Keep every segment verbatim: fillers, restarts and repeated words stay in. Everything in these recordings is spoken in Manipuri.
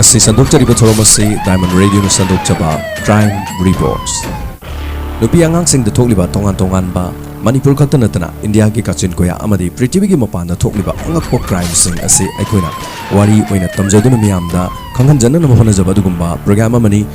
ꯑꯁꯤ ꯁꯟꯗꯣꯛꯆꯔꯤꯕ ꯊꯧꯔꯝ ꯑꯁꯤ Diamond Radioꯅ ꯁꯟꯗꯣꯛꯆꯕ Crime Reports꯫ ꯅꯨꯄꯤ ꯑꯉꯥꯡꯁꯤꯡꯗ ꯊꯣꯛꯂꯤꯕ ꯇꯣꯉꯥꯟ ꯇꯣꯉꯥꯟꯕ, ꯃꯅꯤꯄꯨꯔ ꯈꯛꯇ ꯅꯠꯇꯅ ꯏꯟꯗꯤꯌꯥꯒꯤ ꯀꯥꯆꯤꯟ ꯀꯣꯌꯥ ꯑꯃꯗꯤ ꯄ꯭ꯔꯤꯊꯤꯕꯤꯒꯤ ꯃꯄꯥꯟꯗ ꯊꯣꯛꯂꯤꯕ ꯑꯉꯛꯄ crimeꯁꯤꯡ ꯑꯁꯤ ꯑꯩꯈꯣꯏꯅ ꯋꯥꯔꯤ ꯑꯣꯏꯅ ꯇꯝꯖꯗꯨꯅ ꯃꯤꯌꯥꯝꯗ ꯈꯪꯍꯟꯖꯅꯅꯕ ꯍꯣꯠꯅꯖꯕ ꯑꯗꯨꯒꯨꯝꯕ program ꯑꯃꯅꯤ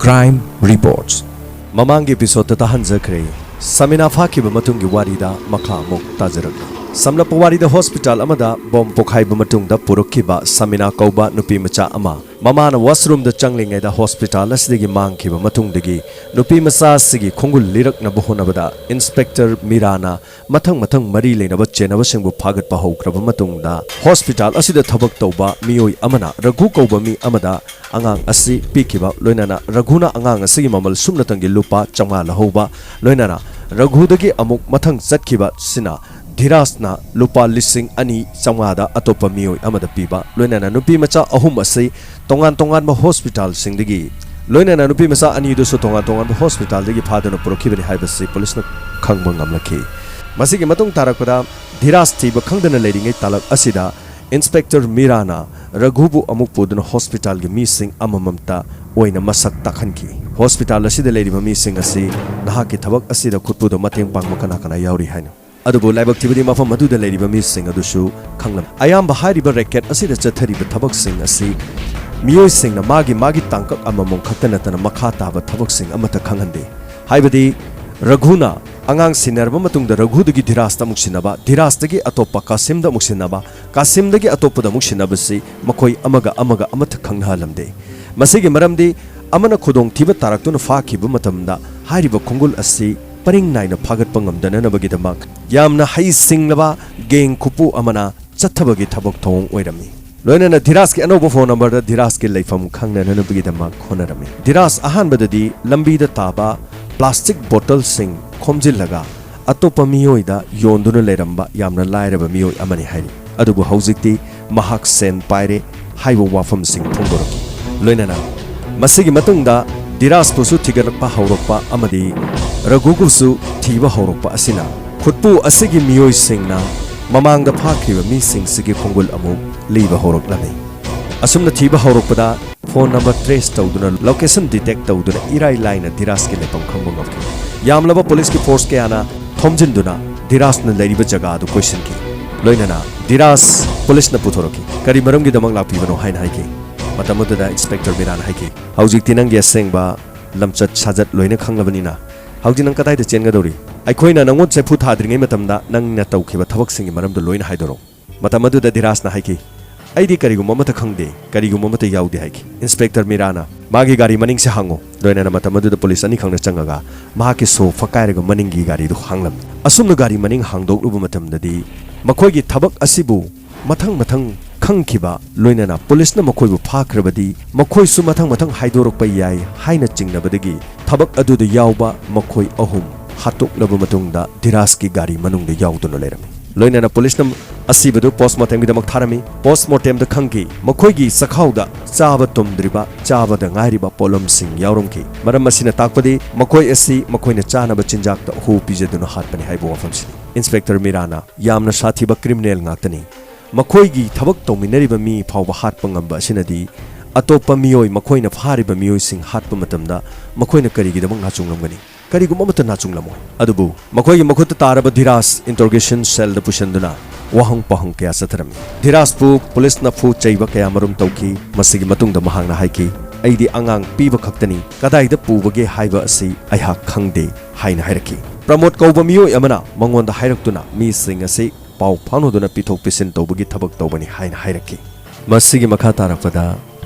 Crime Reports꯫ ꯃꯃꯥꯡꯒꯤ episodeꯇ ꯇꯥꯍꯟꯖꯈ꯭ꯔꯦ꯫ ꯁꯃꯤꯅꯥ ꯐꯥꯈꯤꯕ ꯃꯇꯨꯡꯒꯤ ꯋꯥꯔꯤꯗ ꯃꯈꯥ ꯑꯃꯨꯛ ꯇꯥꯖꯔꯛꯂꯤ꯫ ꯁꯝꯂꯞꯄ ꯋꯥꯔꯤꯗ, hospital ꯑꯃꯗ bomb ꯄꯣꯈꯥꯏꯕ ꯃꯇꯨꯡꯗ ꯄꯨꯔꯛꯈꯤꯕ ꯁꯃꯤꯅꯥ ꯀꯧꯕ ꯅꯨꯄꯤ ꯃꯆꯥ ꯑꯃ ꯃꯃꯥꯅ washroomꯗ ꯆꯪꯂꯤꯉꯩꯗ hospital ꯑꯁꯤꯗꯒꯤ ꯃꯥꯡꯈꯤꯕ ꯃꯇꯨꯡꯗꯒꯤ ꯅꯨꯄꯤ ꯃꯆꯥ ꯑꯁꯤꯒꯤ ꯈꯣꯡꯒꯨꯜ ꯂꯤꯔꯛꯅꯕ ꯍꯣꯠꯅꯕꯗ Inspector ꯃꯤꯔꯥꯅ ꯃꯊꯪ ꯃꯊꯪ ꯃꯔꯤ ꯂꯩꯅꯕ ꯆꯦꯟꯅꯕꯁꯤꯡꯕꯨ ꯐꯥꯒꯠꯄ ꯍꯧꯈ꯭ꯔꯕ ꯃꯇꯨꯡꯗ, hospital ꯑꯁꯤꯗ ꯊꯕꯛ ꯇꯧꯕ ꯃꯤꯑꯣꯏ ꯑꯃꯅ ꯔꯘꯨ ꯀꯧꯕ ꯃꯤ ꯑꯃꯗ ꯑꯉꯥꯡ ꯑꯁꯤ ꯄꯤꯈꯤꯕ, ꯂꯣꯏꯅꯅ ꯔꯘꯨꯅ ꯑꯉꯥꯡ ꯑꯁꯤꯒꯤ ꯃꯃꯜ ꯁꯨꯞꯅꯇꯪꯒꯤ ꯂꯨꯄꯥ ꯆꯥꯝꯃꯉꯥ ꯂꯧꯍꯧꯕ, ꯂꯣꯏꯅꯅ ꯔꯘꯨꯗꯒꯤ ꯑꯃꯨꯛ ꯃꯊꯪ ꯆꯠꯈꯤꯕꯁꯤꯅ ꯙꯤꯔꯥꯖꯅ ꯂꯨꯄꯥ ꯂꯤꯁꯤꯡ ꯑꯅꯤ ꯆꯥꯝꯃꯉꯥꯗ ꯑꯇꯣꯞꯄ ꯃꯤꯑꯣꯏ ꯑꯃꯗ ꯄꯤꯕ, ꯂꯣꯏꯅꯅ ꯅꯨꯄꯤ ꯃꯆꯥ ꯑꯍꯨꯝ ꯑꯁꯤ ꯇꯣꯉꯥꯟ ꯇꯣꯉꯥꯟꯕ hospitalꯁꯤꯡꯗꯒꯤ, ꯂꯣꯏꯅꯅ ꯅꯨꯄꯤ ꯃꯆꯥ ꯑꯅꯤꯗꯨꯁꯨ ꯇꯣꯉꯥꯟ ꯇꯣꯉꯥꯟꯕ hospitalꯗꯒꯤ ꯐꯥꯗꯨꯅ ꯄꯨꯔꯛꯈꯤꯕꯅꯤ ꯍꯥꯏꯕꯁꯤ policeꯅ ꯈꯪꯕ ꯉꯝꯂꯛꯈꯤ꯫ ꯃꯁꯤꯒꯤ ꯃꯇꯨꯡ ꯇꯥꯔꯛꯄꯗ ꯙꯤꯔꯥꯖ ꯊꯤꯕ ꯈꯪꯗꯅ ꯂꯩꯔꯤꯉꯩ ꯇꯥꯂꯛ ꯑꯁꯤꯗ Inspector ꯃꯤꯔꯥꯅ ꯔꯘꯨꯕꯨ ꯑꯃꯨꯛ ꯄꯨꯗꯨꯅ hospitalꯒꯤ ꯃꯤꯁꯤꯡ ꯑꯃꯃꯝꯇ ꯑꯣꯏꯅ ꯃꯁꯛ ꯇꯥꯛꯍꯟꯈꯤ꯫ Hospital ꯑꯁꯤꯗ ꯂꯩꯔꯤꯕ ꯃꯤꯁꯤꯡ ꯑꯁꯤ ꯅꯍꯥꯛꯀꯤ ꯊꯕꯛ ꯑꯁꯤꯗ ꯈꯨꯠꯄꯨꯗ ꯃꯇꯦꯡ ꯄꯥꯡꯕ ꯀꯅꯥ ꯀꯅꯥ ꯌꯥꯎꯔꯤ ꯍꯥꯏꯅꯣ? ꯑꯗꯨꯕꯨ ꯂꯥꯏꯕꯛ ꯊꯤꯕꯗꯤ ꯃꯐꯝ ꯑꯗꯨꯗ ꯂꯩꯔꯤꯕ ꯃꯤꯁꯤꯡ ꯑꯗꯨꯁꯨ ꯈꯪꯂꯝ-, ꯑꯌꯥꯝꯕ ꯍꯥꯏꯔꯤꯕ racket ꯑꯁꯤꯗ ꯆꯠꯊꯔꯤꯕ ꯊꯕꯛꯁꯤꯡ ꯑꯁꯤ ꯃꯤꯑꯣꯏꯁꯤꯡꯅ ꯃꯥꯒꯤ ꯃꯥꯒꯤ ꯇꯥꯡꯀꯛ ꯑꯃꯃꯝ ꯈꯛꯇ ꯅꯠꯇꯅ ꯃꯈꯥ ꯇꯥꯕ ꯊꯕꯛꯁꯤꯡ ꯑꯃꯠꯇ ꯈꯪꯍꯟꯗꯦ꯫ ꯍꯥꯏꯕꯗꯤ ꯔꯘꯨꯅ ꯑꯉꯥꯡ ꯁꯤꯟꯅꯔꯕ ꯃꯇꯨꯡꯗ ꯔꯘꯨꯗꯒꯤ ꯙꯤꯔꯥꯖꯇ ꯑꯃꯨꯛ ꯁꯤꯟꯅꯕ, ꯙꯤꯔꯥꯖꯇꯒꯤ ꯑꯇꯣꯞꯄ ꯀꯥꯁꯤꯝꯗ ꯑꯃꯨꯛ ꯁꯤꯟꯅꯕ, ꯀꯥꯁꯤꯝꯗꯒꯤ ꯑꯇꯣꯞꯄꯗ ꯑꯃꯨꯛ ꯁꯤꯟꯅꯕꯁꯤ ꯃꯈꯣꯏ ꯑꯃꯒ ꯑꯃꯒ ꯑꯃꯠꯇ ꯈꯪꯅꯍꯜꯂꯝꯗꯦ꯫ ꯃꯁꯤꯒꯤ ꯃꯔꯝꯗꯤ ꯑꯃꯅ ꯈꯨꯗꯣꯡꯊꯤꯕ ꯇꯥꯔꯛꯇꯨꯅ ꯐꯥꯈꯤꯕ ꯃꯇꯝꯗ ꯍꯥꯏꯔꯤꯕ ꯈꯣꯡꯒꯨꯜ ꯑꯁꯤ ꯄꯔꯤꯡ ꯅꯥꯏꯅ ꯐꯥꯒꯠꯄ ꯉꯝꯗꯅꯅꯕꯒꯤꯗꯃꯛ ꯌꯥꯝꯅ ꯍꯩꯁꯤꯡꯂꯕ gang ꯈꯨꯄꯨ ꯑꯃꯅ ꯆꯠꯊꯕꯒꯤ ꯊꯕꯛ ꯊꯧꯑꯣꯡ ꯑꯣꯏꯔꯝꯃꯤ꯫ ꯂꯣꯏꯅꯅ ꯙꯤꯔꯥꯖꯀꯤ ꯑꯅꯧꯕ phone numberꯗ ꯙꯤꯔꯥꯖꯀꯤ ꯂꯩꯐꯝ ꯈꯪꯅꯅꯕꯒꯤꯗꯃꯛ ꯍꯣꯠꯅꯔꯝꯃꯤ꯫ ꯙꯤꯔꯥꯖ ꯑꯍꯥꯟꯕꯗꯗꯤ ꯂꯝꯕꯤꯗ ꯇꯥꯕ plastic bottleꯁꯤꯡ ꯈꯣꯝꯖꯤꯜꯂꯒ ꯑꯇꯣꯞꯄ ꯃꯤꯑꯣꯏꯗ ꯌꯣꯟꯗꯨꯅ ꯂꯩꯔꯝꯕ ꯌꯥꯝꯅ ꯂꯥꯏꯔꯕ ꯃꯤꯑꯣꯏ ꯑꯃꯅꯤ ꯍꯥꯏꯔꯤ꯫ ꯑꯗꯨꯕꯨ ꯍꯧꯖꯤꯛꯇꯤ ꯃꯍꯥꯛ ꯁꯦꯟ ꯄꯥꯏꯔꯦ ꯍꯥꯏꯕ ꯋꯥꯐꯝꯁꯤꯡ ꯐꯣꯡꯗꯣꯔꯛꯈꯤ꯫ ꯂꯣꯏꯅꯅ ꯃꯁꯤꯒꯤ ꯃꯇꯨꯡꯗ ꯙꯤꯔꯥꯖꯄꯨꯁꯨ ꯊꯤꯒꯠꯂꯛꯄ ꯍꯧꯔꯛꯄ ꯑꯃꯗꯤ ꯔꯘꯨꯕꯨꯁꯨ ꯊꯤꯕ ꯍꯧꯔꯛꯄ ꯑꯁꯤꯅ ꯈꯨꯠꯄꯨ ꯑꯁꯤꯒꯤ ꯃꯤꯑꯣꯏꯁꯤꯡꯅ ꯃꯃꯥꯡꯗ ꯐꯥꯈ꯭ꯔꯤꯕ ꯃꯤꯁꯤꯡꯁꯤꯒꯤ ꯈꯣꯡꯒꯨꯜ ꯑꯃꯨꯛ ꯂꯤꯕ ꯍꯧꯔꯛꯂꯝꯃꯤ꯫ ꯑꯁꯨꯝꯅ ꯊꯤꯕ ꯍꯧꯔꯛꯄꯗ ꯐꯣꯟ ꯅꯝꯕꯔ ꯇ꯭ꯔꯦꯁ ꯇꯧꯗꯨꯅ, ꯂꯣꯀꯦꯁꯟ ꯗꯤꯇꯦꯛ ꯇꯧꯗꯨꯅ ꯏꯔꯥꯏ ꯂꯥꯏꯅ ꯙꯤꯔꯥꯖꯀꯤ ꯂꯩꯐꯝ ꯈꯪꯕ ꯉꯝꯈꯤ꯫ ꯌꯥꯝꯂꯕ ꯄꯨꯂꯤꯁꯀꯤ ꯐꯣꯔꯁ ꯀꯌꯥꯅ ꯊꯣꯝꯖꯤꯟꯗꯨꯅ ꯙꯤꯔꯥꯖꯅ ꯂꯩꯔꯤꯕ ꯖꯒꯥ ꯑꯗꯨ ꯀꯣꯏꯁꯤꯟꯈꯤ꯫ ꯂꯣꯏꯅꯅ ꯙꯤꯔꯥꯖ ꯄꯨꯂꯤꯁꯅ ꯄꯨꯊꯣꯔꯛꯈꯤ꯫ "ꯀꯔꯤ ꯃꯔꯝꯒꯤꯗꯃꯛ ꯂꯥꯛꯄꯤꯕꯅꯣ?" ꯍꯥꯏꯅ ꯍꯥꯏꯈꯤ꯫ ꯃꯇꯝ ꯑꯗꯨꯗ ꯏꯟꯁꯄꯦꯛꯇꯔ ꯃꯤꯔꯥꯅ ꯍꯥꯏꯈꯤ, "ꯍꯧꯖꯤꯛꯇꯤ ꯅꯪꯒꯤ ꯑꯁꯦꯡꯕ ꯂꯝꯆꯠ ꯁꯥꯖꯠ ꯂꯣꯏꯅ ꯈꯪꯂꯕꯅꯤꯅ ꯍꯧꯖꯤꯛ ꯅꯪ ꯀꯗꯥꯏꯗ ꯆꯦꯟꯒꯗꯧꯔꯤ? ꯑꯩꯈꯣꯏꯅ ꯅꯪꯉꯣꯟ ꯆꯦꯐꯨ ꯊꯥꯗ꯭ꯔꯤꯉꯩ ꯃꯇꯝꯗ ꯅꯪꯅ ꯇꯧꯈꯤꯕ ꯊꯕꯛꯁꯤꯡꯒꯤ ꯃꯔꯝꯗ ꯂꯣꯏꯅ ꯍꯥꯏꯗꯣꯔꯛꯎ꯫" ꯃꯇꯝ ꯑꯗꯨꯗ ꯙꯤꯔꯥꯖꯅ ꯍꯥꯏꯈꯤ, "ꯑꯩꯗꯤ ꯀꯔꯤꯒꯨꯝꯕ ꯑꯃꯠꯇ ꯈꯪꯗꯦ, ꯀꯔꯤꯒꯨꯝꯕ ꯑꯃꯠꯇ ꯌꯥꯎꯗꯦ" ꯍꯥꯏꯈꯤ꯫ ꯏꯟꯁꯄꯦꯛꯇꯔ ꯃꯤꯔꯥꯅ, "ꯃꯥꯒꯤ ꯒꯥꯔꯤ ꯃꯅꯤꯡꯁꯦ ꯍꯥꯡꯉꯨ꯫" ꯂꯣꯏꯅꯅ ꯃꯇꯝ ꯑꯗꯨꯗ ꯄꯨꯂꯤꯁ ꯑꯅꯤꯈꯛꯅ ꯆꯪꯉꯒ ꯃꯍꯥꯛꯀꯤ ꯁꯣ ꯐꯛꯀꯥꯏꯔꯒ ꯃꯅꯤꯡꯒꯤ ꯒꯥꯔꯤꯗꯨ ꯍꯥꯡꯂꯝꯃꯤ꯫ ꯑꯁꯨꯝꯅ ꯒꯥꯔꯤ ꯃꯅꯤꯡ ꯍꯥꯡꯗꯣꯛꯂꯨꯕ ꯃꯇꯝꯗꯗꯤ ꯃꯈꯣꯏꯒꯤ ꯊꯕꯛ ꯑꯁꯤꯕꯨ ꯃꯊꯪ ꯃꯊꯪ ꯈꯪꯈꯤꯕ, ꯂꯣꯏꯅꯅ ꯄꯨꯂꯤꯁꯅ ꯃꯈꯣꯏꯕꯨ ꯐꯥꯈ꯭ꯔꯕꯗꯤ ꯃꯈꯣꯏꯁꯨ ꯃꯊꯪ ꯃꯊꯪ ꯍꯥꯏꯗꯣꯔꯛꯄ ꯌꯥꯏ ꯍꯥꯏꯅ ꯆꯤꯡꯅꯕꯗꯒꯤ ꯊꯕꯛ ꯑꯗꯨꯗ ꯌꯥꯎꯕ ꯃꯈꯣꯏ ꯑꯍꯨꯝ ꯍꯥꯠꯇꯣꯛꯂꯕ ꯃꯇꯨꯡꯗ ꯙꯤꯔꯥꯖꯀꯤ ꯒꯥꯔꯤ ꯃꯅꯨꯡꯗ ꯌꯥꯎꯗꯨꯅ ꯂꯩꯔꯝꯃꯤ꯫ ꯂꯣꯏꯅꯅ ꯄꯨꯂꯤꯁꯅ ꯑꯁꯤꯕꯗꯨ ꯄꯣꯁꯃꯣꯔꯇꯦꯝꯒꯤꯗꯃꯛ ꯊꯥꯔꯝꯃꯤ꯫ ꯄꯣꯁꯃꯣꯔꯇꯦꯝꯗ ꯈꯪꯈꯤ, ꯃꯈꯣꯏꯒꯤ ꯆꯈꯥꯎꯗ ꯆꯥꯕ ꯇꯨꯝꯗ꯭ꯔꯤꯕ, ꯆꯥꯕꯗ ꯉꯥꯏꯔꯤꯕ ꯄꯣꯠꯂꯝꯁꯤꯡ ꯌꯥꯎꯔꯝꯈꯤ꯫ ꯃꯔꯝ ꯑꯁꯤꯅ ꯇꯥꯛꯄꯗꯤ ꯃꯈꯣꯏ ꯑꯁꯤ ꯃꯈꯣꯏꯅ ꯆꯥꯅꯕ ꯆꯤꯟꯖꯥꯛꯇ ꯍꯨ ꯄꯤꯖꯗꯨꯅ ꯍꯥꯠꯄꯅꯤ ꯍꯥꯏꯕ ꯋꯥꯐꯝꯁꯤꯅꯤ꯫ ꯏꯟꯁꯄꯦꯛꯇꯔ ꯃꯤꯔꯥꯅ, "ꯌꯥꯝꯅ ꯁꯥꯊꯤꯕ ꯀ꯭ꯔꯤꯃꯤꯅꯦꯜ ꯉꯥꯛꯇꯅꯤ꯫ ꯃꯈꯣꯏꯒꯤ ꯊꯕꯛ ꯇꯧꯃꯤꯟꯅꯔꯤꯕ ꯃꯤ ꯐꯥꯎꯕ ꯍꯥꯠꯄ ꯉꯝꯕ ꯑꯁꯤꯅꯗꯤ ꯑꯇꯣꯞꯄ ꯃꯤꯑꯣꯏ, ꯃꯈꯣꯏꯅ ꯐꯥꯔꯤꯕ ꯃꯤꯑꯣꯏꯁꯤꯡ ꯍꯥꯠꯄ ꯃꯇꯝꯗ ꯃꯈꯣꯏꯅ ꯀꯔꯤꯒꯤꯗꯃꯛ ꯅꯥꯆꯨꯡꯂꯝꯒꯅꯤ? ꯀꯔꯤꯒꯨꯝꯕ ꯑꯃꯠꯇ ꯅꯥꯆꯨꯡꯂꯝꯃꯣꯏ꯫" ꯑꯗꯨꯕꯨ ꯃꯈꯣꯏꯒꯤ ꯃꯈꯨꯠꯇ ꯇꯥꯔꯕ ꯙꯤꯔꯥꯖ ꯏꯟꯇꯔꯣꯒꯦꯁꯟ ꯁꯦꯜꯗ ꯄꯨꯁꯤꯟꯗꯨꯅ ꯋꯥꯍꯪ ꯄꯥꯎꯍꯪ ꯀꯌꯥ ꯆꯠꯊꯔꯝꯃꯤ꯫ ꯙꯤꯔꯥꯖꯄꯨ ꯄꯨꯂꯤꯁꯅ ꯐꯨ ꯆꯩꯕ ꯀꯌꯥꯃꯔꯨꯝ ꯇꯧꯈꯤ꯫ ꯃꯁꯤꯒꯤ ꯃꯇꯨꯡꯗ ꯃꯍꯥꯛꯅ ꯍꯥꯏꯈꯤ, "ꯑꯩꯗꯤ ꯑꯉꯥꯡ ꯄꯤꯕ ꯈꯛꯇꯅꯤ, ꯀꯗꯥꯏꯗ ꯄꯨꯕꯒꯦ ꯍꯥꯏꯕ ꯑꯁꯤ ꯑꯩꯍꯥꯛ ꯈꯪꯗꯦ" ꯍꯥꯏꯅ ꯍꯥꯏꯔꯛꯈꯤ꯫ ꯄ꯭ꯔꯃꯣꯗ ꯀꯧꯕ ꯃꯤꯑꯣꯏ ꯑꯃꯅ ꯃꯉꯣꯟꯗ ꯍꯥꯏꯔꯛꯇꯨꯅ ꯃꯤꯁꯤꯡ ꯑꯁꯤ ꯄꯥꯎ ꯐꯥꯎꯅꯗꯨꯅ ꯄꯤꯊꯣꯛ ꯄꯤꯁꯤꯟ ꯇꯧꯕꯒꯤ ꯊꯕꯛ ꯇꯧꯕꯅꯤ ꯍꯥꯏꯅ ꯍꯥꯏꯔꯛꯈꯤ꯫ ꯃꯁꯤꯒꯤ ꯃꯈꯥ ꯇꯥꯔꯛꯄꯗ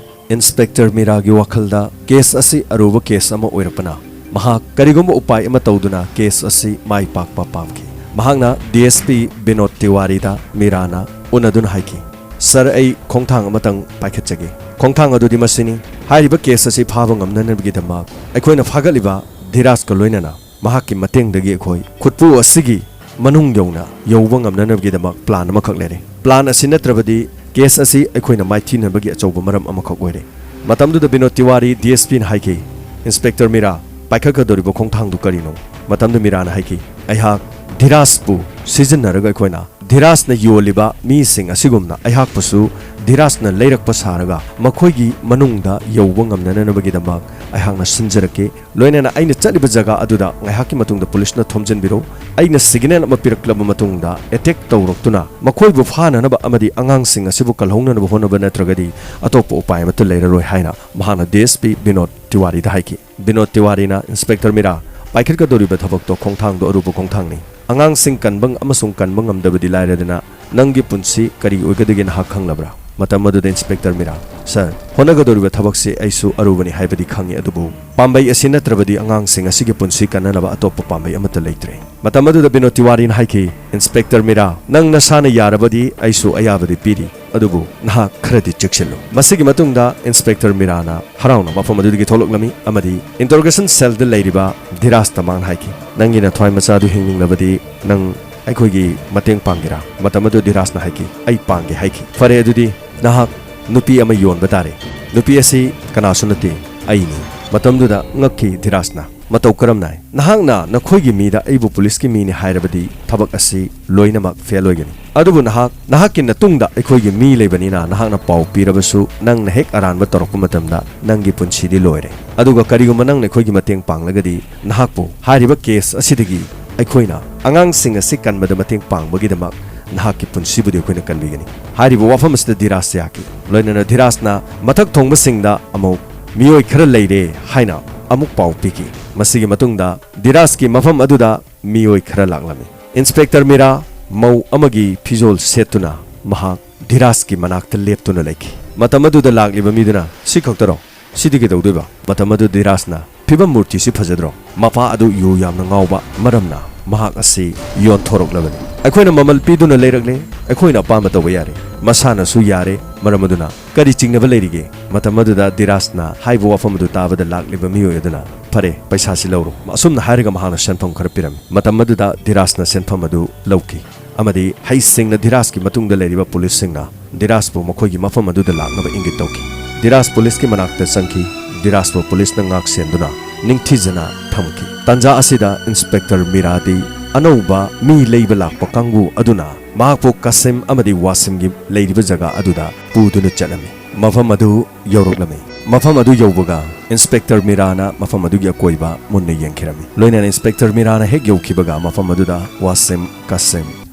ꯏꯟꯁꯄꯦꯛꯇꯔ ꯃꯤꯔꯥꯒꯤ ꯋꯥꯈꯜꯗ ꯀꯦꯁ ꯑꯁꯤ ꯑꯔꯨꯕ ꯀꯦꯁ ꯑꯃ ꯑꯣꯏꯔꯛꯄꯅ ꯃꯍꯥꯛ ꯀꯔꯤꯒꯨꯝꯕ ꯎꯄꯥꯏ ꯑꯃ ꯇꯧꯗꯨꯅ ꯀꯦꯁ ꯑꯁꯤ ꯃꯥꯏ ꯄꯥꯛꯄ ꯄꯥꯝꯈꯤ꯫ ꯃꯍꯥꯛꯅ ꯗꯤ ꯑꯦꯁ ꯄꯤ ꯕꯤꯅꯣꯗ ꯇꯤꯋꯥꯔꯤꯗ ꯃꯤꯔꯥꯅ ꯎꯅꯗꯨꯅ ꯍꯥꯏꯈꯤ, "ꯁꯥꯔ, ꯑꯩ ꯈꯣꯡꯊꯥꯡ ꯑꯃꯇꯪ ꯄꯥꯏꯈꯠꯆꯒꯦ꯫ ꯈꯣꯡꯊꯥꯡ ꯑꯗꯨꯗꯤ ꯃꯁꯤꯅꯤ, ꯍꯥꯏꯔꯤꯕ ꯀꯦꯁ ꯑꯁꯤ ꯐꯥꯕ ꯉꯝꯅꯅꯕꯒꯤꯗꯃꯛ ꯑꯩꯈꯣꯏꯅ ꯐꯥꯒꯠꯂꯤꯕ ꯙꯤꯔꯥꯖꯀ ꯂꯣꯏꯅꯅ ꯃꯍꯥꯛꯀꯤ ꯃꯇꯦꯡꯗꯒꯤ ꯑꯩꯈꯣꯏ ꯈꯨꯠꯄꯨ ꯑꯁꯤꯒꯤ ꯃꯅꯨꯡ ꯌꯧꯅ ꯌꯧꯕ ꯉꯝꯅꯅꯕꯒꯤꯗꯃꯛ ꯄ꯭ꯂꯥꯟ ꯑꯃꯈꯛ ꯂꯩꯔꯦ꯫ ꯄ꯭ꯂꯥꯟ ꯑꯁꯤ ꯅꯠꯇ꯭ꯔꯕꯗꯤ ꯀꯦꯁ ꯑꯁꯤ ꯑꯩꯈꯣꯏꯅ ꯃꯥꯏꯊꯤꯅꯕꯒꯤ ꯑꯆꯧꯕ ꯃꯔꯝ ꯑꯃꯈꯛ ꯑꯣꯏꯔꯦ꯫" ꯃꯇꯝꯗꯨꯗ ꯕꯤꯅꯣꯗ ꯇꯤꯋꯥꯔꯤ, ꯗꯤ ꯑꯦꯁ ꯄꯤꯅ ꯍꯥꯏꯈꯤ, "ꯏꯟꯁꯄꯦꯛꯇꯔ ꯃꯤꯔꯥ, ꯄꯥꯏꯈꯠꯀꯗꯧꯔꯤꯕ ꯈꯣꯡꯊꯥꯡꯗꯨ ꯀꯔꯤꯅꯣ?" ꯃꯇꯝꯗꯨ ꯃꯤꯔꯥꯅ ꯍꯥꯏꯈꯤ, "ꯑꯩꯍꯥꯛ ꯙꯤꯔꯥꯖꯄꯨ ꯁꯤꯖꯤꯟꯅꯔꯒ ꯑꯩꯈꯣꯏꯅ ꯙꯤꯔꯥꯖꯅ ꯌꯣꯜꯂꯤꯕ ꯃꯤꯁꯤꯡ ꯑꯁꯤꯒꯨꯝꯅ ꯑꯩꯍꯥꯛꯄꯨꯁꯨ ꯙꯤꯔꯥꯖꯅ ꯂꯩꯔꯛꯄ ꯁꯥꯔꯒ ꯃꯈꯣꯏꯒꯤ ꯃꯅꯨꯡꯗ ꯌꯧꯕ ꯉꯝꯅꯅꯕꯒꯤꯗꯃꯛ ꯑꯩꯍꯥꯛꯅ ꯁꯤꯟꯖꯔꯛꯀꯦ꯫ ꯂꯣꯏꯅꯅ ꯑꯩꯅ ꯆꯠꯂꯤꯕ ꯖꯒꯥ ꯑꯗꯨꯗ ꯉꯥꯏꯍꯥꯛꯀꯤ ꯃꯇꯨꯡꯗ ꯄꯨꯂꯤꯁꯅ ꯊꯣꯝꯖꯤꯟꯕꯤꯔꯣ꯫ ꯑꯩꯅ ꯁꯤꯒꯅꯦꯜ ꯑꯃ ꯄꯤꯔꯛꯂꯕ ꯃꯇꯨꯡꯗ ꯑꯦꯇꯦꯛ ꯇꯧꯔꯛꯇꯨꯅ ꯃꯈꯣꯏꯕꯨ ꯐꯥꯅꯅꯕ ꯑꯃꯗꯤ ꯑꯉꯥꯡꯁꯤꯡ ꯑꯁꯤꯕꯨ ꯀꯜꯍꯧꯅꯅꯕ ꯍꯣꯠꯅꯕ ꯅꯠꯇ꯭ꯔꯒꯗꯤ ꯑꯇꯣꯞꯄ ꯎꯄꯥꯏ ꯑꯃꯠꯇ ꯂꯩꯔꯔꯣꯏ ꯍꯥꯏꯅ ꯃꯍꯥꯛꯅ ꯗꯤ ꯑꯦꯁ ꯄꯤ ꯕꯤꯅꯣꯗ ꯇꯤꯋꯥꯔꯤꯗ ꯍꯥꯏꯈꯤ꯫ ꯕꯤꯅꯣꯗ ꯇꯤꯋꯥꯔꯤꯅ, "ꯏꯟꯁꯄꯦꯛꯇꯔ ꯃꯤꯔꯥ, ꯄꯥꯏꯈꯠꯀꯗꯧꯔꯤꯕ ꯊꯕꯛꯇꯣ ꯈꯣꯡꯊꯥꯡꯗꯣ ꯑꯔꯨꯕ ꯈꯣꯡꯊꯥꯡꯅꯤ꯫ ꯑꯉꯥꯡꯁꯤꯡ ꯀꯟꯕ ꯑꯃꯁꯨꯡ ꯀꯟꯕ ꯉꯝꯗꯕꯗꯤ ꯂꯥꯏꯔꯗꯅ, ꯅꯪꯒꯤ ꯄꯨꯟꯁꯤ ꯀꯔꯤ ꯑꯣꯏꯒꯗꯒꯦ ꯅꯍꯥꯛ ꯈꯪꯂꯕ꯭ꯔꯥ?" ꯃꯇꯝ ꯑꯗꯨꯗ ꯏꯟꯁꯄꯦꯛꯇꯔ ꯃꯤꯔꯥ, "ꯁꯔ, ꯍꯣꯠꯅꯒꯗꯧꯔꯤꯕ ꯊꯕꯛꯁꯤ ꯑꯩꯁꯨ ꯑꯔꯨꯕꯅꯤ ꯍꯥꯏꯕꯗꯤ ꯈꯪꯉꯤ, ꯑꯗꯨꯕꯨ ꯄꯥꯝꯕꯩ ꯑꯁꯤ ꯅꯠꯇ꯭ꯔꯕꯗꯤ ꯑꯉꯥꯡꯁꯤꯡ ꯑꯁꯤꯒꯤ ꯄꯨꯟꯁꯤ ꯀꯟꯅꯅꯕ ꯑꯇꯣꯞꯄ ꯄꯥꯝꯕꯩ ꯑꯃꯠꯇ ꯂꯩꯇ꯭ꯔꯦ꯫" ꯃꯇꯝ ꯑꯗꯨꯗ ꯕꯤꯅꯣꯗ ꯇꯤꯋꯥꯔꯤꯅ ꯍꯥꯏꯈꯤ, "ꯏꯟꯁꯄꯦꯛꯇꯔ ꯃꯤꯔꯥ, ꯅꯪ ꯅꯁꯥꯅ ꯌꯥꯔꯕꯗꯤ ꯑꯩꯁꯨ ꯑꯌꯥꯕꯗꯤ ꯄꯤꯔꯤ, ꯑꯗꯨꯕꯨ ꯅꯍꯥꯛ ꯈꯔꯗꯤ ꯆꯦꯛꯁꯤꯜꯂꯨ꯫" ꯃꯁꯤꯒꯤ ꯃꯇꯨꯡꯗ ꯏꯟꯁꯄꯦꯛꯇꯔ ꯃꯤꯔꯥꯅ ꯍꯔꯥꯎꯅ ꯃꯐꯝ ꯑꯗꯨꯗꯒꯤ ꯊꯣꯛꯂꯛꯂꯝꯃꯤ ꯑꯃꯗꯤ ꯏꯟꯇꯔꯣꯒꯦꯁꯟ ꯁꯦꯜꯗ ꯂꯩꯔꯤꯕ ꯙꯤꯔꯥꯖꯇ ꯃꯥꯅ ꯍꯥꯏꯈꯤ, "ꯅꯪꯒꯤ ꯅꯊ꯭ꯋꯥꯏ ꯃꯆꯥꯗꯨ ꯍꯤꯡꯅꯤꯡꯂꯕꯗꯤ ꯅꯪ ꯑꯩꯈꯣꯏꯒꯤ ꯃꯇꯦꯡ ꯄꯥꯡꯒꯦꯔꯥ?" ꯃꯇꯝ ꯑꯗꯨ ꯙꯤꯔꯥꯖꯅ ꯍꯥꯏꯈꯤ, "ꯑꯩ ꯄꯥꯡꯒꯦ" ꯍꯥꯏꯈꯤ꯫ "ꯐꯔꯦ, ꯑꯗꯨꯗꯤ ꯅꯍꯥꯛ ꯅꯨꯄꯤ ꯑꯃ ꯌꯣꯟꯕ ꯇꯥꯔꯦ꯫ ꯅꯨꯄꯤ ꯑꯁꯤ ꯀꯅꯥꯁꯨ ꯅꯠꯇꯦ, ꯑꯩꯅꯤ꯫" ꯃꯇꯝꯗꯨꯗ ꯉꯛꯈꯤ ꯙꯤꯔꯥꯖꯅ꯫ "ꯃꯇꯧ ꯀꯔꯝꯅ? ꯅꯍꯥꯛꯅ ꯅꯈꯣꯏꯒꯤ ꯃꯤꯗ ꯑꯩꯕꯨ ꯄꯨꯂꯤꯁꯀꯤ ꯃꯤꯅꯤ ꯍꯥꯏꯔꯕꯗꯤ ꯊꯕꯛ ꯑꯁꯤ ꯂꯣꯏꯅꯃꯛ ꯐꯦꯜ ꯑꯣꯏꯒꯅꯤ꯫ ꯑꯗꯨꯕꯨ ꯅꯍꯥꯛ, ꯅꯍꯥꯛꯀꯤ ꯅꯇꯨꯡꯗ ꯑꯩꯈꯣꯏꯒꯤ ꯃꯤ ꯂꯩꯕꯅꯤꯅ ꯅꯍꯥꯛꯅ ꯄꯥꯎ ꯄꯤꯔꯕꯁꯨ ꯅꯪꯅ ꯍꯦꯛ ꯑꯔꯥꯟꯕ ꯇꯧꯔꯛꯄ ꯃꯇꯝꯗ ꯅꯪꯒꯤ ꯄꯨꯟꯁꯤꯗꯤ ꯂꯣꯏꯔꯦ꯫ ꯑꯗꯨꯒ ꯀꯔꯤꯒꯨꯝꯕ ꯅꯪꯅ ꯑꯩꯈꯣꯏꯒꯤ ꯃꯇꯦꯡ ꯄꯥꯡꯂꯒꯗꯤ ꯅꯍꯥꯛꯄꯨ ꯍꯥꯏꯔꯤꯕ ꯀꯦꯁ ꯑꯁꯤꯗꯒꯤ ꯑꯩꯈꯣꯏꯅ ꯑꯉꯥꯡꯁꯤꯡ ꯑꯁꯤ ꯀꯟꯕꯗ ꯃꯇꯦꯡ ꯄꯥꯡꯕꯒꯤꯗꯃꯛ ꯅꯍꯥꯛꯀꯤ ꯄꯨꯟꯁꯤꯕꯨꯗꯤ ꯑꯩꯈꯣꯏꯅ ꯀꯟꯕꯤꯒꯅꯤ꯫" ꯍꯥꯏꯔꯤꯕ ꯋꯥꯐꯝ ꯑꯁꯤꯗ ꯙꯤꯔꯥꯖ ꯌꯥꯈꯤ꯫ ꯂꯣꯏꯅꯅ ꯙꯤꯔꯥꯖꯅ ꯃꯊꯛ ꯊꯣꯡꯕꯁꯤꯡꯗ ꯑꯃꯨꯛ ꯃꯤꯑꯣꯏ ꯈꯔ ꯂꯩꯔꯦ ꯍꯥꯏꯅ ꯑꯃꯨꯛ ꯄꯥꯎ ꯄꯤꯈꯤ꯫ ꯃꯁꯤꯒꯤ ꯃꯇꯨꯡꯗ ꯙꯤꯔꯥꯖꯀꯤ ꯃꯐꯝ ꯑꯗꯨꯗ ꯃꯤꯑꯣꯏ ꯈꯔ ꯂꯥꯛꯂꯝꯃꯤ꯫ ꯏꯟꯁꯄꯦꯛꯇꯔ ꯃꯤꯔꯥ ꯃꯧ ꯑꯃꯒꯤ ꯐꯤꯖꯣꯜ ꯁꯦꯠꯇꯨꯅ ꯃꯍꯥꯛ ꯙꯤꯔꯥꯖꯀꯤ ꯃꯅꯥꯛꯇ ꯂꯦꯞꯇꯨꯅ ꯂꯩꯈꯤ꯫ ꯃꯇꯝ ꯑꯗꯨꯗ ꯂꯥꯛꯂꯤꯕ ꯃꯤꯗꯨꯅ, "ꯁꯤ ꯈꯛꯇꯔꯣ? ꯁꯤꯗꯤ ꯀꯩꯗꯧꯗꯣꯏꯕ?" ꯃꯇꯝ ꯑꯗꯨ ꯙꯤꯔꯥꯖꯅ, "ꯐꯤꯕꯝ ꯃꯨꯔꯇꯤꯁꯤ ꯐꯖꯗ꯭ꯔꯣ? ꯃꯄꯥ ꯑꯗꯨ ꯌꯨ ꯌꯥꯝꯅ ꯉꯥꯎꯕ ꯃꯔꯝꯅ ꯃꯍꯥꯛ ꯑꯁꯤ ꯌꯣꯟꯊꯣꯔꯛꯂꯕꯅꯤ꯫ ꯑꯩꯈꯣꯏꯅ ꯃꯃꯜ ꯄꯤꯗꯨꯅ ꯂꯩꯔꯛꯂꯦ꯫ ꯑꯩꯈꯣꯏꯅ ꯑꯄꯥꯝꯕ ꯇꯧꯕ ꯌꯥꯔꯦ꯫ ꯃꯁꯥꯅꯁꯨ ꯌꯥꯔꯦ꯫ ꯃꯔꯝ ꯑꯗꯨꯅ ꯀꯔꯤ ꯆꯤꯡꯅꯕ ꯂꯩꯔꯤꯒꯦ?" ꯃꯇꯝ ꯑꯗꯨꯗ ꯙꯤꯔꯥꯖꯅ ꯍꯥꯏꯕ ꯋꯥꯐꯝ ꯑꯗꯨ ꯇꯥꯕꯗ ꯂꯥꯛꯂꯤꯕ ꯃꯤꯑꯣꯏ ꯑꯗꯨꯅ, "ꯐꯔꯦ, ꯄꯩꯁꯥꯁꯤ ꯂꯧꯔꯣ꯫" ꯑꯁꯨꯝꯅ ꯍꯥꯏꯔꯒ ꯃꯍꯥꯛꯅ ꯁꯦꯟꯐꯝ ꯈꯔ ꯄꯤꯔꯝꯃꯤ꯫ ꯃꯇꯝ ꯑꯗꯨꯗ ꯙꯤꯔꯥꯖꯅ ꯁꯦꯟꯐꯝ ꯑꯗꯨ ꯂꯧꯈꯤ ꯑꯃꯗꯤ ꯍꯩꯁꯤꯡꯅ ꯙꯤꯔꯥꯖꯀꯤ ꯃꯇꯨꯡꯗ ꯂꯩꯔꯤꯕ ꯄꯨꯂꯤꯁꯁꯤꯡꯅ ꯙꯤꯔꯥꯖꯄꯨ ꯃꯈꯣꯏꯒꯤ ꯃꯐꯝ ꯑꯗꯨꯗ ꯂꯥꯛꯅꯕ ꯏꯪꯒꯤꯠ ꯇꯧꯈꯤ꯫ ꯙꯤꯔꯥꯖ ꯄꯨꯂꯤꯁꯀꯤ ꯃꯅꯥꯛꯇ ꯆꯪꯈꯤ꯫ ꯙꯤꯔꯥꯖꯄꯨ ꯄꯨꯂꯤꯁꯅ ꯉꯥꯛ ꯁꯦꯟꯗꯨꯅ ꯅꯤꯡꯊꯤꯖꯅ ꯊꯝꯈꯤ꯫ ꯇꯥꯟꯖꯥ ꯑꯁꯤꯗ ꯏꯟꯁꯄꯦꯛꯇꯔ ꯃꯤꯔꯥꯗꯤ ꯑꯅꯧꯕ ꯃꯤ ꯂꯩꯕ ꯂꯥꯛꯄ ꯀꯥꯡꯕꯨ ꯑꯗꯨꯅ ꯃꯍꯥꯛꯄꯨ ꯀꯥꯁꯤꯝ ꯑꯃꯗꯤ ꯋꯥꯁꯤꯝꯒꯤ ꯂꯩꯔꯤꯕ ꯖꯒꯥ ꯑꯗꯨꯗ ꯄꯨꯗꯨꯅ ꯆꯠꯂꯝꯃꯤ꯫ ꯃꯐꯝ ꯑꯗꯨ ꯌꯧꯔꯛꯂꯝꯃꯤ꯫ ꯃꯐꯝ ꯑꯗꯨ ꯌꯧꯕꯒ ꯏꯟꯁꯄꯦꯛꯇꯔ ꯃꯤꯔꯥꯅ ꯃꯐꯝ ꯑꯗꯨꯒꯤ ꯑꯀꯣꯏꯕ ꯃꯨꯟꯅ ꯌꯦꯡꯈꯤꯔꯝꯃꯤ꯫ ꯂꯣꯏꯅꯅ ꯏꯟꯁꯄꯦꯛꯇꯔ ꯃꯤꯔꯥꯅ ꯍꯦꯛ ꯌꯧꯈꯤꯕꯒ ꯃꯐꯝ ꯑꯗꯨꯗ ꯋꯥꯁꯤꯝ, ꯀꯥꯁꯤꯝ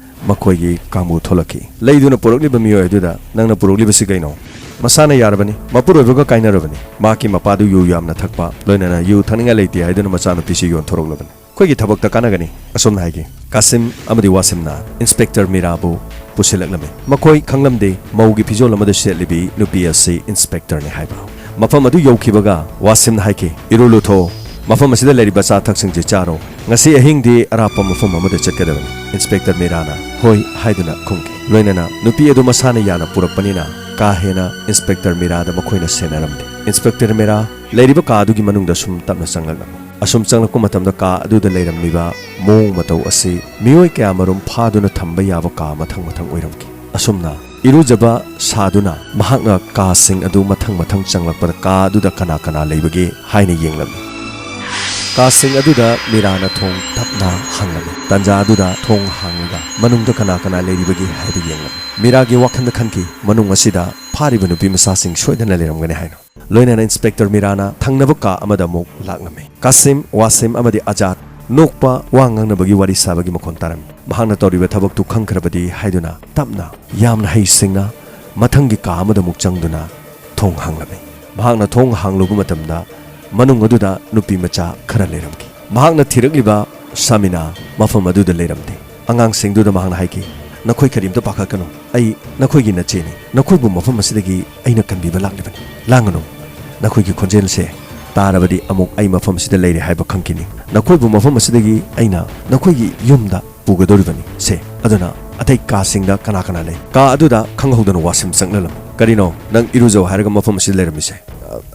ꯃꯈꯣꯏꯒꯤ ꯀꯥꯡꯕꯨ ꯊꯣꯛꯂꯛꯈꯤ꯫ "ꯂꯩꯗꯨꯅ ꯄꯨꯔꯛꯂꯤꯕ ꯃꯤꯑꯣꯏ ꯑꯗꯨꯗ ꯅꯪꯅ ꯄꯨꯔꯛꯂꯤꯕꯁꯤ ꯀꯩꯅꯣ?" "ꯃꯁꯥꯅ ꯌꯥꯔꯕꯅꯤ, ꯃꯄꯨꯔꯣꯏꯕꯒ ꯀꯥꯏꯅꯔꯕꯅꯤ꯫ ꯃꯍꯥꯛꯀꯤ ꯃꯄꯥꯗꯨ ꯌꯨ ꯌꯥꯝꯅ ꯊꯛꯄ, ꯂꯣꯏꯅꯅ ꯌꯨ ꯊꯛꯅꯤꯡꯉꯥꯏ ꯂꯩꯇꯦ ꯍꯥꯏꯗꯨꯅ ꯃꯆꯥꯅꯨꯄꯤꯁꯤ ꯌꯣꯟꯊꯣꯔꯛꯂꯕꯅꯤ꯫ ꯑꯩꯈꯣꯏꯒꯤ ꯊꯕꯛꯇ ꯀꯥꯟꯅꯒꯅꯤ," ꯑꯁꯨꯝꯅ ꯍꯥꯏꯈꯤ꯫ ꯀꯥꯁꯤꯝ ꯑꯃꯗꯤ ꯋꯥꯁꯤꯝꯅ ꯏꯟꯁꯄꯦꯛꯇꯔ ꯃꯤꯔꯥꯕꯨ ꯄꯨꯁꯤꯜꯂꯛꯂꯝꯃꯤ꯫ ꯃꯈꯣꯏ ꯈꯪꯂꯝꯗꯦ ꯃꯧꯒꯤ ꯐꯤꯖꯣꯜ ꯑꯃꯗ ꯁꯦꯠꯂꯤꯕꯤ ꯅꯨꯄꯤ ꯑꯁꯤ ꯏꯟꯁꯄꯦꯛꯇꯔꯅꯤ ꯍꯥꯏꯕ꯫ ꯃꯐꯝ ꯑꯗꯨ ꯌꯧꯈꯤꯕꯒ ꯋꯥꯁꯤꯝꯅ ꯍꯥꯏꯈꯤ, "ꯏꯔꯨ ꯂꯨꯊꯣꯛꯑꯣ, ꯃꯐꯝ ꯑꯁꯤꯗ ꯂꯩꯔꯤꯕ ꯑꯆꯥ ꯑꯊꯛꯁꯤꯡꯁꯤ ꯆꯥꯔꯣ꯫ ꯉꯁꯤ ꯑꯍꯤꯡꯗꯤ ꯑꯔꯥꯞꯄ ꯃꯐꯝ ꯑꯃꯗ ꯆꯠꯀꯗꯕꯅꯤ꯫" ꯏꯟꯁꯄꯦꯛꯇꯔ ꯃꯤꯔꯥꯅ "ꯍꯣꯏ" ꯍꯥꯏꯗꯨꯅ ꯈꯨꯝꯈꯤ꯫ ꯂꯣꯏꯅꯅ ꯅꯨꯄꯤ ꯑꯗꯨ ꯃꯁꯥꯅ ꯌꯥꯅ ꯄꯨꯔꯛꯄꯅꯤꯅ ꯀꯥ ꯍꯦꯟꯅ ꯏꯟꯁꯄꯦꯛꯇꯔ ꯃꯤꯔꯥꯗ ꯃꯈꯣꯏꯅ ꯁꯦꯟꯅꯔꯝꯗꯦ꯫ ꯏꯟꯁꯄꯦꯛꯇꯔ ꯃꯤꯔꯥ ꯂꯩꯔꯤꯕ ꯀꯥ ꯑꯗꯨꯒꯤ ꯃꯅꯨꯡꯗ ꯁꯨꯝ ꯇꯞꯅ ꯆꯪꯂꯛꯂꯝꯃꯤ꯫ ꯑꯁꯨꯝ ꯆꯪꯂꯛꯄ ꯃꯇꯝꯗ ꯀꯥ ꯑꯗꯨꯗ ꯂꯩꯔꯝꯂꯤꯕ ꯃꯑꯣꯡ ꯃꯇꯧ ꯑꯁꯤ ꯃꯤꯑꯣꯏ ꯀꯌꯥꯃꯔꯨꯝ ꯐꯥꯗꯨꯅ ꯊꯝꯕ ꯌꯥꯕ ꯀꯥ ꯃꯊꯪ ꯃꯊꯪ ꯑꯣꯏꯔꯝꯈꯤ꯫ ꯑꯁꯨꯝꯅ ꯏꯔꯨꯖꯕ ꯁꯥꯗꯨꯅ ꯃꯍꯥꯛꯅ ꯀꯥꯁꯤꯡ ꯑꯗꯨ ꯃꯊꯪ ꯃꯊꯪ ꯆꯪꯂꯛꯄꯗ ꯀꯥ ꯑꯗꯨꯗ ꯀꯅꯥ ꯀꯅꯥ ꯂꯩꯕꯒꯦ ꯍꯥꯏꯅ ꯌꯦꯡꯂꯝꯃꯤ꯫ ꯀꯥꯁꯤꯡ ꯑꯗꯨꯗ ꯃꯤꯔꯥꯅ ꯊꯣꯡ ꯇꯞꯅ ꯍꯥꯡꯂꯝꯃꯤ꯫ ꯇꯥꯟꯖꯥ ꯑꯗꯨꯗ ꯊꯣꯡ ꯍꯥꯡꯂꯒ ꯃꯅꯨꯡꯗ ꯀꯅꯥ ꯀꯅꯥ ꯂꯩꯔꯤꯕꯒꯦ ꯍꯥꯏꯕ ꯌꯦꯡꯂꯝꯃꯤ꯫ ꯃꯤꯔꯥꯒꯤ ꯋꯥꯈꯜꯗ ꯈꯟꯈꯤ, "ꯃꯅꯨꯡ ꯑꯁꯤꯗ ꯐꯥꯔꯤꯕ ꯅꯨꯄꯤ ꯃꯆꯥꯁꯤꯡ ꯁꯣꯏꯗꯅ ꯂꯩꯔꯝꯒꯅꯤ" ꯍꯥꯏꯅ꯫ ꯂꯣꯏꯅꯅ ꯏꯟꯁꯄꯦꯛꯇꯔ ꯃꯤꯔꯥꯅ ꯊꯪꯅꯕ ꯀꯥ ꯑꯃꯗ ꯑꯃꯨꯛ ꯂꯥꯛꯂꯝꯃꯤ꯫ ꯀꯥꯁꯤꯝ, ꯋꯥꯁꯤꯝ ꯑꯃꯗꯤ ꯑꯖꯥꯗ ꯅꯣꯛꯄ, ꯋꯥ ꯉꯥꯡꯅꯕꯒꯤ ꯋꯥꯔꯤ ꯁꯥꯕꯒꯤ ꯃꯈꯣꯟ ꯇꯥꯔꯝꯃꯤ꯫ ꯃꯍꯥꯛꯅ ꯇꯧꯔꯤꯕ ꯊꯕꯛꯇꯨ ꯈꯪꯈ꯭ꯔꯕꯗꯤ ꯍꯥꯏꯗꯨꯅ ꯇꯞꯅ, ꯌꯥꯝꯅ ꯍꯩꯁꯤꯡꯅ ꯃꯊꯪꯒꯤ ꯀꯥ ꯑꯃꯗ ꯑꯃꯨꯛ ꯆꯪꯗꯨꯅ ꯊꯣꯡ ꯍꯥꯡꯂꯝꯃꯤ꯫ ꯃꯍꯥꯛꯅ ꯊꯣꯡ ꯍꯥꯡꯂꯨꯕ ꯃꯇꯝꯗ ꯃꯅꯨꯡ ꯑꯗꯨꯗ ꯅꯨꯄꯤ ꯃꯆꯥ ꯈꯔ ꯂꯩꯔꯝꯈꯤ꯫ ꯃꯍꯥꯛꯅ ꯊꯤꯔꯛꯂꯤꯕ ꯁꯥꯃꯤꯅꯥ ꯃꯐꯝ ꯑꯗꯨꯗ ꯂꯩꯔꯝꯗꯦ꯫ ꯑꯉꯥꯡꯁꯤꯡꯗꯨꯗ ꯃꯍꯥꯛꯅ ꯍꯥꯏꯈꯤ, "ꯅꯈꯣꯏ ꯀꯔꯤꯝꯇ ꯄꯥꯈꯠꯀꯅꯨ, ꯑꯩ ꯅꯈꯣꯏꯒꯤ ꯅꯆꯦꯅꯤ꯫ ꯅꯈꯣꯏꯕꯨ ꯃꯐꯝ ꯑꯁꯤꯗꯒꯤ ꯑꯩꯅ ꯀꯟꯕꯤꯕ ꯂꯥꯛꯂꯤꯕꯅꯤ꯫ ꯂꯥꯡꯒꯅꯨ꯫ ꯅꯈꯣꯏꯒꯤ ꯈꯣꯟꯖꯦꯜꯁꯦ ꯇꯥꯔꯕꯗꯤ ꯑꯃꯨꯛ ꯑꯩ ꯃꯐꯝ ꯑꯁꯤꯗ ꯂꯩꯔꯦ ꯍꯥꯏꯕ ꯈꯪꯈꯤꯅꯤ꯫ ꯅꯈꯣꯏꯕꯨ ꯃꯐꯝ ꯑꯁꯤꯗꯒꯤ ꯑꯩꯅ ꯅꯈꯣꯏꯒꯤ ꯌꯨꯝꯗ ꯄꯨꯒꯗꯧꯔꯤꯕꯅꯤ꯫ ꯁꯦ, ꯑꯗꯨꯅ ꯑꯇꯩ ꯀꯥꯁꯤꯡꯗ ꯀꯅꯥ ꯀꯅꯥ ꯂꯩ?" ꯀꯥ ꯑꯗꯨꯗ ꯈꯪꯍꯧꯗꯅ ꯋꯥꯁꯤꯝ ꯆꯪꯂꯛꯂꯝꯃꯤ꯫ "ꯀꯔꯤꯅꯣ, ꯅꯪ ꯏꯔꯨꯖꯧ ꯍꯥꯏꯔꯒ ꯃꯐꯝ ꯑꯁꯤꯗ ꯂꯩꯔꯝꯃꯤꯁꯦ?"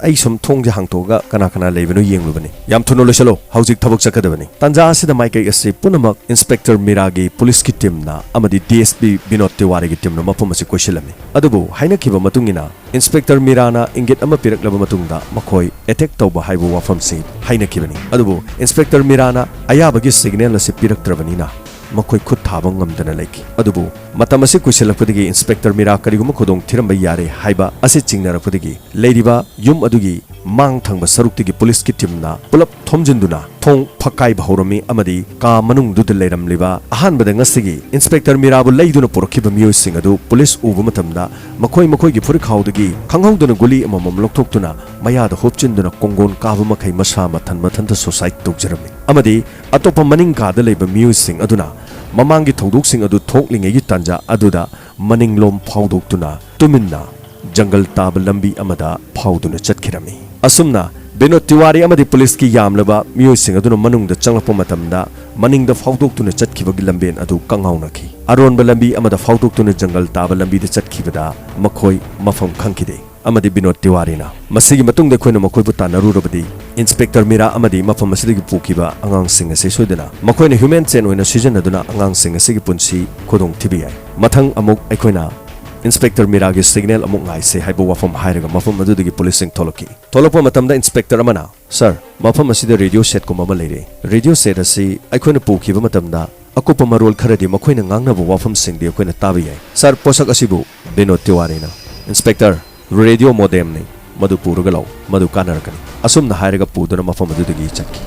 "ꯑꯩ ꯁꯨꯝ ꯊꯣꯡꯁꯦ ꯍꯥꯡꯇꯣꯛꯑꯒ ꯀꯅꯥ ꯀꯅꯥ ꯂꯩꯕꯅꯣ ꯌꯦꯡꯂꯨꯕꯅꯤ꯫" "ꯌꯥꯝ ꯊꯨꯅ ꯂꯣꯏꯁꯤꯜꯂꯣ, ꯍꯧꯖꯤꯛ ꯊꯕꯛ ꯆꯠꯀꯗꯕꯅꯤ꯫" ꯇꯥꯟꯖꯥ ꯑꯁꯤꯗ ꯃꯥꯏꯀꯩ ꯑꯁꯤ ꯄꯨꯝꯅꯃꯛ ꯏꯟꯁꯄꯦꯛꯇꯔ ꯃꯤꯔꯥꯒꯤ ꯄꯨꯂꯤꯁꯀꯤ ꯇꯤꯝꯅ ꯑꯃꯗꯤ ꯗꯤ ꯑꯦꯁ ꯄꯤ ꯕꯤꯅꯣꯗ ꯇꯤꯋꯥꯔꯤꯒꯤ ꯇꯤꯝꯅ ꯃꯐꯝ ꯑꯁꯤ ꯀꯣꯏꯁꯤꯜꯂꯝꯃꯤ꯫ ꯑꯗꯨꯕꯨ ꯍꯥꯏꯅꯈꯤꯕ ꯃꯇꯨꯡ ꯏꯟꯅ ꯏꯟꯁꯄꯦꯛꯇꯔ ꯃꯤꯔꯥꯅ ꯏꯪꯒꯤꯠ ꯑꯃ ꯄꯤꯔꯛꯂꯕ ꯃꯇꯨꯡꯗ ꯃꯈꯣꯏ ꯑꯦꯇꯦꯛ ꯇꯧꯕ ꯍꯥꯏꯕ ꯋꯥꯐꯝꯁꯤ ꯍꯥꯏꯅꯈꯤꯕꯅꯤ꯫ ꯑꯗꯨꯕꯨ ꯏꯟꯁꯄꯦꯛꯇꯔ ꯃꯤꯔꯥꯅ ꯑꯌꯥꯕꯒꯤ ꯁꯤꯒꯅꯦꯜ ꯑꯁꯤ ꯄꯤꯔꯛꯇ꯭ꯔꯕꯅꯤꯅ ꯃꯈꯣꯏ ꯈꯨꯠ ꯊꯥꯕ ꯉꯝꯗꯅ ꯂꯩꯈꯤ꯫ ꯑꯗꯨꯕꯨ ꯃꯇꯝ ꯑꯁꯤ ꯀꯨꯏꯁꯤꯜꯂꯛꯄꯗꯒꯤ ꯏꯟꯁꯄꯦꯛꯇꯔ ꯃꯤꯔꯥ ꯀꯔꯤꯒꯨꯝꯕ ꯈꯨꯗꯣꯡ ꯊꯤꯔꯝꯕ ꯌꯥꯔꯦ ꯍꯥꯏꯕ ꯑꯁꯤ ꯆꯤꯡꯅꯔꯛꯄꯗꯒꯤ ꯂꯩꯔꯤꯕ ꯌꯨꯝ ꯑꯗꯨꯒꯤ ꯃꯥꯡ ꯊꯪꯕ ꯁꯔꯨꯛꯇꯒꯤ ꯄꯨꯂꯤꯁꯀꯤ ꯇꯤꯝꯅ ꯄꯨꯂꯞ ꯊꯣꯝꯖꯤꯟꯗꯨꯅ ꯊꯣꯡ ꯐꯛꯀꯥꯏꯕ ꯍꯧꯔꯝꯃꯤ ꯑꯃꯗꯤ ꯀꯥ ꯃꯅꯨꯡꯗꯨꯗ ꯂꯩꯔꯝꯂꯤꯕ ꯑꯍꯥꯟꯕꯗ ꯉꯁꯤꯒꯤ ꯏꯟꯁꯄꯦꯛꯇꯔ ꯃꯤꯔꯥꯕꯨ ꯂꯩꯗꯨꯅ ꯄꯨꯔꯛꯈꯤꯕ ꯃꯤꯑꯣꯏꯁꯤꯡ ꯑꯗꯨ ꯄꯨꯂꯤꯁ ꯎꯕ ꯃꯇꯝꯗ ꯃꯈꯣꯏ ꯃꯈꯣꯏꯒꯤ ꯐꯨꯔꯤꯠꯈꯥꯎꯗꯒꯤ ꯈꯪꯍꯧꯗꯅ ꯒꯨꯂꯤ ꯑꯃꯃꯝ ꯂꯧꯊꯣꯛꯇꯨꯅ ꯃꯌꯥꯗ ꯍꯨꯞꯆꯤꯟꯗꯨꯅ ꯀꯣꯡꯒꯣꯟ ꯀꯥꯕ ꯃꯈꯩ ꯃꯁꯥ ꯃꯊꯟ ꯃꯊꯟꯇ suicide ꯇꯧꯖꯔꯝꯃꯤ ꯑꯃꯗꯤ ꯑꯇꯣꯞꯄ ꯃꯅꯤꯡ ꯀꯥꯗ ꯂꯩꯕ ꯃꯤꯑꯣꯏꯁꯤꯡ ꯑꯗꯨꯅ ꯃꯃꯥꯡꯒꯤ ꯊꯧꯗꯣꯛꯁꯤꯡ ꯑꯗꯨ ꯊꯣꯛꯂꯤꯉꯩꯒꯤ ꯇꯥꯟꯖꯥ ꯑꯗꯨꯗ ꯃꯅꯤꯡꯂꯣꯝ ꯐꯥꯎꯗꯣꯛꯇꯨꯅ ꯇꯨꯃꯤꯟꯅ ꯖꯪꯒꯜ ꯇꯥꯕ ꯂꯝꯕꯤ ꯑꯃꯗ ꯐꯥꯎꯗꯨꯅ ꯆꯠꯈꯤꯔꯝꯃꯤ꯫ ꯑꯁꯨꯝꯅ ꯕꯤꯅꯣꯗ ꯇꯤꯋꯥꯔꯤ ꯑꯃꯗꯤ ꯄꯨꯂꯤꯁꯀꯤ ꯌꯥꯝꯂꯕ ꯃꯤꯑꯣꯏꯁꯤꯡ ꯑꯗꯨꯅ ꯃꯅꯨꯡꯗ ꯆꯪꯂꯛꯄ ꯃꯇꯝꯗ ꯃꯅꯤꯡꯗ ꯐꯥꯎꯗꯣꯛꯇꯨꯅ ꯆꯠꯈꯤꯕꯒꯤ ꯂꯝꯕꯦꯟ ꯑꯗꯨ ꯀꯪꯉꯥꯎꯅꯈꯤ꯫ ꯑꯔꯣꯟꯕ ꯂꯝꯕꯤ ꯑꯃꯗ ꯐꯥꯎꯗꯣꯛꯇꯨꯅ ꯖꯪꯒꯜ ꯇꯥꯕ ꯂꯝꯕꯤꯗ ꯆꯠꯈꯤꯕꯗ ꯃꯈꯣꯏ ꯃꯐꯝ ꯈꯪꯈꯤꯗꯦ꯫ ꯑꯃꯗꯤ ꯕꯤꯅꯣꯗ ꯇꯤꯋꯥꯔꯤꯅ ꯃꯁꯤꯒꯤ ꯃꯇꯨꯡꯗ ꯑꯩꯈꯣꯏꯅ ꯃꯈꯣꯏꯕꯨ ꯇꯥꯟꯅꯔꯨꯔꯕꯗꯤ ꯏꯟꯁꯄꯦꯛꯇꯔ ꯃꯤꯔꯥ ꯑꯃꯗꯤ ꯃꯐꯝ ꯑꯁꯤꯗꯒꯤ ꯄꯨꯈꯤꯕ ꯑꯉꯥꯡꯁꯤꯡ ꯑꯁꯤ ꯁꯣꯏꯗꯅ ꯃꯈꯣꯏꯅ human chain ꯑꯣꯏꯅ ꯁꯤꯖꯤꯟꯅꯗꯨꯅ ꯑꯉꯥꯡꯁꯤꯡ ꯑꯁꯤꯒꯤ ꯄꯨꯟꯁꯤ ꯈꯨꯗꯣꯡ ꯊꯤꯕ ꯌꯥꯏ꯫ ꯃꯊꯪ ꯑꯃꯨꯛ ꯑꯩꯈꯣꯏꯅ ꯏꯟꯁꯄꯦꯛꯇꯔ ꯃꯤꯔꯥꯒꯤ signal ꯑꯃꯨꯛ ꯉꯥꯏꯁꯦ ꯍꯥꯏꯕ ꯋꯥꯐꯝ ꯍꯥꯏꯔꯒ ꯃꯐꯝ ꯑꯗꯨꯗꯒꯤ ꯄꯨꯂꯤꯁꯁꯤꯡ ꯊꯣꯛꯂꯛꯈꯤ꯫ ꯊꯣꯛꯂꯛꯄ ꯃꯇꯝꯗ ꯏꯟꯁꯄꯦꯛꯇꯔ ꯑꯃꯅ, "ꯁꯥꯔ, ꯃꯐꯝ ꯑꯁꯤꯗ ꯔꯦꯗꯤꯑꯣ ꯁꯦꯠꯀꯨꯝꯕ ꯑꯃ ꯂꯩꯔꯦ꯫ ꯔꯦꯗꯤꯑꯣ ꯁꯦꯠ ꯑꯁꯤ ꯑꯩꯈꯣꯏꯅ ꯄꯨꯈꯤꯕ ꯃꯇꯝꯗ ꯑꯀꯨꯞꯄ ꯃꯔꯣꯜ ꯈꯔꯗꯤ ꯃꯈꯣꯏꯅ ꯉꯥꯡꯅꯕ ꯋꯥꯐꯝꯁꯤꯡꯗꯤ ꯑꯩꯈꯣꯏꯅ ꯇꯥꯕ ꯌꯥꯏ꯫ ꯁꯥꯔ, ꯄꯣꯠꯁꯛ ꯑꯁꯤꯕꯨ?" ꯕꯤꯅꯣꯗ ꯇꯤꯋꯥꯔꯤꯅ, "ꯏꯟꯁꯄꯦꯛꯇꯔ, ꯔꯦꯗꯤꯑꯣ ꯃꯣꯗꯦꯝꯅꯤ, ꯃꯗꯨ ꯄꯨꯔꯒ ꯂꯥꯛꯎ, ꯃꯗꯨ ꯀꯥꯟꯅꯔꯛꯀꯅꯤ"꯫ ꯑꯁꯨꯝꯅ ꯍꯥꯏꯔꯒ ꯄꯨꯗꯨꯅ ꯃꯐꯝ ꯑꯗꯨꯗꯒꯤ ꯆꯠꯈꯤ꯫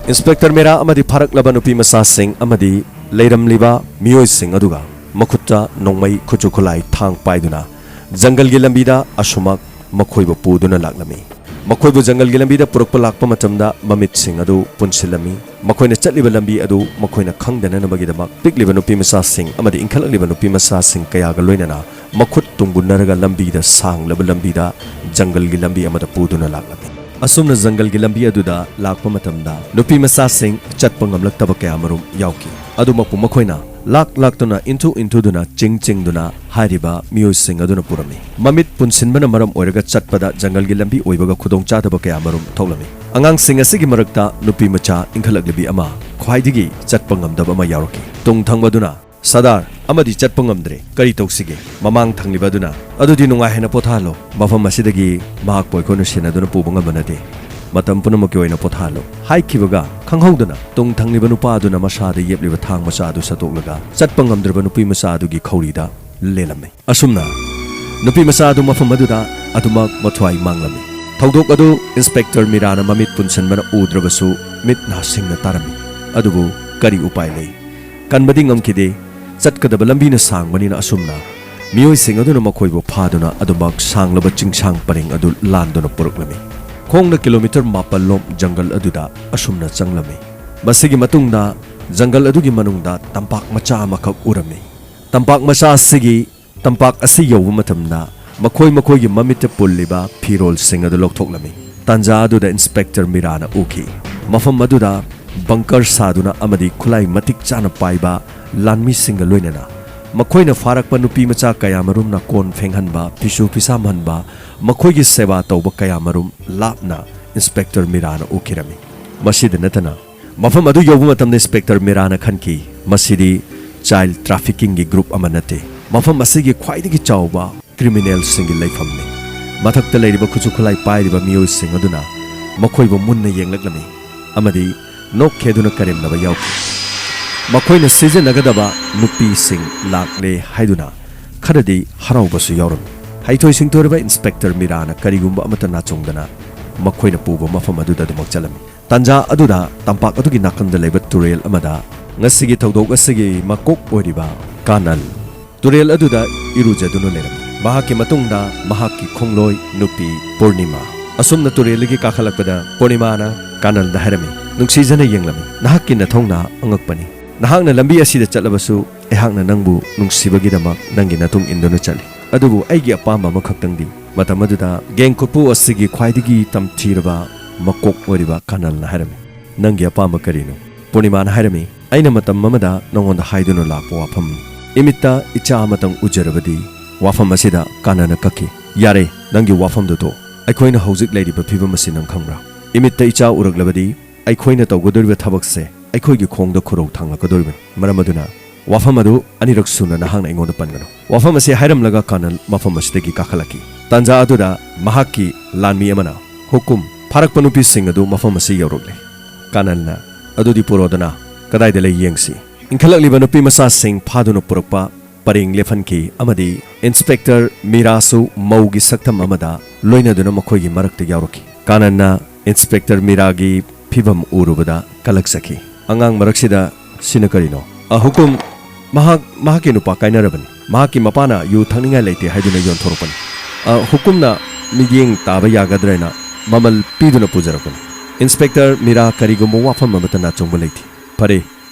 ꯏꯟꯁꯄꯦꯛꯇꯔ ꯃꯤꯔꯥ ꯑꯃꯗꯤ ꯐꯥꯔꯛꯂꯕ ꯅꯨꯄꯤ ꯃꯆꯥꯁꯤꯡ ꯑꯃꯗꯤ ꯂꯩꯔꯝꯂꯤꯕ ꯃꯤꯑꯣꯏꯁꯤꯡ ꯑꯗꯨꯒ ꯃꯈꯨꯠꯇ ꯅꯣꯡꯃꯩ, ꯈꯨꯠꯁꯨ ꯈꯨꯠꯂꯥꯏ, ꯊꯥꯡ ꯄꯥꯏꯗꯨꯅ ꯖꯪꯒꯜꯒꯤ ꯂꯝꯕꯤꯗ ꯑꯁꯨꯃꯛ ꯃꯈꯣꯏꯕꯨ ꯄꯨꯗꯨꯅ ꯂꯥꯛꯂꯝꯃꯤ꯫ ꯃꯈꯣꯏꯕꯨ ꯖꯪꯒꯜꯒꯤ ꯂꯝꯕꯤꯗ ꯄꯨꯔꯛꯄ ꯂꯥꯛꯄ ꯃꯇꯝꯗ ꯃꯃꯤꯠꯁꯤꯡ ꯑꯗꯨ ꯄꯨꯟꯁꯤꯜꯂꯝꯃꯤ꯫ ꯃꯈꯣꯏꯅ ꯆꯠꯂꯤꯕ ꯂꯝꯕꯤ ꯑꯗꯨ ꯃꯈꯣꯏꯅ ꯈꯪꯗꯅꯅꯕꯒꯤꯗꯃꯛ ꯄꯤꯛꯂꯤꯕ ꯅꯨꯄꯤ ꯃꯆꯥꯁꯤꯡ ꯑꯃꯗꯤ ꯏꯟꯈꯠꯂꯛꯂꯤꯕ ꯅꯨꯄꯤ ꯃꯆꯥꯁꯤꯡ ꯀꯌꯥꯒ ꯂꯣꯏꯅꯅ ꯃꯈꯨꯠ ꯇꯨꯡꯒꯨꯟꯅꯔꯒ ꯂꯝꯕꯤꯗ, ꯁꯥꯡꯂꯕ ꯂꯝꯕꯤꯗ, ꯖꯪꯒꯜꯒꯤ ꯂꯝꯕꯤ ꯑꯃꯗ ꯄꯨꯗꯨꯅ ꯂꯥꯛꯂꯝꯃꯤ꯫ ꯑꯁꯨꯝꯅ ꯖꯪꯒꯜꯒꯤ ꯂꯝꯕꯤ ꯑꯗꯨꯗ ꯂꯥꯛꯄ ꯃꯇꯝꯗ ꯅꯨꯄꯤ ꯃꯆꯥꯁꯤꯡ ꯆꯠꯄ ꯉꯝꯂꯛꯇꯕ ꯀꯌꯥꯃꯔꯨꯝ ꯌꯥꯎꯈꯤ꯫ ꯑꯗꯨꯃꯛꯄꯨ ꯃꯈꯣꯏꯅ ꯂꯥꯛ ꯂꯥꯛꯇꯨꯅ, ꯏꯟꯊꯨ ꯏꯟꯊꯨꯗꯨꯅ, ꯆꯤꯡ ꯆꯤꯡꯗꯨꯅ ꯍꯥꯏꯔꯤꯕ ꯃꯤꯑꯣꯏꯁꯤꯡ ꯑꯗꯨꯅ ꯄꯨꯔꯝꯃꯤ꯫ ꯃꯃꯤꯠ ꯄꯨꯟꯁꯤꯟꯕꯅ ꯃꯔꯝ ꯑꯣꯏꯔꯒ ꯆꯠꯄꯗ ꯖꯪꯒꯜꯒꯤ ꯂꯝꯕꯤ ꯑꯣꯏꯕꯒ ꯈꯨꯗꯣꯡꯆꯥꯗꯕ ꯀꯌꯥꯃꯔꯨꯝ ꯊꯣꯛꯂꯝꯃꯤ꯫ ꯑꯉꯥꯡꯁꯤꯡ ꯑꯁꯤꯒꯤ ꯃꯔꯛꯇ ꯅꯨꯄꯤ ꯃꯆꯥ ꯏꯟꯈꯠꯂꯛꯂꯤꯕꯤ ꯑꯃ ꯈ꯭ꯋꯥꯏꯗꯒꯤ ꯆꯠꯄ ꯉꯝꯗꯕ ꯑꯃ ꯌꯥꯎꯔꯛꯈꯤ꯫ ꯇꯨꯡ ꯊꯪꯕꯗꯨꯅ, "ꯁꯔꯗꯥꯔ, ꯑꯃꯗꯤ ꯆꯠꯄ ꯉꯝꯗ꯭ꯔꯦ, ꯀꯔꯤ ꯇꯧꯁꯤꯒꯦ?" ꯃꯃꯥꯡ ꯊꯪꯂꯤꯕ ꯑꯗꯨꯅ, "ꯑꯗꯨꯗꯤ ꯅꯨꯡꯉꯥꯏ ꯍꯥꯏꯅ ꯄꯣꯊꯥꯍꯜꯂꯣ, ꯃꯐꯝ ꯑꯁꯤꯗꯒꯤ ꯃꯍꯥꯛꯄꯨ ꯑꯩꯈꯣꯏꯅ ꯁꯦꯟꯅꯗꯨꯅ ꯄꯨꯕ ꯉꯝꯕ ꯅꯠꯇꯦ"꯫ ꯃꯇꯝ ꯄꯨꯝꯅꯃꯛꯀꯤ ꯑꯣꯏꯅ ꯄꯣꯊꯥꯍꯜꯂꯨ" ꯍꯥꯏꯈꯤꯕꯒ ꯈꯪꯍꯧꯗꯅ ꯇꯨꯡ ꯊꯪꯂꯤꯕ ꯅꯨꯄꯥ ꯑꯗꯨꯅ ꯃꯁꯥꯗ ꯌꯦꯞꯂꯤꯕ ꯊꯥꯡ ꯃꯆꯥ ꯑꯗꯨ ꯁꯠꯇꯣꯛꯂꯒ ꯆꯠꯄ ꯉꯝꯗ꯭ꯔꯕ ꯅꯨꯄꯤ ꯃꯆꯥ ꯑꯗꯨꯒꯤ ꯈꯧꯔꯤꯗ ꯂꯦꯜꯂꯝꯃꯤ꯫ ꯑꯁꯨꯝꯅ ꯅꯨꯄꯤ ꯃꯆꯥ ꯑꯗꯨ ꯃꯐꯝ ꯑꯗꯨꯗ ꯑꯗꯨꯃꯛ ꯃꯊ꯭ꯋꯥꯏ ꯃꯥꯡꯂꯝꯃꯤ꯫ ꯊꯧꯗꯣꯛ ꯑꯗꯨ ꯏꯟꯁꯄꯦꯛꯇꯔ ꯃꯤꯔꯥꯅ ꯃꯃꯤꯠ ꯄꯨꯟꯁꯤꯟꯕꯅ ꯎꯗ꯭ꯔꯕꯁꯨ ꯃꯤꯠ ꯅꯥ ꯁꯤꯡꯅ ꯇꯥꯔꯝꯃꯤ꯫ ꯑꯗꯨꯕꯨ ꯀꯔꯤ ꯎꯄꯥꯏ ꯂꯩ? ꯀꯟꯕꯗꯤ ꯉꯝꯈꯤꯗꯦ꯫ ꯆꯠꯀꯗꯕ ꯂꯝꯕꯤꯅ ꯁꯥꯡꯕꯅꯤꯅ ꯑꯁꯨꯝꯅ ꯃꯤꯑꯣꯏꯁꯤꯡ ꯑꯗꯨꯅ ꯃꯈꯣꯏꯕꯨ ꯐꯥꯗꯨꯅ ꯑꯗꯨꯃꯛ ꯁꯥꯡꯂꯕ ꯆꯤꯡꯁꯥꯡ ꯄꯔꯦꯡ ꯑꯗꯨ ꯂꯥꯟꯗꯨꯅ ꯄꯨꯔꯛꯂꯝꯃꯤ꯫ ꯈꯣꯡꯅ ꯀꯤꯂꯣꯃꯤꯇꯔ ꯃꯥꯄꯜ ꯂꯣꯝ ꯖꯪꯒꯜ ꯑꯗꯨꯗ ꯑꯁꯨꯝꯅ ꯆꯪꯂꯝꯃꯤ꯫ ꯃꯁꯤꯒꯤ ꯃꯇꯨꯡꯗ ꯖꯪꯒꯜ ꯑꯗꯨꯒꯤ ꯃꯅꯨꯡꯗ ꯇꯝꯄꯥꯛ ꯃꯆꯥ ꯑꯃꯈꯛ ꯎꯔꯝꯃꯤ꯫ ꯇꯝꯄꯥꯛ ꯃꯆꯥ ꯑꯁꯤꯒꯤ ꯇꯝꯄꯥꯛ ꯑꯁꯤ ꯌꯧꯕ ꯃꯇꯝꯗ ꯃꯈꯣꯏ ꯃꯈꯣꯏꯒꯤ ꯃꯃꯤꯠꯇ ꯄꯨꯜꯂꯤꯕ ꯐꯤꯔꯣꯜꯁꯤꯡ ꯑꯗꯨ ꯂꯧꯊꯣꯛꯂꯝꯃꯤ꯫ ꯇꯥꯟꯖꯥ ꯑꯗꯨꯗ ꯏꯟꯁꯄꯦꯛꯇꯔ ꯃꯤꯔꯥꯅ ꯎꯈꯤ꯫ ꯃꯐꯝ ꯑꯗꯨꯗ ꯕꯪꯀꯔ ꯁꯥꯗꯨꯅ ꯑꯃꯗꯤ ꯈꯨꯠꯂꯥꯏ ꯃꯇꯤꯛ ꯆꯥꯅ ꯄꯥꯏꯕ ꯂꯥꯟꯃꯤꯁꯤꯡꯒ ꯂꯣꯏꯅꯅ ꯃꯈꯣꯏꯅ ꯐꯥꯔꯛꯄ ꯅꯨꯄꯤ ꯃꯆꯥ ꯀꯌꯥꯃꯔꯨꯝꯅ ꯀꯣꯟ ꯐꯦꯡꯍꯟꯕ, ꯐꯤꯁꯨ ꯐꯤꯁꯥꯝꯍꯟꯕ, ꯃꯈꯣꯏꯒꯤ ꯁꯦꯕꯥ ꯇꯧꯕ ꯀꯌꯥꯃꯔꯨꯝ ꯂꯥꯞꯅ ꯏꯟꯁꯄꯦꯛꯇꯔ ꯃꯤꯔꯥꯅ ꯎꯈꯤꯔꯝꯃꯤ꯫ ꯃꯁꯤꯗ ꯅꯠꯇꯅ ꯃꯐꯝ ꯑꯗꯨ ꯌꯧꯕ ꯃꯇꯝꯗ ꯏꯟꯁꯄꯦꯛꯇꯔ ꯃꯤꯔꯥꯅ ꯈꯟꯈꯤ, "ꯃꯁꯤꯗꯤ ꯆꯥꯏꯜ ꯇ꯭ꯔꯥꯐꯤꯀꯤꯡꯒꯤ ꯒ꯭ꯔꯨꯞ ꯑꯃ ꯅꯠꯇꯦ꯫ ꯃꯐꯝ ꯑꯁꯤꯒꯤ ꯈ꯭ꯋꯥꯏꯗꯒꯤ ꯆꯥꯎꯕ ꯀ꯭ꯔꯤꯃꯤꯅꯦꯜꯁꯤꯡꯒꯤ ꯂꯩꯐꯝꯅꯤ"꯫ ꯃꯊꯛꯇ ꯂꯩꯔꯤꯕ ꯈꯨꯠꯁꯨ ꯈꯨꯠꯂꯥꯏ ꯄꯥꯏꯔꯤꯕ ꯃꯤꯑꯣꯏꯁꯤꯡ ꯑꯗꯨꯅ ꯃꯈꯣꯏꯕꯨ ꯃꯨꯟꯅ ꯌꯦꯡꯂꯛꯂꯝꯃꯤ ꯑꯃꯗꯤ ꯅꯣꯛꯈꯦꯗꯨꯅ ꯀꯔꯦꯝꯅꯕ ꯌꯥꯎꯈꯤ꯫ ꯃꯈꯣꯏꯅ ꯁꯤꯖꯤꯟꯅꯒꯗꯕ ꯅꯨꯄꯤꯁꯤꯡ ꯂꯥꯛꯂꯦ ꯍꯥꯏꯗꯨꯅ ꯈꯔꯗꯤ ꯍꯔꯥꯎꯕꯁꯨ ꯌꯥꯎꯔꯝꯃꯤ꯫ ꯍꯩꯊꯣꯏ ꯁꯤꯡꯊꯣꯏꯔꯕ ꯏꯟꯁꯄꯦꯛꯇꯔ ꯃꯤꯔꯥꯅ ꯀꯔꯤꯒꯨꯝꯕ ꯑꯃꯠꯇ ꯅꯥꯆꯣꯡꯗꯅ ꯃꯈꯣꯏꯅ ꯄꯨꯕ ꯃꯐꯝ ꯑꯗꯨꯗ ꯑꯗꯨꯃꯛ ꯆꯠꯂꯝꯃꯤ꯫ ꯇꯥꯟꯖꯥ ꯑꯗꯨꯗ ꯇꯝꯄꯥꯛ ꯑꯗꯨꯒꯤ ꯅꯥꯀꯟꯗ ꯂꯩꯕ ꯇꯨꯔꯦꯜ ꯑꯃꯗ ꯉꯁꯤꯒꯤ ꯊꯧꯗꯣꯛ ꯑꯁꯤꯒꯤ ꯃꯀꯣꯛ ꯑꯣꯏꯔꯤꯕ ꯀꯥꯅꯜ ꯇꯨꯔꯦꯜ ꯑꯗꯨꯗ ꯏꯔꯨꯖꯗꯨꯅ ꯂꯩꯔꯝꯃꯤ꯫ ꯃꯍꯥꯛꯀꯤ ꯃꯇꯨꯡꯗ ꯃꯍꯥꯛꯀꯤ ꯈꯣꯡꯂꯣꯏ ꯅꯨꯄꯤ ꯄꯨꯔꯅꯤꯃꯥ꯫ ꯑꯁꯨꯝꯅ ꯇꯨꯔꯦꯜꯗꯒꯤ ꯀꯥꯈꯠꯂꯛꯄꯗ ꯄꯨꯔꯅꯤꯃꯥꯅ ꯀꯥꯅꯜꯗ ꯍꯥꯏꯔꯝꯃꯤ, "ꯅꯨꯡꯁꯤꯖꯅ ꯌꯦꯡꯂꯝꯃꯤ, ꯅꯍꯥꯛꯀꯤ ꯅꯊꯧꯅꯥ ꯑꯉꯛꯄꯅꯤ꯫ ꯅꯍꯥꯛꯅ ꯂꯝꯕꯤ ꯑꯁꯤꯗ ꯆꯠꯂꯕꯁꯨ ꯑꯩꯍꯥꯛꯅ ꯅꯪꯕꯨ ꯅꯨꯡꯁꯤꯕꯒꯤꯗꯃꯛ ꯅꯪꯒꯤ ꯅꯇꯨꯡ ꯏꯟꯗꯨꯅ ꯆꯠꯂꯤ꯫ ꯑꯗꯨꯕꯨ ꯑꯩꯒꯤ ꯑꯄꯥꯝꯕ ꯑꯃꯈꯛꯇꯪꯗꯤ"꯫ ꯃꯇꯝ ꯑꯗꯨꯗ ꯒꯦꯡ ꯈꯨꯠꯄꯨ ꯑꯁꯤꯒꯤ ꯈ꯭ꯋꯥꯏꯗꯒꯤ ꯇꯝꯊꯤꯔꯕ ꯃꯀꯣꯛ ꯑꯣꯏꯔꯤꯕ ꯀꯥꯅꯜꯅ ꯍꯥꯏꯔꯝꯃꯤ, "ꯅꯪꯒꯤ ꯑꯄꯥꯝꯕ ꯀꯔꯤꯅꯣ?" ꯄꯨꯔꯅꯤꯃꯥꯅ ꯍꯥꯏꯔꯝꯃꯤ, "ꯑꯩꯅ ꯃꯇꯝ ꯑꯃꯗ ꯅꯉꯣꯟꯗ ꯍꯥꯏꯗꯨꯅ ꯂꯥꯛꯄ ꯋꯥꯐꯝꯅꯤ꯫ ꯏꯃꯤꯠꯇ ꯏꯆꯥ ꯑꯃꯇꯪ ꯎꯖꯔꯕꯗꯤ ꯋꯥꯐꯝ ꯑꯁꯤꯗ ꯀꯥꯅꯅ ꯀꯛꯈꯤ꯫ ꯌꯥꯔꯦ, ꯅꯪꯒꯤ ꯋꯥꯐꯝꯗꯨ ꯇꯣꯛ꯫ ꯑꯩꯈꯣꯏꯅ ꯍꯧꯖꯤꯛ ꯂꯩꯔꯤꯕ ꯐꯤꯕꯝ ꯑꯁꯤ ꯅꯪ ꯈꯪꯕ꯭ꯔꯥ? ꯏꯃꯤꯠꯇ ꯏꯆꯥ ꯎꯔꯛꯂꯕꯗꯤ ꯑꯩꯈꯣꯏꯅ ꯇꯧꯒꯗꯧꯔꯤꯕ ꯊꯕꯛꯁꯦ ꯑꯩꯈꯣꯏꯒꯤ ꯈꯣꯡꯗ ꯈꯨꯔꯧ ꯊꯥꯡꯂꯛꯀꯗꯧꯔꯤꯕꯅꯤ꯫ ꯃꯔꯝ ꯑꯗꯨꯅ ꯋꯥꯐꯝ ꯑꯗꯨ ꯑꯅꯤꯔꯛ ꯁꯨꯅ ꯅꯍꯥꯛꯅ ꯑꯩꯉꯣꯟꯗ ꯄꯟꯒꯅꯨ"꯫ ꯋꯥꯐꯝ ꯑꯁꯤ ꯍꯥꯏꯔꯝꯂꯒ ꯀꯥꯅꯜ ꯃꯐꯝ ꯑꯁꯤꯗꯒꯤ ꯀꯥꯈꯠꯂꯛꯈꯤ꯫ ꯇꯥꯟꯖꯥ ꯑꯗꯨꯗ ꯃꯍꯥꯛꯀꯤ ꯂꯥꯟꯃꯤ ꯑꯃꯅ, "ꯍꯨꯀꯨꯝ, ꯐꯥꯔꯛꯄ ꯅꯨꯄꯤꯁꯤꯡ ꯑꯗꯨ ꯃꯐꯝ ꯑꯁꯤ ꯌꯧꯔꯛꯂꯦ꯫ ꯀꯥꯅꯟꯅ, "ꯑꯗꯨꯗꯤ ꯄꯨꯔꯣꯗꯅ, ꯀꯗꯥꯏꯗ ꯂꯩ ꯌꯦꯡꯁꯤ"꯫ ꯏꯟꯈꯠꯂꯛꯂꯤꯕ ꯅꯨꯄꯤ ꯃꯆꯥꯁꯤꯡ ꯐꯥꯗꯨꯅ ꯄꯨꯔꯛꯄ ꯄꯔꯦꯡ ꯂꯦꯞꯍꯟꯈꯤ ꯑꯃꯗꯤ ꯏꯟꯁꯄꯦꯛꯇꯔ ꯃꯤꯔꯥꯁꯨ ꯃꯧꯒꯤ ꯁꯛꯇꯝ ꯑꯃꯗ ꯂꯣꯏꯅꯗꯨꯅ ꯃꯈꯣꯏꯒꯤ ꯃꯔꯛꯇ ꯌꯥꯎꯔꯛꯈꯤ꯫ ꯀꯥꯅꯟꯅ ꯏꯟꯁꯄꯦꯛꯇꯔ ꯃꯤꯔꯥꯒꯤ ꯐꯤꯚꯝ ꯎꯔꯨꯕꯗ ꯀꯂꯛꯆꯈꯤ꯫ "ꯑꯉꯥꯡ ꯃꯔꯛꯁꯤꯗ ꯁꯤꯅ ꯀꯔꯤꯅꯣ?" "ꯑ, ꯍꯨꯀꯨꯝ, ꯃꯍꯥꯛ ꯃꯍꯥꯛꯀꯤ ꯅꯨꯄꯥ ꯀꯥꯏꯅꯔꯕꯅꯤ꯫ ꯃꯍꯥꯛꯀꯤ ꯃꯄꯥꯅ ꯌꯨ ꯊꯛꯅꯤꯡꯉꯥꯏ ꯂꯩꯇꯦ ꯍꯥꯏꯗꯨꯅ ꯌꯣꯟꯊꯣꯔꯛꯄꯅꯤ꯫ ꯑ, ꯍꯨꯀꯨꯝꯅ ꯃꯤꯠꯌꯦꯡ ꯇꯥꯕ ꯌꯥꯒꯗ꯭ꯔꯦꯅ ꯃꯃꯜ ꯄꯤꯗꯨꯅ ꯄꯨꯖꯔꯛꯄꯅꯤ"꯫ ꯏꯟꯁꯄꯦꯛꯇꯔ ꯃꯤꯔꯥ ꯀꯔꯤꯒꯨꯝꯕ ꯋꯥꯐꯝ ꯑꯃꯠꯇ ꯅꯥꯆꯨꯡꯕ ꯂꯩꯇꯦ꯫ "ꯐꯔꯦ,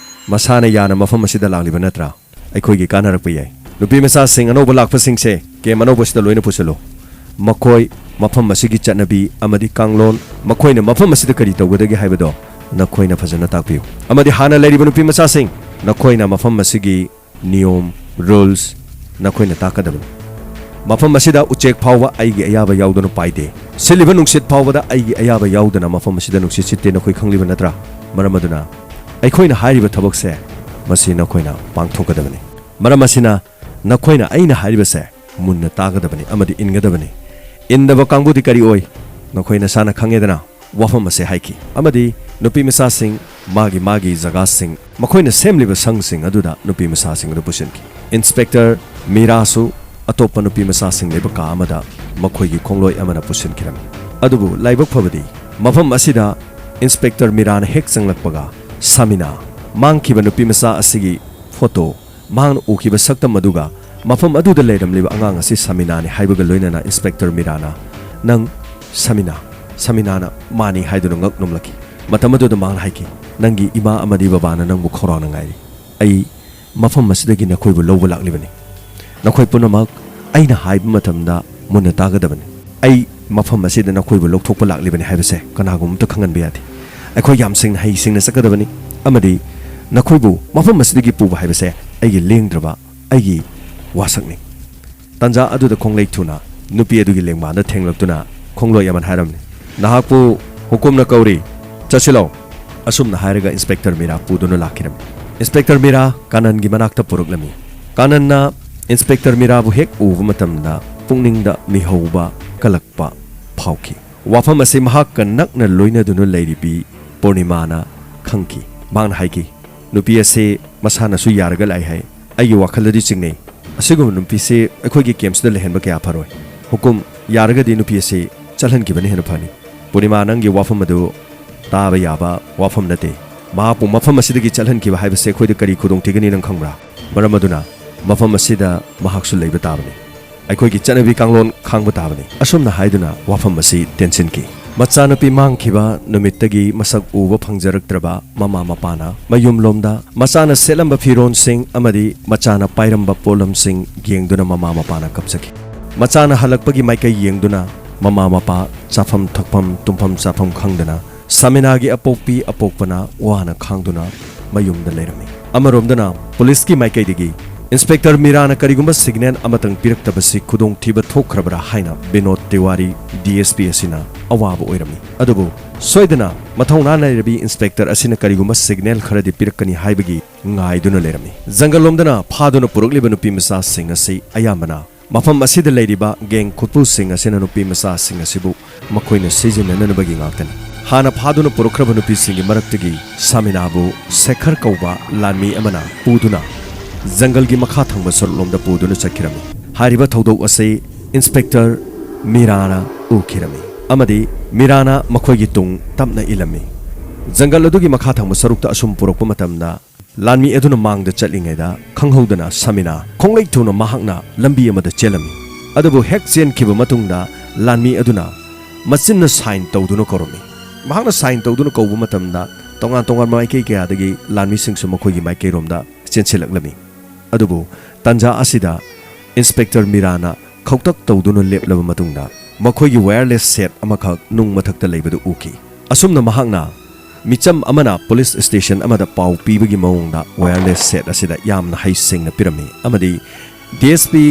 ꯃꯁꯥꯅ ꯌꯥꯅ ꯃꯐꯝ ꯑꯁꯤꯗ ꯂꯥꯛꯂꯤꯕ ꯅꯠꯇ꯭ꯔꯥ? ꯑꯩꯈꯣꯏꯒꯤ ꯀꯥꯟꯅꯔꯛꯄ ꯌꯥꯏ꯫ ꯅꯨꯄꯤ ꯃꯆꯥꯁꯤꯡ ꯑꯅꯧꯕ ꯂꯥꯛꯄꯁꯤꯡꯁꯦ ꯀꯦꯝ ꯑꯅꯧꯕꯁꯤꯗ ꯂꯣꯏꯅ ꯄꯨꯁꯤꯜꯂꯨ꯫ ꯃꯈꯣꯏ ꯃꯐꯝ ꯑꯁꯤꯒꯤ ꯆꯠꯅꯕꯤ ꯑꯃꯗꯤ ꯀꯥꯡꯂꯣꯟ, ꯃꯈꯣꯏꯅ ꯃꯐꯝ ꯑꯁꯤꯗ ꯀꯔꯤ ꯇꯧꯒꯗꯒꯦ ꯍꯥꯏꯕꯗꯣ ꯅꯈꯣꯏꯅ ꯐꯖꯅ ꯇꯥꯛꯄꯤꯌꯨ꯫ ꯑꯃꯗꯤ ꯍꯥꯟꯅ ꯂꯩꯔꯤꯕ ꯅꯨꯄꯤ ꯃꯆꯥꯁꯤꯡ, ꯅꯈꯣꯏꯅ ꯃꯐꯝ ꯑꯁꯤꯒꯤ ꯅꯤꯌꯣꯝ, ꯔꯨꯜꯁ ꯅꯈꯣꯏꯅ ꯇꯥꯛꯀꯗꯕꯅꯤ꯫ ꯃꯐꯝ ꯑꯁꯤꯗ ꯎꯆꯦꯛ ꯐꯥꯎꯕ ꯑꯩꯒꯤ ꯑꯌꯥꯕ ꯌꯥꯎꯗꯅ ꯄꯥꯏꯗꯦ꯫ ꯁꯤꯠꯂꯤꯕ ꯅꯨꯡꯁꯤꯠ ꯐꯥꯎꯕꯗ ꯑꯩꯒꯤ ꯑꯌꯥꯕ ꯌꯥꯎꯗꯅ ꯃꯐꯝ ꯑꯁꯤꯗ ꯅꯨꯡꯁꯤꯠ ꯁꯤꯠꯇꯦ, ꯅꯈꯣꯏ ꯈꯪꯂꯤꯕ ꯅꯠꯇ꯭ꯔꯥ? ꯃꯔꯝ ꯑꯗꯨꯅ ꯑꯩꯈꯣꯏꯅ ꯍꯥꯏꯔꯤꯕ ꯊꯕꯛꯁꯦ, ꯃꯁꯤ ꯅꯈꯣꯏꯅ ꯄꯥꯡꯊꯣꯛꯀꯗꯕꯅꯤ꯫ ꯃꯔꯝ ꯑꯁꯤꯅ ꯅꯈꯣꯏꯅ ꯑꯩꯅ ꯍꯥꯏꯔꯤꯕꯁꯦ ꯃꯨꯟꯅ ꯇꯥꯒꯗꯕꯅꯤ ꯑꯃꯗꯤ ꯏꯟꯒꯗꯕꯅꯤ꯫ ꯏꯟꯗꯕ ꯀꯥꯡꯕꯨꯗꯤ ꯀꯔꯤ ꯑꯣꯏ? ꯅꯈꯣꯏ ꯅꯁꯥꯅ ꯈꯪꯉꯦꯗꯅ꯫ ꯋꯥꯐꯝ ꯑꯁꯦ ꯍꯥꯏꯈꯤ ꯑꯃꯗꯤ ꯅꯨꯄꯤ ꯃꯆꯥꯁꯤꯡ ꯃꯥꯒꯤ ꯃꯥꯒꯤ ꯖꯒꯥꯁꯤꯡ ꯃꯈꯣꯏꯅ ꯁꯦꯝꯂꯤꯕ ꯁꯪꯁꯤꯡ ꯑꯗꯨꯗ ꯅꯨꯄꯤ ꯃꯆꯥꯁꯤꯡ ꯑꯗꯨ ꯄꯨꯁꯤꯟꯈꯤ꯫ ꯏꯟꯁꯄꯦꯛꯇꯔ ꯃꯤꯔꯥꯁꯨ ꯑꯇꯣꯞꯄ ꯅꯨꯄꯤ ꯃꯆꯥꯁꯤꯡ ꯂꯩꯕ ꯀꯥ ꯑꯃꯗ ꯃꯈꯣꯏꯒꯤ ꯈꯣꯡꯂꯣꯏ ꯑꯃꯅ ꯄꯨꯁꯤꯟꯈꯤꯔꯝꯃꯤ꯫ ꯑꯗꯨꯕꯨ ꯂꯥꯏꯕꯛ ꯐꯕꯗꯤ ꯃꯐꯝ ꯑꯁꯤꯗ ꯏꯟꯁꯄꯦꯛꯇꯔ ꯃꯤꯔꯥꯅ ꯍꯦꯛ ꯆꯪꯂꯛꯄꯒ ꯁꯥꯃꯤꯅꯥ, ꯃꯥꯡꯈꯤꯕ ꯅꯨꯄꯤ ꯃꯆꯥ ꯑꯁꯤꯒꯤ ꯐꯣꯇꯣ, ꯃꯍꯥꯛꯅ ꯎꯈꯤꯕ ꯁꯛꯇꯝ ꯑꯗꯨꯒ ꯃꯐꯝ ꯑꯗꯨꯗ ꯂꯩꯔꯝꯂꯤꯕ ꯑꯉꯥꯡ ꯑꯁꯤ ꯁꯥꯃꯤꯅꯥꯅꯤ ꯍꯥꯏꯕꯒ ꯂꯣꯏꯅꯅ ꯏꯟꯁꯄꯦꯛꯇꯔ ꯃꯤꯔꯥꯅ, "ꯅꯪ ꯁꯥꯃꯤꯅꯥ?" ꯁꯥꯃꯤꯅꯥꯅ ꯃꯥꯅꯤ ꯍꯥꯏꯗꯨꯅ ꯉꯛ ꯅꯣꯝꯂꯛꯈꯤ꯫ ꯃꯇꯝ ꯑꯗꯨꯗ ꯃꯍꯥꯛꯅ ꯍꯥꯏꯈꯤ, "ꯅꯪꯒꯤ ꯏꯃꯥ ꯑꯃꯗꯤ ꯕꯕꯥꯅ ꯅꯪꯕꯨ ꯈꯧꯔꯥꯡꯅ ꯉꯥꯏꯔꯤ꯫ ꯑꯩ ꯃꯐꯝ ꯑꯁꯤꯗꯒꯤ ꯅꯈꯣꯏꯕꯨ ꯂꯧꯕ ꯂꯥꯛꯂꯤꯕꯅꯤ꯫ ꯅꯈꯣꯏ ꯄꯨꯝꯅꯃꯛ ꯑꯩꯅ ꯍꯥꯏꯕ ꯃꯇꯝꯗ ꯃꯨꯟꯅ ꯇꯥꯒꯗꯕꯅꯤ꯫ ꯑꯩ ꯃꯐꯝ ꯑꯁꯤꯗ ꯅꯈꯣꯏꯕꯨ ꯂꯧꯊꯣꯛꯄ ꯂꯥꯛꯂꯤꯕꯅꯤ ꯍꯥꯏꯕꯁꯦ ꯀꯅꯥꯒꯨꯝꯕ ꯑꯃꯠꯇ ꯈꯪꯍꯟꯕ ꯌꯥꯗꯦ꯫ ꯑꯩꯈꯣꯏ ꯌꯥꯝ ꯁꯤꯡꯅ ꯍꯩ ꯁꯤꯡꯅ ꯆꯠꯀꯗꯕꯅꯤ ꯑꯃꯗꯤ ꯅꯈꯣꯏꯕꯨ ꯃꯐꯝ ꯑꯁꯤꯗꯒꯤ ꯄꯨꯕ ꯍꯥꯏꯕꯁꯦ ꯑꯩꯒꯤ ꯂꯦꯡꯗ꯭ꯔꯕ ꯑꯩꯒꯤ ꯋꯥꯁꯛꯅꯤ"꯫ ꯇꯥꯟꯖꯥ ꯑꯗꯨꯗ ꯈꯣꯡꯂꯩ ꯊꯨꯅ ꯅꯨꯄꯤ ꯑꯗꯨꯒꯤ ꯂꯦꯡꯕꯥꯟꯗ ꯊꯦꯡꯂꯛꯇꯨꯅ ꯈꯣꯡꯂꯣꯏ ꯑꯃꯅ ꯍꯥꯏꯔꯝꯃꯤ, "ꯅꯍꯥꯛꯄꯨ ꯍꯨꯀꯨꯝꯅ ꯀꯧꯔꯤ, ꯆꯠꯁꯤꯜꯂꯣ"꯫ ꯑꯁꯨꯝꯅ ꯍꯥꯏꯔꯒ ꯏꯟꯁꯄꯦꯛꯇꯔ ꯃꯤꯔꯥ ꯄꯨꯗꯨꯅ ꯂꯥꯛꯈꯤꯔꯝꯃꯤ꯫ ꯏꯟꯁꯄꯦꯛꯇꯔ ꯃꯤꯔꯥ ꯀꯥꯅꯟꯒꯤ ꯃꯅꯥꯛꯇ ꯄꯨꯔꯛꯂꯝꯃꯤ꯫ ꯀꯥꯅꯟꯅ ꯏꯟꯁꯄꯦꯛꯇꯔ ꯃꯤꯔꯥꯕꯨ ꯍꯦꯛ ꯎꯕ ꯃꯇꯝꯗ ꯄꯨꯛꯅꯤꯡꯗ ꯃꯤꯍꯧꯕ ꯀꯜꯂꯛꯄ ꯐꯥꯎꯈꯤ꯫ ꯋꯥꯐꯝ ꯑꯁꯤ ꯃꯍꯥꯛꯀ ꯅꯛꯅ ꯂꯣꯏꯅꯗꯨꯅ ꯂꯩꯔꯤꯕꯤ ꯄꯨꯔꯅꯤꯃꯥꯅ ꯈꯪꯈꯤ꯫ ꯃꯍꯥꯛꯅ ꯍꯥꯏꯈꯤ, "ꯅꯨꯄꯤ ꯑꯁꯤ ꯃꯁꯥꯅꯁꯨ ꯌꯥꯔꯒ ꯂꯥꯛꯏ ꯍꯥꯏ꯫ ꯑꯩꯒꯤ ꯋꯥꯈꯜꯗꯗꯤ ꯆꯤꯡꯅꯩ꯫ ꯑꯁꯤꯒꯨꯝꯕ ꯅꯨꯄꯤꯁꯤ ꯑꯩꯈꯣꯏꯒꯤ ꯀꯦꯝꯞꯁꯤꯗ ꯂꯩꯍꯟꯕ ꯀꯌꯥ ꯐꯔꯣꯏ꯫ ꯍꯨꯀꯨꯝ ꯌꯥꯔꯒꯗꯤ ꯅꯨꯄꯤ ꯑꯁꯤ ꯆꯠꯍꯟꯈꯤꯕꯅ ꯍꯦꯟꯅ ꯐꯅꯤ꯫ ꯄꯨꯔꯅꯤꯃꯥ, ꯅꯪꯒꯤ ꯋꯥꯐꯝ ꯑꯗꯨ ꯇꯥꯕ ꯌꯥꯕ ꯋꯥꯐꯝ ꯅꯠꯇꯦ꯫ ꯃꯍꯥꯛꯄꯨ ꯃꯐꯝ ꯑꯁꯤꯗꯒꯤ ꯆꯠꯍꯟꯈꯤꯕ ꯍꯥꯏꯕꯁꯤ ꯑꯩꯈꯣꯏꯗ ꯀꯔꯤ ꯈꯨꯗꯣꯡꯊꯤꯒꯅꯤ ꯅꯪ ꯈꯪꯕ꯭ꯔꯥ? ꯃꯔꯝ ꯑꯗꯨꯅ ꯃꯐꯝ ꯑꯁꯤꯗ ꯃꯍꯥꯛꯁꯨ ꯂꯩꯕ ꯇꯥꯕꯅꯤ꯫ ꯑꯩꯈꯣꯏꯒꯤ ꯆꯠꯅꯕꯤ ꯀꯥꯡꯂꯣꯟ ꯈꯥꯡꯕ ꯇꯥꯕꯅꯤ"꯫ ꯑꯁꯨꯝꯅ ꯍꯥꯏꯗꯨꯅ ꯋꯥꯐꯝ ꯑꯁꯤ ꯇꯦꯟꯁꯤꯟꯈꯤ꯫ ꯃꯆꯥꯅꯨꯄꯤ ꯃꯥꯡꯈꯤꯕ ꯅꯨꯃꯤꯠꯇꯒꯤ ꯃꯁꯛ ꯎꯕ ꯐꯪꯖꯔꯛꯇ꯭ꯔꯕ ꯃꯃꯥ ꯃꯄꯥꯅ ꯃꯌꯨꯝꯂꯣꯝꯗ ꯃꯆꯥꯅ ꯁꯦꯠꯂꯝꯕ ꯐꯤꯔꯣꯜꯁꯤꯡ ꯑꯃꯗꯤ ꯃꯆꯥꯅ ꯄꯥꯏꯔꯝꯕ ꯄꯣꯠꯂꯝꯁꯤꯡ ꯌꯦꯡꯗꯨꯅ ꯃꯃꯥ ꯃꯄꯥꯅ ꯀꯞꯆꯈꯤ꯫ ꯃꯆꯥꯅ ꯍꯜꯂꯛꯄꯒꯤ ꯃꯥꯏꯀꯩ ꯌꯦꯡꯗꯨꯅ ꯃꯃꯥ ꯃꯄꯥ ꯆꯥꯐꯝ ꯊꯛꯐꯝ ꯇꯨꯝꯐꯝ ꯆꯥꯐꯝ ꯈꯪꯗꯅ ꯁꯥꯃꯤꯅꯥꯒꯤ ꯑꯄꯣꯛꯄꯤ ꯑꯄꯣꯛꯄꯅ ꯋꯥꯅ ꯈꯥꯡꯗꯨꯅ ꯃꯌꯨꯝꯗ ꯂꯩꯔꯝꯃꯤ꯫ ꯑꯃꯔꯣꯝꯗꯅ ꯄꯨꯂꯤꯁꯀꯤ ꯃꯥꯏꯀꯩꯗꯒꯤ ꯏꯟꯁꯄꯦꯛꯇꯔ ꯃꯤꯔꯥꯅ ꯀꯔꯤꯒꯨꯝꯕ ꯁꯤꯒꯅꯦꯜ ꯑꯃꯇꯪ ꯄꯤꯔꯛꯇꯕꯁꯤ ꯈꯨꯗꯣꯡꯊꯤꯕ ꯊꯣꯛꯈ꯭ꯔꯕ꯭ꯔꯥ ꯍꯥꯏꯅ ꯕꯤꯅꯣꯗ ꯇꯤꯋꯥꯔꯤ, ꯗꯤꯑꯦꯁꯄꯤ ꯑꯁꯤꯅ ꯑꯋꯥꯕ ꯑꯣꯏꯔꯝꯃꯤ꯫ ꯑꯗꯨꯕꯨ ꯁꯣꯏꯗꯅ ꯃꯊꯧꯅꯥ ꯂꯩꯔꯕꯤ ꯏꯟꯁꯄꯦꯛꯇꯔ ꯑꯁꯤꯅ ꯀꯔꯤꯒꯨꯝꯕ ꯁꯤꯒꯅꯦꯜ ꯈꯔꯗꯤ ꯄꯤꯔꯛꯀꯅꯤ ꯍꯥꯏꯕꯒꯤ ꯉꯥꯏꯗꯨꯅ ꯂꯩꯔꯝꯃꯤ꯫ ꯖꯪꯒꯜ ꯂꯣꯝꯗꯅ ꯐꯥꯗꯨꯅ ꯄꯨꯔꯛꯂꯤꯕ ꯅꯨꯄꯤ ꯃꯆꯥꯁꯤꯡ ꯑꯁꯤ ꯑꯌꯥꯝꯕꯅ ꯃꯐꯝ ꯑꯁꯤꯗ ꯂꯩꯔꯤꯕ ꯒꯦꯡ ꯈꯨꯠꯄꯨꯁꯤꯡ ꯑꯁꯤꯅ ꯅꯨꯄꯤ ꯃꯆꯥꯁꯤꯡ ꯑꯁꯤꯕꯨ ꯃꯈꯣꯏꯅ ꯁꯤꯖꯤꯟꯅꯅꯕꯒꯤ ꯉꯥꯛꯇꯅꯤ꯫ ꯍꯥꯟꯅ ꯐꯥꯗꯨꯅ ꯄꯨꯔꯛꯈ꯭ꯔꯕ ꯅꯨꯄꯤꯁꯤꯡꯒꯤ ꯃꯔꯛꯇꯒꯤ ꯁꯥꯃꯤꯅꯥꯕꯨ ꯁꯦꯈꯔ ꯀꯧꯕ ꯂꯥꯟꯃꯤ ꯑꯃꯅ ꯄꯨꯗꯨꯅ ꯖꯪꯒꯜꯒꯤ ꯃꯈꯥ ꯊꯪꯕ ꯁꯔꯨꯛꯂꯣꯝꯗ ꯄꯨꯗꯨꯅ ꯆꯠꯈꯤꯔꯝꯃꯤ꯫ ꯍꯥꯏꯔꯤꯕ ꯊꯧꯗꯣꯛ ꯑꯁꯤ ꯏꯟꯁꯄꯦꯛꯇꯔ ꯃꯤꯔꯥꯅ ꯎꯈꯤꯔꯝꯃꯤ ꯑꯃꯗꯤ ꯃꯤꯔꯥꯅ ꯃꯈꯣꯏꯒꯤ ꯇꯨꯡ ꯇꯞꯅ ꯏꯜꯂꯝꯃꯤ꯫ ꯖꯪꯒꯜ ꯑꯗꯨꯒꯤ ꯃꯈꯥ ꯊꯪꯕ ꯁꯔꯨꯛꯇ ꯑꯁꯨꯝ ꯄꯨꯔꯛꯄ ꯃꯇꯝꯗ ꯂꯥꯟꯃꯤ ꯑꯗꯨꯅ ꯃꯥꯡꯗ ꯆꯠꯂꯤꯉꯩꯗ ꯈꯪꯍꯧꯗꯅ ꯁꯥꯃꯤꯅꯥ ꯈꯣꯡꯂꯩ ꯊꯨꯅ ꯃꯍꯥꯛꯅ ꯂꯝꯕꯤ ꯑꯃꯗ ꯆꯦꯜꯂꯝꯃꯤ꯫ ꯑꯗꯨꯕꯨ ꯍꯦꯛ ꯆꯦꯟꯈꯤꯕ ꯃꯇꯨꯡꯗ ꯂꯥꯟꯃꯤ ꯑꯗꯨꯅ ꯃꯆꯤꯟꯅ ꯁꯥꯏꯟ ꯇꯧꯗꯨꯅ ꯀꯧꯔꯝꯃꯤ꯫ ꯃꯍꯥꯛꯅ ꯁꯥꯏꯟ ꯇꯧꯗꯨꯅ ꯀꯧꯕ ꯃꯇꯝꯗ ꯇꯣꯉꯥꯟ ꯇꯣꯉꯥꯟꯕ ꯃꯥꯏꯀꯩ ꯀꯌꯥꯗꯒꯤ ꯂꯥꯟꯃꯤꯁꯤꯡꯁꯨ ꯃꯈꯣꯏꯒꯤ ꯃꯥꯏꯀꯩꯔꯣꯝꯗ ꯆꯦꯟꯁꯤꯜꯂꯛꯂꯝꯃꯤ꯫ ꯑꯗꯨꯕꯨ ꯇꯥꯟꯖꯥ ꯑꯁꯤꯗ ꯏꯟꯁꯄꯦꯛꯇꯔ ꯃꯤꯔꯥꯅ ꯈꯧꯇꯛ ꯇꯧꯗꯨꯅ ꯂꯦꯞꯂꯕ ꯃꯇꯨꯡꯗ ꯃꯈꯣꯏꯒꯤ ꯋꯥꯌꯔꯂꯦꯁ ꯁꯦꯠ ꯑꯃꯈꯛ ꯅꯨꯡ ꯃꯊꯛꯇ ꯂꯩꯕꯗꯨ ꯎꯈꯤ꯫ ꯑꯁꯨꯝꯅ ꯃꯍꯥꯛꯅ ꯃꯤꯆꯝ ꯑꯃꯅ ꯄꯨꯂꯤꯁ ꯁ꯭ꯇꯦꯁꯟ ꯑꯃꯗ ꯄꯥꯎ ꯄꯤꯕꯒꯤ ꯃꯑꯣꯡꯗ ꯋꯥꯌꯔꯂꯦꯁ ꯁꯦꯠ ꯑꯁꯤꯗ ꯌꯥꯝꯅ ꯍꯩꯁꯤꯡꯅ ꯄꯤꯔꯝꯃꯤ ꯑꯃꯗꯤ ꯗꯤꯑꯦꯁꯄꯤ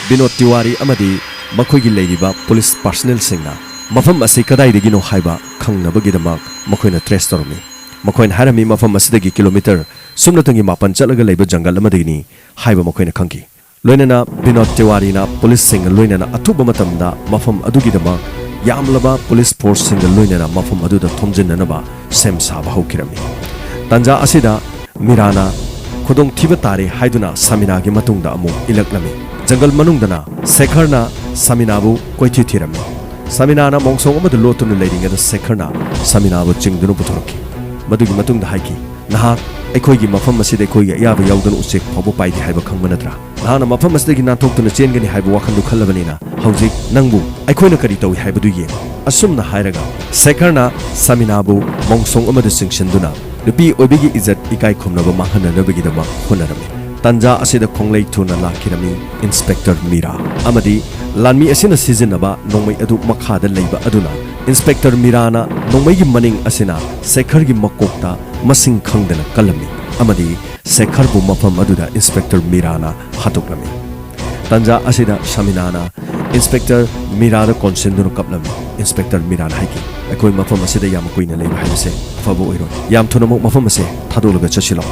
ꯕꯤꯅꯣꯗ ꯇꯤꯋꯥꯔꯤ ꯑꯃꯗꯤ ꯃꯈꯣꯏꯒꯤ ꯂꯩꯔꯤꯕ ꯄꯨꯂꯤꯁ ꯄꯥꯔꯁꯅꯦꯜꯁꯤꯡꯅ ꯃꯐꯝ ꯑꯁꯤ ꯀꯗꯥꯏꯗꯒꯤꯅꯣ ꯍꯥꯏꯕ ꯈꯪꯅꯕꯒꯤꯗꯃꯛ ꯃꯈꯣꯏꯅ ꯇ꯭ꯔꯦꯁ ꯇꯧꯔꯝꯃꯤ꯫ ꯃꯈꯣꯏꯅ ꯍꯥꯏꯔꯝꯃꯤ, ꯃꯐꯝ ꯑꯁꯤꯗꯒꯤ ꯀꯤꯂꯣꯃꯤꯇꯔ ꯁꯨꯞꯅꯇꯪꯒꯤ ꯃꯥꯄꯟ ꯆꯠꯂꯒ ꯂꯩꯕ ꯖꯪꯒꯜ ꯑꯃꯗꯒꯤꯅꯤ ꯍꯥꯏꯕ ꯃꯈꯣꯏꯅ ꯈꯪꯈꯤ꯫ ꯂꯣꯏꯅꯅ ꯕꯤꯅꯣꯗ ꯇꯤꯋꯥꯔꯤꯅ ꯄꯨꯂꯤꯁꯁꯤꯡꯒ ꯂꯣꯏꯅꯅ ꯑꯊꯨꯕ ꯃꯇꯝꯗ ꯃꯐꯝ ꯑꯗꯨꯒꯤꯗꯃꯛ ꯌꯥꯝꯂꯕ ꯄꯨꯂꯤꯁ ꯐꯣꯔꯁꯁꯤꯡꯒ ꯂꯣꯏꯅꯅ ꯃꯐꯝ ꯑꯗꯨꯗ ꯊꯣꯝꯖꯤꯟꯅꯅꯕ ꯁꯦꯝ ꯁꯥꯕ ꯍꯧꯈꯤꯔꯝꯃꯤ꯫ ꯇꯥꯟꯖꯥ ꯑꯁꯤꯗ ꯃꯤꯔꯥꯅ ꯈꯨꯗꯣꯡꯊꯤꯕ ꯇꯥꯔꯦ ꯍꯥꯏꯗꯨꯅ ꯁꯃꯤꯅꯥꯒꯤ ꯃꯇꯨꯡꯗ ꯑꯃꯨꯛ ꯏꯜꯂꯛꯂꯝꯃꯤ꯫ ꯖꯪꯒꯜ ꯃꯅꯨꯡꯗꯅ ꯁꯦꯈꯔꯅ ꯁꯃꯤꯅꯥꯕꯨ ꯀꯣꯏꯊꯤ ꯊꯤꯔꯝꯃꯤ꯫ ꯁꯃꯤꯅꯥꯅ ꯃꯣꯡꯁꯣꯡ ꯑꯃꯗ ꯂꯣꯠꯇꯨꯅ ꯂꯩꯔꯤꯉꯩꯗ ꯁꯦꯈꯔꯅ ꯁꯃꯤꯅꯥꯕꯨ ꯆꯤꯡꯗꯨꯅ ꯄꯨꯊꯣꯔꯛꯈꯤ꯫ ꯃꯗꯨꯒꯤ ꯃꯇꯨꯡꯗ ꯍꯥꯏꯈꯤ, "ꯅꯍꯥꯛ ꯑꯩꯈꯣꯏꯒꯤ ꯃꯐꯝ ꯑꯁꯤꯗ ꯑꯩꯈꯣꯏꯒꯤ ꯑꯌꯥꯕ ꯌꯥꯎꯗꯅ ꯎꯆꯦꯛ ꯐꯥꯎꯕ ꯄꯥꯏꯗꯦ ꯍꯥꯏꯕ ꯈꯪꯕ ꯅꯠꯇ꯭ꯔꯥ? ꯅꯍꯥꯛꯅ ꯃꯐꯝ ꯑꯁꯤꯗꯒꯤ ꯅꯥꯟꯊꯣꯛꯇꯨꯅ ꯆꯦꯟꯒꯅꯤ ꯍꯥꯏꯕ ꯋꯥꯈꯜꯗꯨ ꯈꯜꯂꯕꯅꯤꯅ ꯍꯧꯖꯤꯛ ꯅꯪꯕꯨ ꯑꯩꯈꯣꯏꯅ ꯀꯔꯤ ꯇꯧꯏ ꯍꯥꯏꯕꯗꯨ ꯌꯦꯡꯉꯨ"꯫ ꯑꯁꯨꯝꯅ ꯍꯥꯏꯔꯒ ꯁꯦꯈꯔꯅ ꯁꯃꯤꯅꯥꯕꯨ ꯃꯣꯡꯁꯣꯡ ꯑꯃꯗ ꯆꯤꯡꯁꯤꯟꯗꯨꯅ ꯅꯨꯄꯤ ꯑꯣꯏꯕꯒꯤ ꯏꯖꯠ ꯏꯀꯥꯏ ꯈꯨꯝꯅꯕ ꯃꯥꯡꯍꯟꯅꯅꯕꯒꯤꯗꯃꯛ ꯍꯣꯠꯅꯔꯝꯃꯤ꯫ ꯇꯥꯟꯖꯥ ꯑꯁꯤꯗ ꯈꯣꯡꯂꯩ ꯊꯨꯅ ꯂꯥꯛꯈꯤꯔꯝꯃꯤ ꯏꯟꯁꯄꯦꯛꯇꯔ ꯃꯤꯔꯥ ꯑꯃꯗꯤ ꯂꯥꯟꯃꯤ ꯑꯁꯤꯅ ꯁꯤꯖꯤꯟꯅꯕ ꯅꯣꯡꯃꯩ ꯑꯗꯨ ꯃꯈꯥꯗ ꯂꯩꯕ ꯑꯗꯨꯅ ꯏꯟꯁꯄꯦꯛꯇꯔ ꯃꯤꯔꯥꯅ ꯅꯣꯡꯃꯩꯒꯤ ꯃꯅꯤꯡ ꯑꯁꯤꯅ ꯁꯦꯈꯔꯒꯤ ꯃꯀꯣꯛꯇ ꯃꯁꯤꯡ ꯈꯪꯗꯅ ꯀꯜꯂꯝꯃꯤ ꯑꯃꯗꯤ ꯁꯦꯈꯔꯕꯨ ꯃꯐꯝ ꯑꯗꯨꯗ ꯏꯟꯁꯄꯦꯛꯇꯔ ꯃꯤꯔꯥꯅ ꯍꯥꯠꯇꯣꯛꯂꯝꯃꯤ꯫ ꯇꯥꯟꯖꯥ ꯑꯁꯤꯗ ꯁꯃꯤꯅꯥꯅ ꯏꯟꯁꯄꯦꯛꯇꯔ ꯃꯤꯔꯥꯗ ꯀꯣꯟꯁꯤꯟꯗꯨꯅ ꯀꯞꯂꯝꯃꯤ꯫ ꯏꯟꯁꯄꯦꯛꯇꯔ ꯃꯤꯔꯥꯅ ꯍꯥꯏꯈꯤ, "ꯑꯩꯈꯣꯏ ꯃꯐꯝ ꯑꯁꯤꯗ ꯌꯥꯝ ꯀꯨꯏꯅ ꯂꯩꯕ ꯍꯥꯏꯕꯁꯦ ꯑꯐꯕ ꯑꯣꯏꯔꯣꯏ꯫ ꯌꯥꯝ ꯊꯨꯅꯃꯛ ꯃꯐꯝ ꯑꯁꯦ ꯊꯥꯗꯣꯛꯂꯒ ꯆꯠꯁꯤꯜꯂꯣ꯫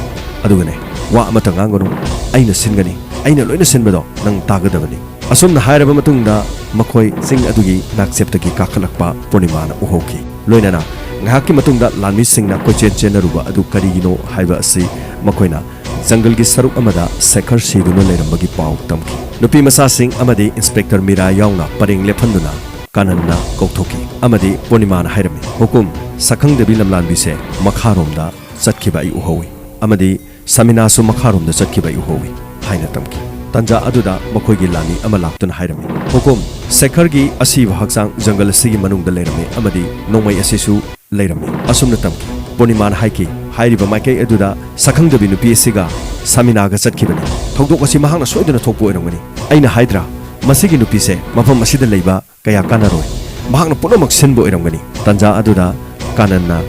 ꯑꯗꯨꯒꯅꯦ, ꯋꯥ ꯑꯃꯠꯇ ꯉꯥꯡꯒꯅꯨ꯫ ꯑꯩꯅ ꯁꯤꯟꯒꯅꯤ꯫ ꯑꯩꯅ ꯂꯣꯏꯅ ꯁꯤꯟꯕꯗꯣ ꯅꯪ ꯇꯥꯒꯗꯕꯅꯤ"꯫ ꯑꯁꯨꯝꯅ ꯍꯥꯏꯔꯕ ꯃꯇꯨꯡꯗ ꯃꯈꯣꯏ ꯆꯤꯡ ꯑꯗꯨꯒꯤ ꯅꯥꯛꯆꯦꯞꯇꯒꯤ ꯀꯥꯈꯠꯂꯛꯄ ꯄꯨꯔꯅꯤꯃꯥꯅ ꯎꯍꯧꯈꯤ꯫ ꯂꯣꯏꯅꯅ ꯉꯥꯏꯍꯥꯛꯀꯤ ꯃꯇꯨꯡꯗ ꯂꯥꯟꯃꯤꯁꯤꯡꯅ ꯀꯣꯏꯆꯦꯟ ꯆꯦꯟꯅꯔꯨꯕ ꯑꯗꯨ ꯀꯔꯤꯒꯤꯅꯣ ꯍꯥꯏꯕ ꯑꯁꯤ ꯃꯈꯣꯏꯅ ꯖꯪꯒꯜꯒꯤ ꯁꯔꯨꯛ ꯑꯃꯗ ꯁꯦꯈꯔ ꯁꯤꯗꯨꯅ ꯂꯩꯔꯝꯕꯒꯤ ꯄꯥꯎ ꯇꯝꯈꯤ꯫ ꯅꯨꯄꯤ ꯃꯆꯥꯁꯤꯡ ꯑꯃꯗꯤ ꯏꯟꯁꯄꯦꯛꯇꯔ ꯃꯤꯔꯥ ꯌꯥꯎꯅ ꯄꯔꯦꯡ ꯂꯦꯞꯍꯟꯗꯨꯅ ꯀꯥꯅꯟꯅ ꯀꯧꯊꯣꯛꯈꯤ ꯑꯃꯗꯤ ꯄꯨꯔꯅꯤꯃꯥꯅ ꯍꯥꯏꯔꯝꯃꯤ, "ꯍꯨꯀꯨꯝ, ꯁꯛꯈꯪꯗꯕꯤ ꯂꯝꯂꯥꯟꯕꯤꯁꯦ ꯃꯈꯥꯔꯣꯝꯗ ꯆꯠꯈꯤꯕ ꯑꯩ ꯎꯍꯧꯏ ꯑꯃꯗꯤ ꯁꯃꯤꯅꯥꯁꯨ ꯃꯈꯥꯔꯣꯝꯗ ꯆꯠꯈꯤꯕ ꯑꯩ ꯎꯍꯧꯏ" ꯍꯥꯏꯅ ꯇꯝꯈꯤ꯫ ꯇꯥꯟꯖꯥ ꯑꯗꯨꯗ ꯃꯈꯣꯏꯒꯤ ꯂꯥꯟꯃꯤ ꯑꯃ ꯂꯥꯛꯇꯨꯅ ꯍꯥꯏꯔꯝꯃꯤ, "ꯍꯨꯀꯨꯝ, ꯁꯦꯈꯔꯒꯤ ꯑꯁꯤꯕ ꯍꯛꯆꯥꯡ ꯖꯪꯒꯜ ꯑꯁꯤꯒꯤ ꯃꯅꯨꯡꯗ ꯂꯩꯔꯝꯃꯤ ꯑꯃꯗꯤ ꯅꯣꯡꯃꯩ ꯑꯁꯤꯁꯨ ꯂꯩꯔꯝꯃꯤ"꯫ ꯑꯁꯨꯝꯅ ꯇꯝꯈꯤ꯫ ꯄꯨꯔꯅꯤꯃꯥꯅ ꯍꯥꯏꯈꯤ, "ꯍꯥꯏꯔꯤꯕ ꯃꯥꯏꯀꯩ ꯑꯗꯨꯗ ꯁꯛꯈꯪꯗꯕꯤ ꯅꯨꯄꯤ ꯑꯁꯤꯒ ꯁꯃꯤꯅꯥꯒ ꯆꯠꯈꯤꯕꯅꯤ꯫ ꯊꯧꯗꯣꯛ ꯑꯁꯤ ꯃꯍꯥꯛꯅ ꯁꯣꯏꯗꯅ ꯊꯣꯛꯄ ꯑꯣꯏꯔꯝꯒꯅꯤ꯫ ꯑꯩꯅ ꯍꯥꯏꯗ꯭ꯔꯥ, ꯃꯁꯤꯒꯤ ꯅꯨꯄꯤꯁꯦ ꯃꯐꯝ ꯑꯁꯤꯗ ꯂꯩꯕ ꯀꯌꯥ ꯀꯥꯟꯅꯔꯣꯏ꯫ ꯃꯍꯥꯛꯅ ꯄꯨꯝꯅꯃꯛ ꯁꯤꯟꯕ ꯑꯣꯏꯔꯝꯒꯅꯤ"꯫ ꯇꯥꯟꯖꯥ ꯑꯗꯨꯗ ꯀꯥꯅꯟꯅ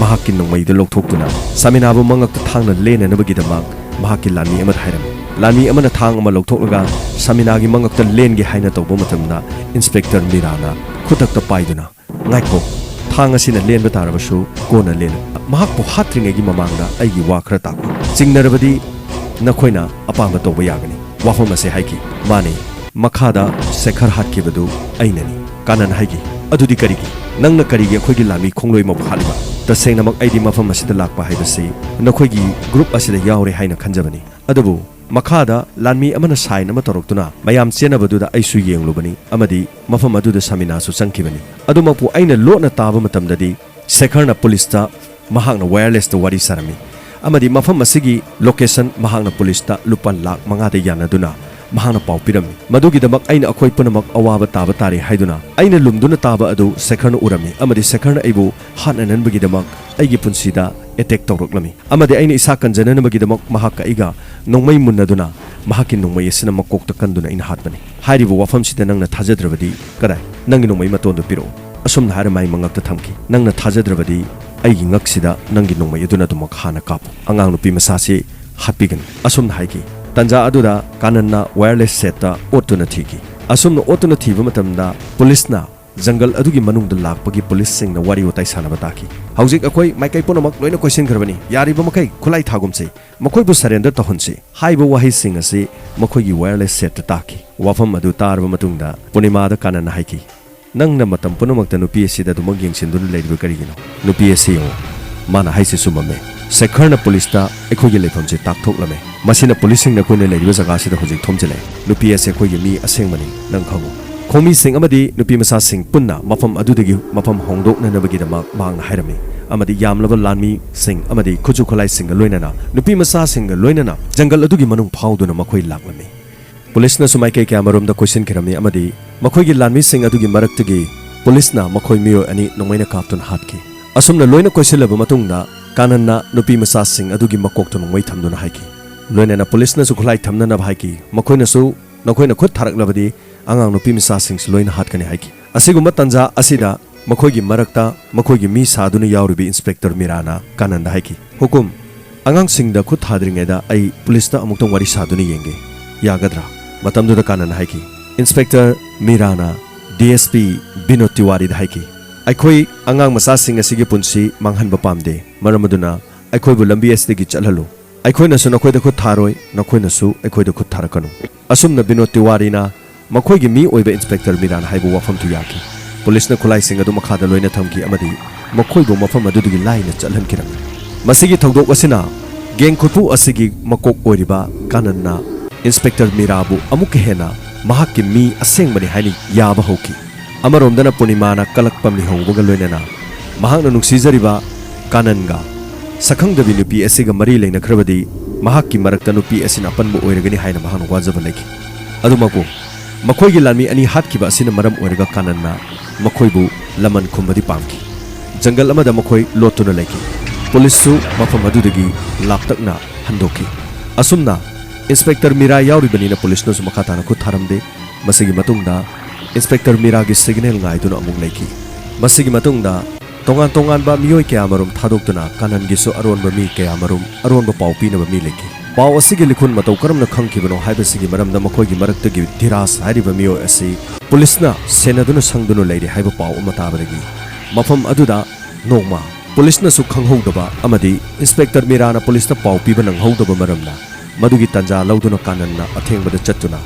ꯃꯍꯥꯛꯀꯤ ꯅꯣꯡꯃꯩꯗꯨ ꯂꯧꯊꯣꯛꯇꯨꯅ ꯁꯃꯤꯅꯥꯕꯨ ꯃꯉꯛꯇ ꯊꯥꯡꯅ ꯂꯦꯟꯅꯅꯕꯒꯤꯗꯃꯛ ꯃꯍꯥꯛꯀꯤ ꯂꯥꯟꯃꯤ ꯑꯃꯗ ꯍꯥꯏꯔꯝꯃꯤ꯫ ꯂꯥꯟꯃꯤ ꯑꯃꯅ ꯊꯥꯡ ꯑꯃ ꯂꯧꯊꯣꯛꯂꯒ ꯁꯃꯤꯅꯥꯒꯤ ꯃꯉꯛꯇ ꯂꯦꯟꯒꯦ ꯍꯥꯏꯅ ꯇꯧꯕ ꯃꯇꯝꯗ ꯏꯟꯁꯄꯦꯛꯇꯔ ꯃꯤꯔꯥꯅ ꯈꯨꯗꯛꯇ ꯄꯥꯏꯗꯨꯅ, "ꯉꯥꯏꯈꯣ, ꯊꯥꯡ ꯑꯁꯤꯅ ꯂꯦꯟꯕ ꯇꯥꯔꯕꯁꯨ ꯀꯣꯟꯅ ꯂꯦꯟꯂꯨ꯫ ꯃꯍꯥꯛꯄꯨ ꯍꯥꯠꯇ꯭ꯔꯤꯉꯩꯒꯤ ꯃꯃꯥꯡꯗ ꯑꯩꯒꯤ ꯋꯥ ꯈꯔ ꯇꯥꯛꯎ꯫ ꯆꯤꯡꯅꯔꯕꯗꯤ ꯅꯈꯣꯏꯅ ꯑꯄꯥꯝꯕ ꯇꯧꯕ ꯌꯥꯒꯅꯤ"꯫ ꯋꯥꯐꯝ ꯑꯁꯦ ꯍꯥꯏꯈꯤ꯫ "ꯃꯥꯅꯤ, ꯃꯈꯥꯗ ꯁꯦꯈꯔ ꯍꯥꯠꯈꯤꯕꯗꯨ ꯑꯩꯅꯅꯤ"꯫ ꯀꯥꯅꯟ ꯍꯥꯏꯈꯤ, "ꯑꯗꯨꯗꯤ ꯀꯔꯤꯒꯤ? ꯅꯪꯅ ꯀꯔꯤꯒꯤ ꯑꯩꯈꯣꯏꯒꯤ ꯂꯥꯟꯃꯤ ꯈꯣꯡꯂꯣꯏ ꯃꯄꯨ ꯍꯥꯠꯂꯤꯕ?" "ꯇꯁꯦꯡꯅꯃꯛ ꯑꯩꯗꯤ ꯃꯐꯝ ꯑꯁꯤꯗ ꯂꯥꯛꯄ ꯍꯥꯏꯕꯁꯤ ꯅꯈꯣꯏꯒꯤ ꯒ꯭ꯔꯨꯞ ꯑꯁꯤꯗ ꯌꯥꯎꯔꯦ ꯍꯥꯏꯅ ꯈꯟꯖꯕꯅꯤ, ꯑꯗꯨꯕꯨ ꯃꯈꯥꯗ ꯂꯥꯟꯃꯤ ꯑꯃꯅ ꯁꯥꯏꯟ ꯑꯃ ꯇꯧꯔꯛꯇꯨꯅ ꯃꯌꯥꯝ ꯆꯦꯟꯅꯕꯗꯨꯗ ꯑꯩꯁꯨ ꯌꯦꯡꯂꯨꯕꯅꯤ ꯑꯃꯗꯤ ꯃꯐꯝ ꯑꯗꯨꯗ ꯁꯃꯤꯅꯥꯁꯨ ꯆꯪꯈꯤꯕꯅꯤ꯫ ꯑꯗꯨꯃꯛꯄꯨ ꯑꯩꯅ ꯂꯣꯠꯅ ꯇꯥꯕ ꯃꯇꯝꯗꯗꯤ ꯁꯦꯈꯔꯅ ꯄꯨꯂꯤꯁꯇ ꯃꯍꯥꯛꯅ ꯋꯥꯌꯔꯂꯦꯁꯇ ꯋꯥꯔꯤ ꯁꯥꯔꯝꯃꯤ ꯑꯃꯗꯤ ꯃꯐꯝ ꯑꯁꯤꯒꯤ ꯂꯣꯀꯦꯁꯟ ꯃꯍꯥꯛꯅ ꯄꯨꯂꯤꯁꯇ ꯂꯨꯄꯥ ꯂꯥꯈ ꯃꯉꯥꯗ ꯌꯥꯅꯗꯨꯅ ꯃꯍꯥꯛꯅ ꯄꯥꯎ ꯄꯤꯔꯝꯃꯤ꯫ ꯃꯗꯨꯒꯤꯗꯃꯛ ꯑꯩꯅ ꯑꯩꯈꯣꯏ ꯄꯨꯝꯅꯃꯛ ꯑꯋꯥꯕ ꯇꯥꯕ ꯇꯥꯔꯦ ꯍꯥꯏꯗꯨꯅ ꯑꯩꯅ ꯂꯨꯝꯗꯨꯅ ꯇꯥꯕ ꯑꯗꯨ ꯁꯦꯈꯔꯅ ꯎꯔꯝꯃꯤ ꯑꯃꯗꯤ ꯁꯦꯈꯔꯅ ꯑꯩꯕꯨ ꯍꯥꯠꯅꯅꯕꯒꯤꯗꯃꯛ ꯑꯩꯒꯤ ꯄꯨꯟꯁꯤꯗ ꯑꯦꯇꯦꯛ ꯇꯧꯔꯛꯂꯝꯃꯤ ꯑꯃꯗꯤ ꯑꯩꯅ ꯏꯁꯥ ꯀꯟꯖꯅꯅꯕꯒꯤꯗꯃꯛ ꯃꯍꯥꯛꯀ ꯑꯩꯒ ꯅꯣꯡꯃꯩ ꯃꯨꯟꯅꯗꯨꯅ ꯃꯍꯥꯛꯀꯤ ꯅꯣꯡꯃꯩ ꯑꯁꯤꯅ ꯃꯀꯣꯛꯇ ꯀꯟꯗꯨꯅ ꯑꯩꯅ ꯍꯥꯠꯄꯅꯤ꯫ ꯍꯥꯏꯔꯤꯕ ꯋꯥꯐꯝꯁꯤꯗ ꯅꯪꯅ ꯊꯥꯖꯗ꯭ꯔꯕꯗꯤ ꯀꯗꯥꯏ? ꯅꯪꯒꯤ ꯅꯣꯡꯃꯩ ꯃꯇꯣꯟꯗꯨ ꯄꯤꯔꯛꯎ꯫" ꯑꯁꯨꯝꯅ ꯍꯥꯏꯔ ꯃꯥꯏ ꯃꯉꯛꯇ ꯊꯝꯈꯤ꯫ "ꯅꯪꯅ ꯊꯥꯖꯗ꯭ꯔꯕꯗꯤ ꯑꯩꯒꯤ ꯉꯛꯁꯤꯗ ꯅꯪꯒꯤ ꯅꯣꯡꯃꯩ ꯑꯗꯨꯅ ꯑꯗꯨꯃꯛ ꯍꯥꯟꯅ ꯀꯥꯞꯄꯨ꯫ ꯑꯉꯥꯡ ꯅꯨꯄꯤ ꯃꯆꯥꯁꯤ ꯍꯥꯠꯄꯤꯒꯅꯨ꯫" ꯑꯁꯨꯝꯅ ꯍꯥꯏꯈꯤ꯫ ꯇꯟꯖꯥ ꯑꯗꯨꯗ ꯀꯥꯅꯟꯅ ꯋꯥꯌꯔꯂꯦꯁ ꯁꯦꯠꯇ ꯑꯣꯠꯇꯨꯅ ꯊꯤꯈꯤ꯫ ꯑꯁꯨꯝꯅ ꯑꯣꯠꯇꯨꯅ ꯊꯤꯕ ꯃꯇꯝꯗ ꯄꯨꯂꯤꯁꯅ ꯖꯪꯒꯜ ꯑꯗꯨꯒꯤ ꯃꯅꯨꯡꯗ ꯂꯥꯛꯄꯒꯤ ꯄꯨꯂꯤꯁꯁꯤꯡꯅ ꯋꯥꯔꯤ ꯋꯥꯇꯥꯏ ꯁꯥꯟꯅꯕ ꯇꯥꯈꯤ꯫ "ꯍꯧꯖꯤꯛ ꯑꯩꯈꯣꯏ ꯃꯥꯏꯀꯩ ꯄꯨꯝꯅꯃꯛ ꯂꯣꯏꯅ ꯀꯣꯏꯁꯤꯟꯈ꯭ꯔꯕꯅꯤ꯫ ꯌꯥꯔꯤꯕ ꯃꯈꯩ ꯈꯨꯠꯂꯥꯏ ꯊꯥꯒꯨꯝꯁꯤ꯫ ꯃꯈꯣꯏꯕꯨ ꯁꯔꯦꯟꯗꯔ ꯇꯧꯍꯟꯁꯤ꯫" ꯍꯥꯏꯔꯤꯕ ꯋꯥꯍꯩꯁꯤꯡ ꯑꯁꯤ ꯃꯈꯣꯏꯒꯤ ꯋꯥꯌꯔꯂꯦꯁ ꯁꯦꯠꯇ ꯇꯥꯈꯤ꯫ ꯋꯥꯐꯝ ꯑꯗꯨ ꯇꯥꯔꯕ ꯃꯇꯨꯡꯗ ꯄꯨꯔꯅꯤꯃꯥꯗ ꯀꯥꯅꯟꯅ ꯍꯥꯏꯈꯤ, "ꯅꯪꯅ ꯃꯇꯝ ꯄꯨꯝꯅꯃꯛꯇ ꯅꯨꯄꯤ ꯑꯁꯤꯗ ꯑꯗꯨꯃꯛ ꯌꯦꯡꯁꯤꯟꯗꯨꯅ ꯂꯩꯔꯤꯕ ꯀꯔꯤꯒꯤꯅꯣ? ꯅꯨꯄꯤ ꯑꯁꯤ ꯌꯦꯡꯉꯨ, ꯃꯥꯅ ꯍꯥꯏꯁꯤ ꯆꯨꯝꯃꯝꯃꯦ꯫ ꯁꯦꯈꯔꯅ ꯄꯨꯂꯤꯁꯇ ꯑꯩꯈꯣꯏꯒꯤ ꯂꯩꯐꯝꯁꯦ ꯇꯥꯛꯊꯣꯛꯂꯝꯃꯦ꯫ ꯃꯁꯤꯅ ꯄꯨꯂꯤꯁꯁꯤꯡꯅ ꯑꯩꯈꯣꯏꯅ ꯂꯩꯔꯤꯕ ꯖꯒꯥꯁꯤꯗ ꯍꯧꯖꯤꯛ ꯊꯣꯝꯖꯤꯜꯂꯛꯑꯦ꯫ ꯅꯨꯄꯤ ꯑꯁꯤ ꯑꯩꯈꯣꯏꯒꯤ ꯃꯤ ꯑꯁꯦꯡꯕꯅꯤ, ꯅꯪ ꯈꯪꯉꯨ꯫" ꯈꯣꯡꯃꯤꯁꯤꯡ ꯑꯃꯗꯤ ꯅꯨꯄꯤ ꯃꯆꯥꯁꯤꯡ ꯄꯨꯟꯅ ꯃꯐꯝ ꯑꯗꯨꯗꯒꯤ ꯃꯐꯝ ꯍꯣꯡꯗꯣꯛꯅꯅꯕꯒꯤꯗꯃꯛ ꯃꯍꯥꯛꯅ ꯍꯥꯏꯔꯝꯃꯤ ꯑꯃꯗꯤ ꯌꯥꯝꯂꯕ ꯂꯥꯟꯃꯤꯁꯤꯡ ꯑꯃꯗꯤ ꯈꯨꯠꯁꯨ ꯈꯨꯠꯂꯥꯏꯁꯤꯡꯒ ꯂꯣꯏꯅꯅ ꯅꯨꯄꯤ ꯃꯆꯥꯁꯤꯡꯒ ꯂꯣꯏꯅꯅ ꯖꯪꯒꯜ ꯑꯗꯨꯒꯤ ꯃꯅꯨꯡ ꯐꯥꯎꯗꯨꯅ ꯃꯈꯣꯏ ꯂꯥꯛꯂꯝꯃꯤ꯫ ꯄꯨꯂꯤꯁꯅꯁꯨ ꯃꯥꯏꯀꯩ ꯀꯌꯥꯃꯔꯣꯝꯗ ꯀꯣꯏꯁꯤꯟꯈꯤꯔꯝꯃꯤ ꯑꯃꯗꯤ ꯃꯈꯣꯏꯒꯤ ꯂꯥꯟꯃꯤꯁꯤꯡ ꯑꯗꯨꯒꯤ ꯃꯔꯛꯇꯒꯤ ꯄꯨꯂꯤꯁꯅ ꯃꯈꯣꯏ ꯃꯤꯑꯣꯏ ꯑꯅꯤ ꯅꯣꯡꯃꯩꯅ ꯀꯥꯞꯇꯨꯅ ꯍꯥꯠꯈꯤ꯫ ꯑꯁꯨꯝꯅ ꯂꯣꯏꯅ ꯀꯣꯏꯁꯤꯜꯂꯕ ꯃꯇꯨꯡꯗ ꯀꯥꯅꯟꯅ ꯅꯨꯄꯤ ꯃꯆꯥꯁꯤꯡ ꯑꯗꯨꯒꯤ ꯃꯀꯣꯛꯇ ꯅꯣꯡꯃꯩ ꯊꯝꯗꯨꯅ ꯍꯥꯏꯈꯤ꯫ ꯂꯣꯏꯅꯅ ꯄꯨꯂꯤꯁꯅꯁꯨ ꯈꯨꯠꯂꯥꯏ ꯊꯝꯅꯅꯕ ꯍꯥꯏꯈꯤ꯫ ꯃꯈꯣꯏꯅꯁꯨ, "ꯅꯈꯣꯏꯅ ꯈꯨꯠ ꯊꯥꯔꯛꯂꯕꯗꯤ ꯑꯉꯥꯡ ꯅꯨꯄꯤ ꯃꯆꯥꯁꯤꯡꯁꯤ ꯂꯣꯏꯅ ꯍꯥꯠꯀꯅꯤ" ꯍꯥꯏꯈꯤ꯫ ꯑꯁꯤꯒꯨꯝꯕ ꯇꯥꯟꯖꯥ ꯑꯁꯤꯗ ꯃꯈꯣꯏꯒꯤ ꯃꯔꯛꯇ ꯃꯈꯣꯏꯒꯤ ꯃꯤ ꯁꯥꯗꯨꯅ ꯌꯥꯎꯔꯤꯕ ꯏꯟꯁꯄꯦꯛꯇꯔ ꯃꯤꯔꯥꯅ ꯀꯥꯅꯟꯗ ꯍꯥꯏꯈꯤ, "ꯍꯨꯀꯨꯝ, ꯑꯉꯥꯡꯁꯤꯡꯗ ꯈꯨꯠ ꯊꯥꯗ꯭ꯔꯤꯉꯩꯗ ꯑꯩ ꯄꯨꯂꯤꯁꯇ ꯑꯃꯨꯛꯇꯪ ꯋꯥꯔꯤ ꯁꯥꯗꯨꯅ ꯌꯦꯡꯒꯦ꯫ ꯌꯥꯒꯗ꯭ꯔꯥ?" ꯃꯇꯝꯗꯨꯗ ꯀꯥꯅꯟꯅ ꯍꯥꯏꯈꯤ, "inspector ꯃꯤꯔꯥꯅ D S P Vinod ꯇꯤꯋꯥꯔꯤꯗ ꯍꯥꯏꯈꯤ, ꯑꯩꯈꯣꯏ ꯑꯉꯥꯡ ꯃꯆꯥꯁꯤꯡ ꯑꯁꯤꯒꯤ ꯄꯨꯟꯁꯤ ꯃꯥꯡꯍꯟꯕ ꯄꯥꯝꯗꯦ꯫ ꯃꯔꯝ ꯑꯗꯨꯅ ꯑꯩꯈꯣꯏꯕꯨ ꯂꯝꯕꯤ ꯑꯁꯤꯗꯒꯤ ꯆꯠꯍꯜꯂꯨ꯫ ꯑꯩꯈꯣꯏꯅꯁꯨ ꯅꯈꯣꯏꯗ ꯈꯨꯠ ꯊꯥꯔꯣꯏ, ꯅꯈꯣꯏꯅꯁꯨ ꯑꯩꯈꯣꯏꯗ ꯈꯨꯠ ꯊꯥꯔꯛꯀꯅꯨ꯫" ꯑꯁꯨꯝꯅ ꯕꯤꯅꯣꯗ ꯇꯤꯋꯥꯔꯤꯅ ꯃꯈꯣꯏꯒꯤ ꯃꯤ ꯑꯣꯏꯕ ꯏꯟꯁꯄꯦꯛꯇꯔ ꯃꯤꯔꯥꯟ ꯍꯥꯏꯕ ꯋꯥꯐꯝꯗꯨ ꯌꯥꯈꯤ꯫ ꯄꯨꯂꯤꯁꯅ ꯈꯨꯠꯂꯥꯏꯁꯤꯡ ꯑꯗꯨ ꯃꯈꯥꯗ ꯂꯣꯏꯅ ꯊꯝꯈꯤ ꯑꯃꯗꯤ ꯃꯈꯣꯏꯕꯨ ꯃꯐꯝ ꯑꯗꯨꯗꯒꯤ ꯂꯥꯏꯅ ꯆꯠꯍꯟꯈꯤꯔꯝꯃꯤ꯫ ꯃꯁꯤꯒꯤ ꯊꯧꯗꯣꯛ ꯑꯁꯤꯅ ꯒꯦꯡ ꯈꯨꯠꯄꯨ ꯑꯁꯤꯒꯤ ꯃꯀꯣꯛ ꯑꯣꯏꯔꯤꯕ ꯀꯥꯅꯟꯅ ꯏꯟꯁꯄꯦꯛꯇꯔ ꯃꯤꯔꯥꯕꯨ ꯑꯃꯨꯛꯀ ꯍꯦꯟꯅ ꯃꯍꯥꯛꯀꯤ ꯃꯤ ꯑꯁꯦꯡꯕꯅꯤ ꯍꯥꯏꯅ ꯌꯥꯕ ꯍꯧꯈꯤ꯫ ꯑꯃꯔꯣꯝꯗꯅ ꯄꯨꯔꯅꯤꯃꯥꯅ ꯀꯂꯛꯄ ꯃꯤꯍꯧꯕꯒ ꯂꯣꯏꯅꯅ ꯃꯍꯥꯛꯅ ꯅꯨꯡꯁꯤꯖꯔꯤꯕ ꯀꯥꯅꯟꯒ ꯁꯛꯈꯪꯗꯕꯤ ꯅꯨꯄꯤ ꯑꯁꯤꯒ ꯃꯔꯤ ꯂꯩꯅꯈ꯭ꯔꯕꯗꯤ ꯃꯍꯥꯛꯀꯤ ꯃꯔꯛꯇ ꯅꯨꯄꯤ ꯑꯁꯤꯅ ꯑꯄꯟꯕ ꯑꯣꯏꯔꯒꯅꯤ ꯍꯥꯏꯅ ꯃꯍꯥꯛꯅ ꯋꯥꯖꯕ ꯂꯩꯈꯤ꯫ ꯑꯗꯨꯃꯛꯄꯨ ꯃꯈꯣꯏꯒꯤ ꯂꯥꯟꯃꯤ ꯑꯅꯤ ꯍꯥꯠꯈꯤꯕ ꯑꯁꯤꯅ ꯃꯔꯝ ꯑꯣꯏꯔꯒ ꯀꯥꯅꯟꯅ ꯃꯈꯣꯏꯕꯨ ꯂꯃꯟ ꯈꯨꯝꯕꯗꯤ ꯄꯥꯝꯈꯤ꯫ ꯖꯪꯒꯜ ꯑꯃꯗ ꯃꯈꯣꯏ ꯂꯣꯠꯇꯨꯅ ꯂꯩꯈꯤ꯫ ꯄꯨꯂꯤꯁꯁꯨ ꯃꯐꯝ ꯑꯗꯨꯗꯒꯤ ꯂꯥꯞꯇꯛꯅ ꯍꯟꯗꯣꯛꯈꯤ꯫ ꯑꯁꯨꯝꯅ ꯏꯟꯁꯄꯦꯛꯇꯔ ꯃꯤꯔꯥ ꯌꯥꯎꯔꯤꯕꯅꯤꯅ ꯄꯨꯂꯤꯁꯅꯁꯨ ꯃꯈꯥ ꯇꯥꯅ ꯈꯨꯠ ꯊꯥꯔꯝꯗꯦ꯫ ꯃꯁꯤꯒꯤ ꯃꯇꯨꯡꯗ ꯏꯟꯁꯄꯦꯛꯇꯔ ꯃꯤꯔꯥꯒꯤ ꯁꯤꯒꯅꯦꯜ ꯉꯥꯏꯗꯨꯅ ꯑꯃꯨꯛ ꯂꯩꯈꯤ꯫ ꯃꯁꯤꯒꯤ ꯃꯇꯨꯡꯗ ꯇꯣꯉꯥꯟ ꯇꯣꯉꯥꯟꯕ ꯃꯤꯑꯣꯏ ꯀꯌꯥꯃꯔꯨꯝ ꯊꯥꯗꯣꯛꯇꯨꯅ ꯀꯥꯅꯟꯒꯤꯁꯨ ꯑꯔꯣꯟꯕ ꯃꯤ ꯀꯌꯥꯃꯔꯨꯝ ꯑꯔꯣꯟꯕ ꯄꯥꯎ ꯄꯤꯅꯕ ꯃꯤ ꯂꯩꯈꯤ꯫ ꯄꯥꯎ ꯑꯁꯤꯒꯤ ꯂꯤꯈꯨꯟ ꯃꯇꯧ ꯀꯔꯝꯅ ꯈꯪꯈꯤꯕꯅꯣ ꯍꯥꯏꯕꯁꯤꯒꯤ ꯃꯔꯝꯗ ꯃꯈꯣꯏꯒꯤ ꯃꯔꯛꯇꯒꯤ ꯙꯤꯔꯥꯖ ꯍꯥꯏꯔꯤꯕ ꯃꯤꯑꯣꯏ ꯑꯁꯤ ꯄꯨꯂꯤꯁꯅ ꯁꯦꯟꯅꯗꯨꯅ ꯁꯪꯗꯨꯅ ꯂꯩꯔꯦ ꯍꯥꯏꯕ ꯄꯥꯎ ꯑꯃ ꯇꯥꯕꯗꯒꯤ ꯃꯐꯝ ꯑꯗꯨꯗ ꯅꯣꯡꯃ ꯄꯨꯂꯤꯁꯅꯁꯨ ꯈꯪꯍꯧꯗꯕ ꯑꯃꯗꯤ ꯏꯟꯁꯄꯦꯛꯇꯔ ꯃꯤꯔꯥꯅ ꯄꯨꯂꯤꯁꯇ ꯄꯥꯎ ꯄꯤꯕ ꯅꯪꯍꯧꯗꯕ ꯃꯔꯝꯅ ꯃꯗꯨꯒꯤ ꯇꯥꯟꯖꯥ ꯂꯧꯗꯨꯅ ꯀꯥꯅꯟꯅ ꯑꯊꯦꯡꯕꯗ ꯆꯠꯇꯨꯅ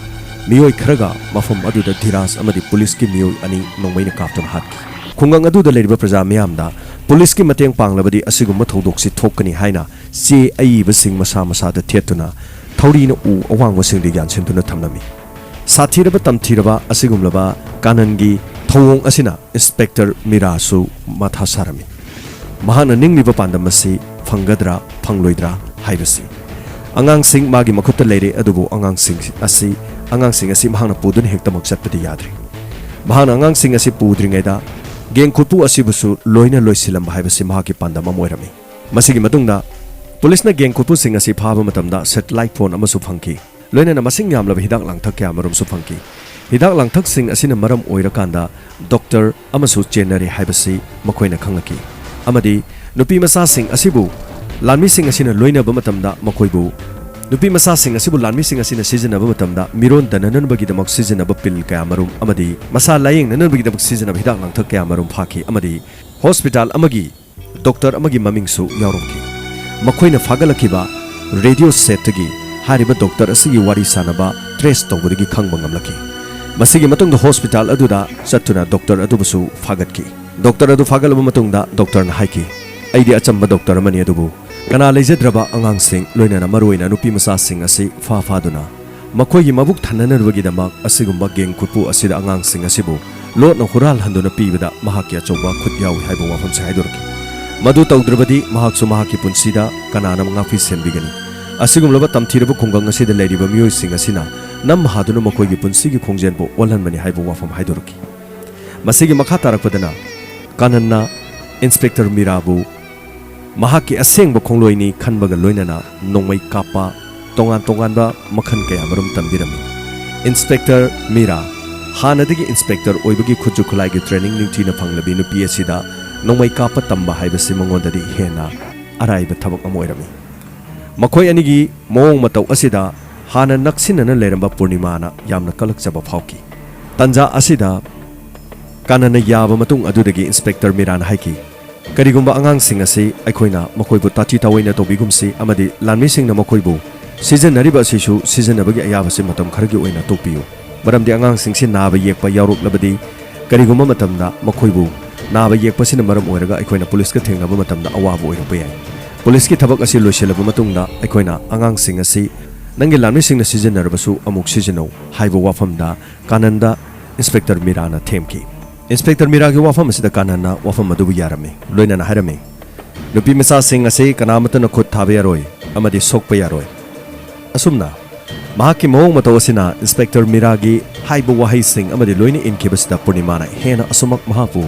ꯃꯤꯑꯣꯏ ꯈꯔꯒ ꯃꯐꯝ ꯑꯗꯨꯗ ꯙꯤꯔꯥꯖ ꯑꯃꯗꯤ ꯄꯨꯂꯤꯁꯀꯤ ꯃꯤꯑꯣꯏ ꯑꯅꯤ ꯅꯣꯡꯃꯩꯅ ꯀꯥꯞꯇꯨꯅ ꯍꯥꯠꯈꯤ꯫ ꯈꯨꯡꯒꯪ ꯑꯗꯨꯗ ꯂꯩꯔꯤꯕ ꯄ꯭ꯔꯖꯥ ꯃꯤꯌꯥꯝꯗ ꯄꯨꯂꯤꯁꯀꯤ ꯃꯇꯦꯡ ꯄꯥꯡꯂꯕꯗꯤ ꯑꯁꯤꯒꯨꯝꯕ ꯊꯧꯗꯣꯛꯁꯤ ꯊꯣꯛꯀꯅꯤ ꯍꯥꯏꯅ ꯆꯦ ꯑꯏꯕꯁꯤꯡ ꯃꯁꯥ ꯃꯁꯥꯗ ꯊꯦꯠꯇꯨꯅ ꯊꯧꯔꯤꯅ ꯎ ꯑꯋꯥꯡꯕꯁꯤꯡꯗ ꯌꯥꯟꯁꯤꯟꯗꯨꯅ ꯊꯝꯂꯝꯃꯤ꯫ ꯁꯥꯊꯤꯔꯕ ꯇꯝꯊꯤꯔꯕ ꯑꯁꯤꯒꯨꯝꯂꯕ ꯀꯥꯅꯟꯒꯤ ꯊꯧꯑꯣꯡ ꯑꯁꯤꯅ ꯏꯟꯁꯄꯦꯛꯇꯔ ꯃꯤꯔꯥꯁꯨ ꯃꯊꯥ ꯁꯥꯔꯝꯃꯤ꯫ ꯃꯍꯥꯛꯅ ꯅꯤꯡꯂꯤꯕ ꯄꯥꯟꯗꯝ ꯑꯁꯤ ꯐꯪꯒꯗ꯭ꯔꯥ ꯐꯪꯂꯣꯏꯗ꯭ꯔꯥ ꯍꯥꯏꯕꯁꯤ꯫ ꯑꯉꯥꯡꯁꯤꯡ ꯃꯥꯒꯤ ꯃꯈꯨꯠꯇ ꯂꯩꯔꯦ, ꯑꯗꯨꯕꯨ ꯑꯉꯥꯡꯁꯤꯡ ꯑꯁꯤ, ꯑꯉꯥꯡꯁꯤꯡ ꯑꯁꯤ ꯃꯍꯥꯛꯅ ꯄꯨꯗꯨꯅ ꯍꯦꯛꯇꯃꯛ ꯆꯠꯄꯗꯤ ꯌꯥꯗ꯭ꯔꯤ꯫ ꯃꯍꯥꯛꯅ ꯑꯉꯥꯡꯁꯤꯡ ꯑꯁꯤ ꯄꯨꯗ꯭ꯔꯤꯉꯩꯗ ꯒꯦꯡ ꯈꯨꯠꯄꯨ ꯑꯁꯤꯕꯨꯁꯨ ꯂꯣꯏꯅ ꯂꯣꯏꯁꯤꯜꯂꯝꯕ ꯍꯥꯏꯕꯁꯤ ꯃꯍꯥꯛꯀꯤ ꯄꯥꯟꯗꯝ ꯑꯃ ꯑꯣꯏꯔꯝꯃꯤ꯫ ꯃꯁꯤꯒꯤ ꯃꯇꯨꯡꯗ ꯄꯨꯂꯤꯁꯅ ꯒꯦꯡ ꯈꯨꯠꯄꯨꯁꯤꯡ ꯑꯁꯤ ꯐꯥꯕ ꯃꯇꯝꯗ ꯁꯦꯇꯦꯂꯥꯏꯠ ꯐꯣꯟ ꯑꯃꯁꯨ ꯐꯪꯈꯤ꯫ ꯂꯣꯏꯅꯅ ꯃꯁꯤꯡ ꯌꯥꯝꯂꯕ ꯍꯤꯗꯥꯛ ꯂꯥꯡꯊꯛ ꯀꯌꯥꯃꯔꯨꯝꯁꯨ ꯐꯪꯈꯤ꯫ ꯍꯤꯗꯥꯛ ꯂꯥꯡꯊꯛꯁꯤꯡ ꯑꯁꯤꯅ ꯃꯔꯝ ꯑꯣꯏꯔꯀꯥꯟꯗ ꯗꯣꯛꯇꯔ ꯑꯃꯁꯨ ꯆꯦꯟꯅꯔꯦ ꯍꯥꯏꯕꯁꯤ ꯃꯈꯣꯏꯅ ꯈꯪꯂꯛꯈꯤ꯫ ꯑꯃꯗꯤ ꯅꯨꯄꯤ ꯃꯆꯥꯁꯤꯡ ꯑꯁꯤꯕꯨ ꯂꯥꯟꯃꯤꯁꯤꯡ ꯑꯁꯤꯅ ꯂꯣꯏꯅꯕ ꯃꯇꯝꯗ ꯃꯈꯣꯏꯕꯨ, ꯅꯨꯄꯤ ꯃꯆꯥꯁꯤꯡ ꯑꯁꯤꯕꯨ ꯂꯥꯟꯃꯤꯁꯤꯡ ꯑꯁꯤꯅ ꯁꯤꯖꯤꯟꯅꯕ ꯃꯇꯝꯗ ꯃꯤꯔꯣꯟꯗꯅꯅꯕꯒꯤꯗꯃꯛ ꯁꯤꯖꯤꯟꯅꯕ ꯄꯤꯜ ꯀꯌꯥꯃꯔꯨꯝ ꯑꯃꯗꯤ ꯃꯁꯥ ꯂꯥꯌꯦꯡꯅꯅꯕꯒꯤꯗꯃꯛ ꯁꯤꯖꯤꯟꯅꯕ ꯍꯤꯗꯥꯛ ꯂꯥꯡꯊꯛ ꯀꯌꯥꯃꯔꯨꯝ ꯐꯥꯈꯤ ꯑꯃꯗꯤ ꯍꯣꯁꯄꯤꯇꯥꯜ ꯑꯃꯒꯤ ꯗꯣꯛꯇꯔ ꯑꯃꯒꯤ ꯃꯃꯤꯡꯁꯨ ꯌꯥꯎꯔꯝꯈꯤ꯫ ꯃꯈꯣꯏꯅ ꯐꯥꯒꯠꯂꯛꯈꯤꯕ ꯔꯦꯗꯤꯑꯣ ꯁꯦꯠꯇꯒꯤ ꯍꯥꯏꯔꯤꯕ ꯗꯣꯛꯇꯔ ꯑꯁꯤꯒꯤ ꯋꯥꯔꯤ ꯁꯥꯅꯕ ꯇ꯭ꯔꯦꯁ ꯇꯧꯕꯗꯒꯤ ꯈꯪꯕ ꯉꯝꯂꯛꯈꯤ꯫ ꯃꯁꯤꯒꯤ ꯃꯇꯨꯡꯗ ꯍꯣꯁꯄꯤꯇꯥꯜ ꯑꯗꯨꯗ ꯆꯠꯇꯨꯅ ꯗꯣꯛꯇꯔ ꯑꯗꯨꯕꯨꯁꯨ ꯐꯥꯒꯠꯈꯤ꯫ ꯗꯣꯛꯇꯔ ꯑꯗꯨ ꯐꯥꯒꯠꯂꯕ ꯃꯇꯨꯡꯗ ꯗꯣꯛꯇꯔꯅ ꯍꯥꯏꯈꯤ, "ꯑꯩꯗꯤ ꯑꯆꯝꯕ ꯗꯣꯛꯇꯔ ꯑꯃꯅꯤ, ꯑꯗꯨꯕꯨ ꯀꯅꯥ ꯂꯩꯖꯗ꯭ꯔꯕ ꯑꯉꯥꯡꯁꯤꯡ, ꯂꯣꯏꯅꯅ ꯃꯔꯨꯑꯣꯏꯅ ꯅꯨꯄꯤ ꯃꯆꯥꯁꯤꯡ ꯑꯁꯤ ꯐꯥ ꯐꯥꯗꯨꯅ ꯃꯈꯣꯏꯒꯤ ꯃꯕꯨꯛ ꯊꯟꯅꯅꯕꯒꯤꯗꯃꯛ ꯑꯁꯤꯒꯨꯝꯕ ꯒꯦꯡ ꯈꯨꯠꯄꯨ ꯑꯁꯤꯗ ꯑꯉꯥꯡꯁꯤꯡ ꯑꯁꯤꯕꯨ ꯂꯣꯠꯅ ꯍꯨꯔꯥꯜꯍꯟꯗꯨꯅ ꯄꯤꯕꯗ ꯃꯍꯥꯛꯀꯤ ꯑꯆꯧꯕ ꯈꯨꯠ ꯌꯥꯎꯏ" ꯍꯥꯏꯕ ꯋꯥꯐꯝꯁꯦ ꯍꯥꯏꯗꯣꯔꯛꯈꯤ꯫ ꯃꯗꯨ ꯇꯧꯗ꯭ꯔꯕꯗꯤ ꯃꯍꯥꯛꯁꯨ ꯃꯍꯥꯛꯀꯤ ꯄꯨꯟꯁꯤꯗ ꯀꯅꯥꯅ ꯉꯥꯛꯄꯤ ꯁꯦꯟꯕꯤꯒꯅꯤ? ꯑꯁꯤꯒꯨꯝꯂꯕ ꯇꯝꯊꯤꯔꯕ ꯈꯨꯡꯒꯪ ꯑꯁꯤꯗ ꯂꯩꯔꯤꯕ ꯃꯤꯑꯣꯏꯁꯤꯡ ꯑꯁꯤꯅ ꯅꯝ ꯍꯥꯗꯨꯅ ꯃꯈꯣꯏꯒꯤ ꯄꯨꯟꯁꯤꯒꯤ ꯈꯣꯡꯖꯦꯜꯕꯨ ꯑꯣꯜꯍꯟꯕꯅꯤ ꯍꯥꯏꯕ ꯋꯥꯐꯝ ꯍꯥꯏꯗꯣꯔꯛꯈꯤ꯫ ꯃꯁꯤꯒꯤ ꯃꯈꯥ ꯇꯥꯔꯛꯄꯗꯅ ꯀꯥꯅꯟꯅ ꯏꯟꯁꯄꯦꯛꯇꯔ ꯃꯤꯔꯥꯕꯨ ꯃꯍꯥꯛꯀꯤ ꯑꯁꯦꯡꯕ ꯈꯣꯡꯂꯣꯏꯅꯤ ꯈꯟꯕꯒ ꯂꯣꯏꯅꯅ ꯅꯣꯡꯃꯩ ꯀꯥꯞꯄ, ꯇꯣꯉꯥꯟ ꯇꯣꯉꯥꯟꯕ ꯃꯈꯜ ꯀꯌꯥꯃꯔꯨꯝ ꯇꯝꯕꯤꯔꯝꯃꯤ꯫ ꯏꯟꯁꯄꯦꯛꯇꯔ ꯃꯤꯔꯥ ꯍꯥꯟꯅꯗꯒꯤ ꯏꯟꯁꯄꯦꯛꯇꯔ ꯑꯣꯏꯕꯒꯤ ꯈꯨꯠꯁꯨ ꯈꯨꯠꯂꯥꯏꯒꯤ ꯇ꯭ꯔꯦꯅꯤꯡ ꯅꯤꯡꯊꯤꯅ ꯐꯪꯂꯕꯤ ꯅꯨꯄꯤ ꯑꯁꯤꯗ ꯅꯣꯡꯃꯩ ꯀꯥꯞꯄ ꯇꯝꯕ ꯍꯥꯏꯕꯁꯤ ꯃꯉꯣꯟꯗꯗꯤ ꯍꯦꯟꯅ ꯑꯔꯥꯏꯕ ꯊꯕꯛ ꯑꯃ ꯑꯣꯏꯔꯝꯃꯤ꯫ ꯃꯈꯣꯏ ꯑꯅꯤꯒꯤ ꯃꯑꯣꯡ ꯃꯇꯧ ꯑꯁꯤꯗ ꯍꯥꯟꯅ ꯅꯛꯁꯤꯟꯅꯅ ꯂꯩꯔꯝꯕ ꯄꯨꯔꯅꯤꯃꯥꯅ ꯌꯥꯝꯅ ꯀꯂꯛꯆꯕ ꯐꯥꯎꯈꯤ꯫ ꯇꯟꯖꯥ ꯑꯁꯤꯗ ꯀꯥꯅꯟꯅ ꯌꯥꯕ ꯃꯇꯨꯡ ꯑꯗꯨꯗꯒꯤ ꯏꯟꯁꯄꯦꯛꯇꯔ ꯃꯤꯔꯥꯅ ꯍꯥꯏꯈꯤ, "ꯀꯔꯤꯒꯨꯝꯕ ꯑꯉꯥꯡꯁꯤꯡ ꯑꯁꯤ ꯑꯩꯈꯣꯏꯅ ꯃꯈꯣꯏꯕꯨ ꯇꯥꯊꯤ ꯇꯥꯑꯣꯏꯅ ꯇꯧꯕꯤꯒꯨꯝꯁꯤ ꯑꯃꯗꯤ ꯂꯥꯟꯃꯤꯁꯤꯡꯅ ꯃꯈꯣꯏꯕꯨ ꯁꯤꯖꯤꯟꯅꯔꯤꯕ ꯑꯁꯤꯁꯨ ꯁꯤꯖꯤꯟꯅꯕꯒꯤ ꯑꯌꯥꯕꯁꯤ ꯃꯇꯝ ꯈꯔꯒꯤ ꯑꯣꯏꯅ ꯇꯣꯛꯄꯤꯌꯨ꯫ ꯃꯔꯝꯗꯤ ꯑꯉꯥꯡꯁꯤꯡꯁꯤ ꯅꯥꯕ ꯌꯦꯛꯄ ꯌꯥꯎꯔꯛꯂꯕꯗꯤ ꯀꯔꯤꯒꯨꯝꯕ ꯃꯇꯝꯗ ꯃꯈꯣꯏꯕꯨ ꯅꯥꯕ ꯌꯦꯛꯄꯁꯤꯅ ꯃꯔꯝ ꯑꯣꯏꯔꯒ ꯑꯩꯈꯣꯏꯅ ꯄꯨꯂꯤꯁꯀ ꯊꯦꯡꯅꯕ ꯃꯇꯝꯗ ꯑꯋꯥꯕ ꯑꯣꯏꯔꯛꯄ ꯌꯥꯏ꯫ ꯄꯨꯂꯤꯁꯀꯤ ꯊꯕꯛ ꯑꯁꯤ ꯂꯣꯏꯁꯤꯜꯂꯕ ꯃꯇꯨꯡꯗ ꯑꯩꯈꯣꯏꯅ ꯑꯉꯥꯡꯁꯤꯡ ꯑꯁꯤ ꯅꯪꯒꯤ ꯂꯥꯟꯃꯤꯁꯤꯡꯅ ꯁꯤꯖꯤꯟꯅꯔꯕꯁꯨ ꯑꯃꯨꯛ ꯁꯤꯖꯤꯟꯅꯧ" ꯍꯥꯏꯕ ꯋꯥꯐꯝꯗ ꯀꯥꯅꯟꯗ ꯏꯟꯁꯄꯦꯛꯇꯔ ꯃꯤꯔꯥꯅ ꯊꯦꯝꯈꯤ꯫ ꯏꯟꯁꯄꯦꯛꯇꯔ ꯃꯤꯔꯥꯒꯤ ꯋꯥꯐꯝ ꯑꯁꯤꯗ ꯀꯥꯅꯟꯅ ꯋꯥꯐꯝ ꯑꯗꯨꯕꯨ ꯌꯥꯔꯝꯃꯤ, ꯂꯣꯏꯅꯅ ꯍꯥꯏꯔꯝꯃꯤ, "ꯅꯨꯄꯤ ꯃꯆꯥꯁꯤꯡ ꯑꯁꯤ ꯀꯅꯥꯃꯠꯇꯅ ꯈꯨꯠ ꯊꯥꯕ ꯌꯥꯔꯣꯏ ꯑꯃꯗꯤ ꯁꯣꯛꯄ ꯌꯥꯔꯣꯏ"꯫ ꯑꯁꯨꯝꯅ ꯃꯍꯥꯛꯀꯤ ꯃꯑꯣꯡ ꯃꯇꯧ ꯑꯁꯤꯅ ꯏꯟꯁꯄꯦꯛꯇꯔ ꯃꯤꯔꯥꯒꯤ ꯍꯥꯏꯕ ꯋꯥꯍꯩꯁꯤꯡ ꯑꯃꯗꯤ ꯂꯣꯏꯅ ꯏꯟꯈꯤꯕꯁꯤꯗ ꯄꯨꯔꯅꯤꯃꯥꯅ ꯍꯦꯟꯅ ꯑꯁꯨꯃꯛ ꯃꯍꯥꯛꯄꯨ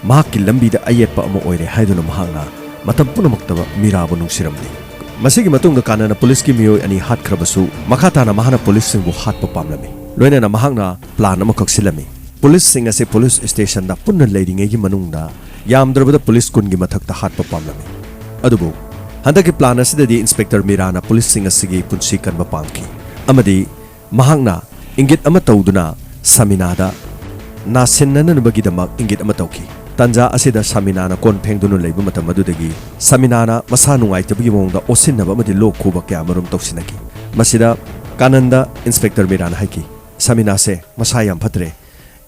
ꯃꯍꯥꯛꯀꯤ ꯂꯝꯕꯤꯗ ꯑꯌꯦꯠꯄ ꯑꯃ ꯑꯣꯏꯔꯦ ꯍꯥꯏꯗꯨꯅ ꯃꯍꯥꯛꯅ ꯃꯇꯝ ꯄꯨꯝꯅꯃꯛꯇ ꯃꯤꯔꯥꯕꯨ ꯅꯨꯡꯁꯤꯔꯝꯂꯤ꯫ ꯃꯁꯤꯒꯤ ꯃꯇꯨꯡꯗ ꯀꯥꯅꯟꯅ ꯄꯨꯂꯤꯁꯀꯤ ꯃꯤꯑꯣꯏ ꯑꯅꯤ ꯍꯥꯠꯈ꯭ꯔꯕꯁꯨ, ꯃꯈꯥ ꯇꯥꯅ ꯃꯍꯥꯛꯅ ꯄꯨꯂꯤꯁꯁꯤꯡꯕꯨ ꯍꯥꯠꯄ ꯄꯥꯝꯂꯝꯃꯤ꯫ ꯂꯣꯏꯅꯅ ꯃꯍꯥꯛꯅ ꯄ꯭ꯂꯥꯟ ꯑꯃꯈꯛ ꯁꯤꯜꯂꯝꯃꯤ꯫ ꯄꯨꯂꯤꯁꯁꯤꯡ ꯑꯁꯤ ꯄꯨꯂꯤꯁ ꯁ꯭ꯇꯦꯁꯟꯗ ꯄꯨꯟꯅ ꯂꯩꯔꯤꯉꯩꯒꯤ ꯃꯅꯨꯡꯗ ꯌꯥꯝꯗ꯭ꯔꯕꯗ ꯄꯨꯂꯤꯁ ꯀꯨꯟꯒꯤ ꯃꯊꯛꯇ ꯍꯥꯠꯄ ꯄꯥꯝꯂꯝꯃꯤ꯫ ꯑꯗꯨꯕꯨ ꯍꯟꯗꯛꯀꯤ ꯄ꯭ꯂꯥꯟ ꯑꯁꯤꯗꯗꯤ ꯏꯟꯁꯄꯦꯛꯇꯔ ꯃꯤꯔꯥꯅ ꯄꯨꯂꯤꯁꯁꯤꯡ ꯑꯁꯤꯒꯤ ꯄꯨꯟꯁꯤ ꯀꯟꯕ ꯄꯥꯝꯈꯤ ꯑꯃꯗꯤ ꯃꯍꯥꯛꯅ ꯏꯪꯒꯤꯠ ꯑꯃ ꯇꯧꯗꯨꯅ ꯁꯃꯤꯅꯥꯗ ꯅꯥꯁꯤꯟꯅꯅꯕꯒꯤꯗꯃꯛ ꯏꯪꯒꯤꯠ ꯑꯃ ꯇꯧꯈꯤ꯫ ꯇꯟꯖꯥ ꯑꯁꯤꯗ ꯁꯃꯤꯅꯥꯅ ꯀꯣꯟ ꯐꯦꯡꯗꯨꯅ ꯂꯩꯕ ꯃꯇꯝ ꯑꯗꯨꯗꯒꯤ ꯁꯃꯤꯅꯥꯅ ꯃꯁꯥ ꯅꯨꯡꯉꯥꯏꯇꯕꯒꯤ ꯃꯑꯣꯡꯗ ꯑꯣꯠꯁꯤꯟꯅꯕ ꯑꯃꯗꯤ ꯂꯣꯛ ꯈꯨꯕ ꯀꯌꯥꯃꯔꯨꯝ ꯇꯧꯁꯤꯟꯅꯈꯤ꯫ ꯃꯁꯤꯗ ꯀꯥꯅꯟꯗ ꯏꯟꯁꯄꯦꯛꯇꯔ ꯃꯤꯔꯥꯅ ꯍꯥꯏꯈꯤ, "ꯁꯃꯤꯅꯥꯁꯦ ꯃꯁꯥ ꯌꯥꯝ ꯐꯠꯇ꯭ꯔꯦ꯫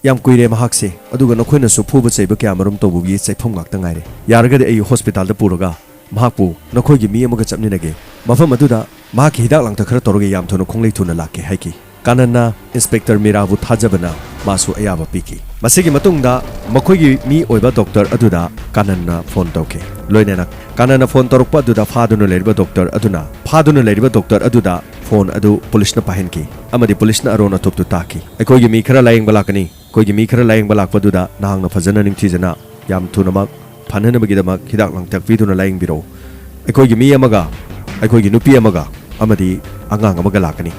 ꯌꯥꯝ ꯀꯨꯏꯔꯦ ꯃꯍꯥꯛꯁꯦ, ꯑꯗꯨꯒ ꯅꯈꯣꯏꯅꯁꯨ ꯐꯨꯕ ꯆꯩꯕ ꯀꯌꯥꯃꯔꯨꯝ ꯇꯧꯕꯒꯤ ꯆꯩꯐꯝ ꯉꯥꯛꯇ ꯉꯥꯏꯔꯦ꯫ ꯌꯥꯔꯒꯗꯤ ꯑꯩ ꯍꯣꯁꯄꯤꯇꯥꯜꯗ ꯄꯨꯔꯒ ꯃꯍꯥꯛꯄꯨ ꯅꯈꯣꯏꯒꯤ ꯃꯤ ꯑꯃꯒ ꯆꯠꯃꯤꯟꯅꯒꯦ꯫ ꯃꯐꯝ ꯑꯗꯨꯗ ꯃꯍꯥꯛꯀꯤ ꯍꯤꯗꯥꯛ ꯂꯥꯡꯊꯛ ꯈꯔ ꯇꯧꯔꯒ ꯌꯥꯝ ꯊꯨꯅ ꯈꯣꯡꯂꯩ ꯊꯨꯅ ꯂꯥꯛꯀꯦ" ꯍꯥꯏꯈꯤ꯫ ꯀꯥꯅꯟꯅ ꯏꯟꯁꯄꯦꯛꯇꯔ ꯃꯤꯔꯥꯕꯨ ꯊꯥꯖꯕꯅ ꯃꯥꯁꯨ ꯑꯌꯥꯕ ꯄꯤꯈꯤ꯫ ꯃꯁꯤꯒꯤ ꯃꯇꯨꯡꯗ ꯃꯈꯣꯏꯒꯤ ꯃꯤ ꯑꯣꯏꯕ ꯗꯣꯛꯇꯔ ꯑꯗꯨꯗ ꯀꯥꯅꯟꯅ ꯐꯣꯟ ꯇꯧꯈꯤ꯫ ꯂꯣꯏꯅꯅ ꯀꯥꯅꯟꯅ ꯐꯣꯟ ꯇꯧꯔꯛꯄ ꯑꯗꯨꯗ ꯐꯥꯗꯨꯅ ꯂꯩꯔꯤꯕ ꯗꯣꯛꯇꯔ ꯑꯗꯨꯅ, ꯐꯥꯗꯨꯅ ꯂꯩꯔꯤꯕ ꯗꯣꯛꯇꯔ ꯑꯗꯨꯗ ꯐꯣꯟ ꯑꯗꯨ ꯄꯨꯂꯤꯁꯅ ꯄꯥꯏꯍꯟꯈꯤ ꯑꯃꯗꯤ ꯄꯨꯂꯤꯁꯅ ꯑꯔꯣꯟ ꯑꯊꯨꯞꯇꯨ ꯇꯥꯈꯤ꯫ "ꯑꯩꯈꯣꯏꯒꯤ ꯃꯤ ꯈꯔ ꯂꯥꯌꯦꯡꯕ ꯂꯥꯛꯀꯅꯤ꯫ ꯑꯩꯈꯣꯏꯒꯤ ꯃꯤ ꯈꯔ ꯂꯥꯌꯦꯡꯕ ꯂꯥꯛꯄꯗꯨꯗ ꯅꯍꯥꯛꯅ ꯐꯖꯅ ꯅꯤꯡꯊꯤꯖꯅ ꯌꯥꯝ ꯊꯨꯅꯃꯛ ꯐꯅꯅꯕꯒꯤꯗꯃꯛ ꯍꯤꯗꯥꯛ ꯂꯥꯡꯊꯛ ꯄꯤꯗꯨꯅ ꯂꯥꯌꯦꯡꯕꯤꯔꯛꯎ꯫ ꯑꯩꯈꯣꯏꯒꯤ ꯃꯤ ꯑꯃꯒ, ꯑꯩꯈꯣꯏꯒꯤ ꯅꯨꯄꯤ ꯑꯃꯒ ꯑꯃꯗꯤ ꯑꯉꯥꯡ ꯑꯃꯒ ꯂꯥꯛꯀꯅꯤ"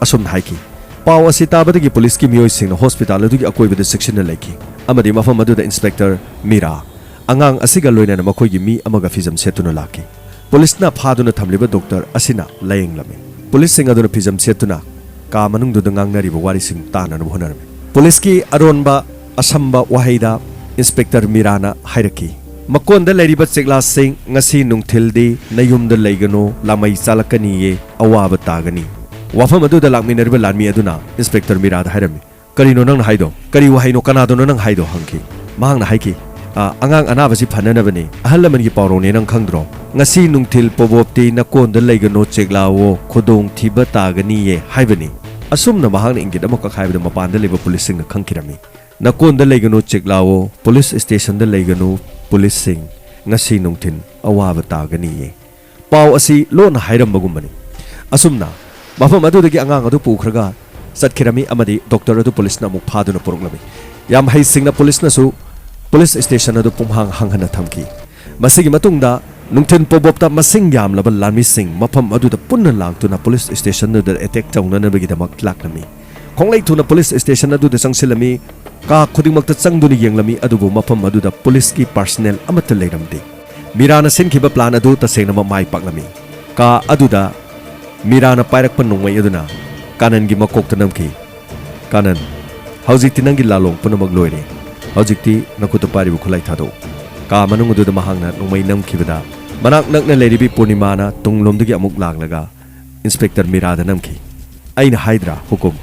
ꯑꯁꯨꯝꯅ ꯍꯥꯏꯈꯤ꯫ ꯄꯥꯎ ꯑꯁꯤ ꯇꯥꯕꯗꯒꯤ ꯄꯨꯂꯤꯁꯀꯤ ꯃꯤꯑꯣꯏꯁꯤꯡꯅ ꯍꯣꯁꯄꯤꯇꯥꯜ ꯑꯗꯨꯒꯤ ꯑꯀꯣꯏꯕꯗ ꯆꯦꯛꯁꯤꯟꯅ ꯂꯩꯈꯤ ꯑꯃꯗꯤ ꯃꯐꯝ ꯑꯗꯨꯗ ꯏꯟꯁꯄꯦꯛꯇꯔ ꯃꯤꯔꯥ ꯑꯉꯥꯡ ꯑꯁꯤꯒ ꯂꯣꯏꯅꯅ ꯃꯈꯣꯏꯒꯤ ꯃꯤ ꯑꯃꯒ ꯐꯤꯖꯝ ꯁꯦꯠꯇꯨꯅ ꯂꯥꯛꯈꯤ꯫ ꯄꯨꯂꯤꯁꯅ ꯐꯥꯗꯨꯅ ꯊꯝꯂꯤꯕ ꯗꯣꯛꯇꯔ ꯑꯁꯤꯅ ꯂꯥꯌꯦꯡꯂꯝꯃꯤ꯫ ꯄꯨꯂꯤꯁꯁꯤꯡ ꯑꯗꯨꯅ ꯐꯤꯖꯝ ꯁꯦꯠꯇꯨꯅ ꯀꯥ ꯃꯅꯨꯡꯗꯨꯗ ꯉꯥꯡꯅꯔꯤꯕ ꯋꯥꯔꯤꯁꯤꯡ ꯇꯥꯅꯅꯕ ꯍꯣꯠꯅꯔꯝꯃꯤ꯫ ꯄꯨꯂꯤꯁꯀꯤ ꯑꯔꯣꯟꯕ ꯑꯁꯝꯕ ꯋꯥꯍꯩꯗ ꯏꯟꯁꯄꯦꯛꯇꯔ ꯃꯤꯔꯥꯅ ꯍꯥꯏꯔꯛꯈꯤ, "ꯃꯀꯣꯟꯗ ꯂꯩꯔꯤꯕ ꯆꯦꯛꯂꯥꯁꯤꯡ, ꯉꯁꯤ ꯅꯨꯡꯊꯤꯜꯗꯤ ꯅꯌꯨꯝꯗ ꯂꯩꯒꯅꯨ, ꯂꯥꯃꯩ ꯆꯥꯂꯛꯀꯅꯤꯌꯦ, ꯑꯋꯥꯕ ꯇꯥꯒꯅꯤ"꯫ ꯋꯥꯐꯝ ꯑꯗꯨꯗ ꯂꯥꯛꯃꯤꯟꯅꯔꯤꯕ ꯂꯥꯟꯃꯤ ꯑꯗꯨꯅ ꯏꯟꯁꯄꯦꯛꯇꯔ ꯃꯤꯔꯥꯗ ꯍꯥꯏꯔꯝꯃꯤ, "ꯀꯔꯤꯅꯣ ꯅꯪꯅ ꯍꯥꯏꯗꯣ? ꯀꯔꯤ ꯋꯥꯍꯩꯅꯣ? ꯀꯅꯥꯗꯅꯣ ꯅꯪ ꯍꯥꯏꯗꯣ?" ꯍꯪꯈꯤ꯫ ꯃꯍꯥꯛꯅ ꯍꯥꯏꯈꯤ, "ꯑ, ꯑꯉꯥꯡ ꯑꯅꯥꯕꯁꯤ ꯐꯅꯅꯕꯅꯤ꯫ ꯑꯍꯜ ꯂꯃꯟꯒꯤ ꯄꯥꯎꯔꯧꯅꯦ, ꯅꯪ ꯈꯪꯗ꯭ꯔꯣ? 'ꯉꯁꯤ ꯅꯨꯡꯊꯤꯜ ꯄꯣꯕꯣꯞꯇꯤ ꯅꯀꯣꯟꯗ ꯂꯩꯒꯅꯨ, ꯆꯦꯛꯂꯥꯋꯣ, ꯈꯨꯗꯣꯡ ꯊꯤꯕ ꯇꯥꯒꯅꯤꯌꯦ' ꯍꯥꯏꯕꯅꯤ"꯫ ꯑꯁꯨꯝꯅ ꯃꯍꯥꯛꯅ ꯏꯪꯒꯤꯠ ꯑꯃꯈꯛ ꯍꯥꯏꯕꯗ ꯃꯄꯥꯟꯗ ꯂꯩꯕ ꯄꯨꯂꯤꯁꯁꯤꯡꯅ ꯈꯪꯈꯤꯔꯝꯃꯤ꯫ "ꯅꯀꯣꯟꯗ ꯂꯩꯒꯅꯨ, ꯆꯦꯛꯂꯥꯋꯣ, ꯄꯨꯂꯤꯁ ꯁ꯭ꯇꯦꯁꯟꯗ ꯂꯩꯒꯅꯨ, ꯄꯨꯂꯤꯁꯁꯤꯡ, ꯉꯁꯤ ꯅꯨꯡꯊꯤꯜ ꯑꯋꯥꯕ ꯇꯥꯒꯅꯤꯌꯦ"꯫ ꯄꯥꯎ ꯑꯁꯤ ꯂꯣꯟꯅ ꯍꯥꯏꯔꯝꯕꯒꯨꯝꯕꯅꯤ꯫ ꯑꯁꯨꯝꯅ ꯃꯐꯝ ꯑꯗꯨꯗꯒꯤ ꯑꯉꯥꯡ ꯑꯗꯨ ꯄꯨꯈ꯭ꯔꯒ ꯆꯠꯈꯤꯔꯝꯃꯤ ꯑꯃꯗꯤ ꯗꯣꯛꯇꯔ ꯑꯗꯨ ꯄꯨꯂꯤꯁꯅ ꯑꯃꯨꯛ ꯐꯥꯗꯨꯅ ꯄꯨꯔꯛꯂꯝꯃꯤ꯫ ꯌꯥꯝ ꯍꯩꯁꯤꯡꯅ ꯄꯨꯂꯤꯁꯅꯁꯨ ꯄꯨꯂꯤꯁ ꯁ꯭ꯇꯦꯁꯟ ꯑꯗꯨ ꯄꯨꯡꯍꯥꯡ ꯍꯥꯡꯍꯟꯅ ꯊꯝꯈꯤ꯫ ꯃꯁꯤꯒꯤ ꯃꯇꯨꯡꯗ ꯅꯨꯡꯊꯤꯜ ꯄꯣꯕꯣꯞꯇ ꯃꯁꯤꯡ ꯌꯥꯝꯂꯕ ꯂꯥꯟꯃꯤꯁꯤꯡ ꯃꯐꯝ ꯑꯗꯨꯗ ꯄꯨꯟꯅ ꯂꯥꯛꯇꯨꯅ ꯄꯨꯂꯤꯁ ꯁ꯭ꯇꯦꯁꯟ ꯑꯗꯨꯗ ꯑꯦꯇꯦꯛ ꯇꯧꯅꯅꯕꯒꯤꯗꯃꯛ ꯂꯥꯛꯂꯝꯃꯤ꯫ ꯈꯣꯡꯂꯩ ꯊꯨꯅ ꯄꯨꯂꯤꯁ ꯁ꯭ꯇꯦꯁꯟ ꯑꯗꯨꯗ ꯆꯪꯁꯤꯜꯂꯝꯃꯤ꯫ ꯀꯥ ꯈꯨꯗꯤꯡꯃꯛꯇ ꯆꯪꯗꯨꯅ ꯌꯦꯡꯂꯝꯃꯤ, ꯑꯗꯨꯕꯨ ꯃꯐꯝ ꯑꯗꯨꯗ ꯄꯨꯂꯤꯁꯀꯤ ꯄꯥꯔꯁꯅꯦꯜ ꯑꯃꯠꯇ ꯂꯩꯔꯝꯗꯦ꯫ ꯃꯤꯔꯥꯅ ꯁꯤꯟꯈꯤꯕ ꯄ꯭ꯂꯥꯟ ꯑꯗꯨ ꯇꯁꯦꯡꯅꯃꯛ ꯃꯥꯏ ꯄꯥꯛꯂꯝꯃꯤ꯫ ꯀꯥ ꯑꯗꯨꯗ ꯃꯤꯔꯥꯅ ꯄꯥꯏꯔꯛꯄ ꯅꯣꯡꯃꯩ ꯑꯗꯨꯅ ꯀꯥꯅꯟꯒꯤ ꯃꯀꯣꯛꯇ ꯅꯝꯈꯤ꯫ "ꯀꯥꯅꯟ, ꯍꯧꯖꯤꯛꯇꯤ ꯅꯪꯒꯤ ꯂꯥꯂꯣꯡ ꯄꯨꯝꯅꯃꯛ ꯂꯣꯏꯔꯦ꯫ ꯍꯧꯖꯤꯛꯇꯤ ꯅꯈꯨꯠꯇ ꯄꯥꯏꯔꯤꯕ ꯈꯨꯠꯂꯥꯏ ꯊꯥꯗꯣꯛꯎ"꯫ ꯀꯥ ꯃꯅꯨꯡ ꯑꯗꯨꯗ ꯃꯍꯥꯛꯅ ꯅꯣꯡꯃꯩ ꯅꯝꯈꯤꯕꯗ, ꯃꯅꯥꯛ ꯅꯛꯅ ꯂꯩꯔꯤꯕꯤ ꯄꯨꯔꯅꯤꯃꯥꯅ ꯇꯨꯡꯂꯣꯝꯗꯒꯤ ꯑꯃꯨꯛ ꯂꯥꯛꯂꯒ ꯏꯟꯁꯄꯦꯛꯇꯔ ꯃꯤꯔꯥꯗ ꯅꯝꯈꯤ꯫ "ꯑꯩꯅ ꯍꯥꯏꯗ꯭ꯔꯥ, ꯍꯨꯀꯨꯝ?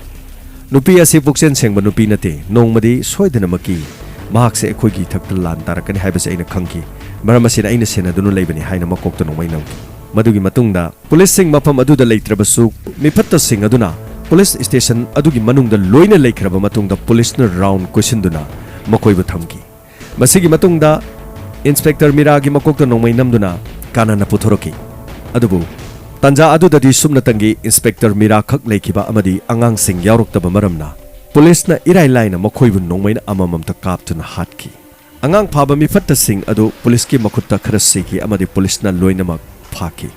ꯅꯨꯄꯤ ꯑꯁꯤ ꯄꯨꯛꯆꯦꯜ ꯁꯦꯡꯕ ꯅꯨꯄꯤ ꯅꯠꯇꯦ꯫ ꯅꯣꯡꯃꯗꯤ ꯁꯣꯏꯗꯅꯃꯛꯀꯤ ꯃꯍꯥꯛꯁꯦ ꯑꯩꯈꯣꯏꯒꯤ ꯏꯊꯛꯇ ꯂꯥꯟ ꯇꯥꯔꯛꯀꯅꯤ ꯍꯥꯏꯕꯁꯦ ꯑꯩꯅ ꯈꯪꯈꯤ꯫ ꯃꯔꯝ ꯑꯁꯤꯅ ꯑꯩꯅ ꯁꯦꯟꯅꯗꯨꯅ ꯂꯩꯕꯅꯤ ꯍꯥꯏꯅ ꯃꯀꯣꯛꯇ ꯅꯣꯡꯃꯩ ꯅꯝꯈꯤ꯫ ꯃꯗꯨꯒꯤ ꯃꯇꯨꯡꯗ ꯄꯨꯂꯤꯁꯁꯤꯡ ꯃꯐꯝ ꯑꯗꯨꯗ ꯂꯩꯇ꯭ꯔꯕꯁꯨ, ꯃꯤꯐꯠꯇꯁꯤꯡ ꯑꯗꯨꯅ ꯄꯨꯂꯤꯁ ꯁ꯭ꯇꯦꯁꯟ ꯑꯗꯨꯒꯤ ꯃꯅꯨꯡꯗ ꯂꯣꯏꯅ ꯂꯩꯈ꯭ꯔꯕ ꯃꯇꯨꯡꯗ ꯄꯨꯂꯤꯁꯅ ꯔꯥꯎꯟ ꯀꯣꯏꯁꯤꯟꯗꯨꯅ ꯃꯈꯣꯏꯕꯨ ꯊꯝꯈꯤ꯫ ꯃꯁꯤꯒꯤ ꯃꯇꯨꯡꯗ ꯏꯟꯁꯄꯦꯛꯇꯔ ꯃꯤꯔꯥꯒꯤ ꯃꯀꯣꯛꯇ ꯅꯣꯡꯃꯩ ꯅꯝꯗꯨꯅ ꯀꯥꯅꯥꯟꯅ ꯄꯨꯊꯣꯔꯛꯈꯤ꯫ ꯑꯗꯨꯕꯨ ꯇꯥꯟꯖꯥ ꯑꯗꯨꯗꯗꯤ ꯁꯨꯞꯅꯇꯪꯒꯤ ꯏꯟꯁꯄꯦꯛꯇꯔ ꯃꯤꯔꯥ ꯈꯛ ꯂꯩꯈꯤꯕ ꯑꯃꯗꯤ ꯑꯉꯥꯡꯁꯤꯡ ꯌꯥꯎꯔꯛꯇꯕ ꯃꯔꯝꯅ ꯄꯨꯂꯤꯁꯅ ꯏꯔꯥꯏ ꯂꯥꯏꯅ ꯃꯈꯣꯏꯕꯨ ꯅꯣꯡꯃꯩꯅ ꯑꯃꯃꯝꯇ ꯀꯥꯞꯇꯨꯅ ꯍꯥꯠꯈꯤ꯫ ꯑꯉꯥꯡ ꯐꯥꯕ ꯃꯤꯐꯠꯇꯁꯤꯡ ꯑꯗꯨ ꯄꯨꯂꯤꯁꯀꯤ ꯃꯈꯨꯠꯇ ꯈꯔ ꯁꯤꯈꯤ ꯑꯃꯗꯤ ꯄꯨꯂꯤꯁꯅ ꯂꯣꯏꯅꯃꯛ ꯐꯥꯈꯤ꯫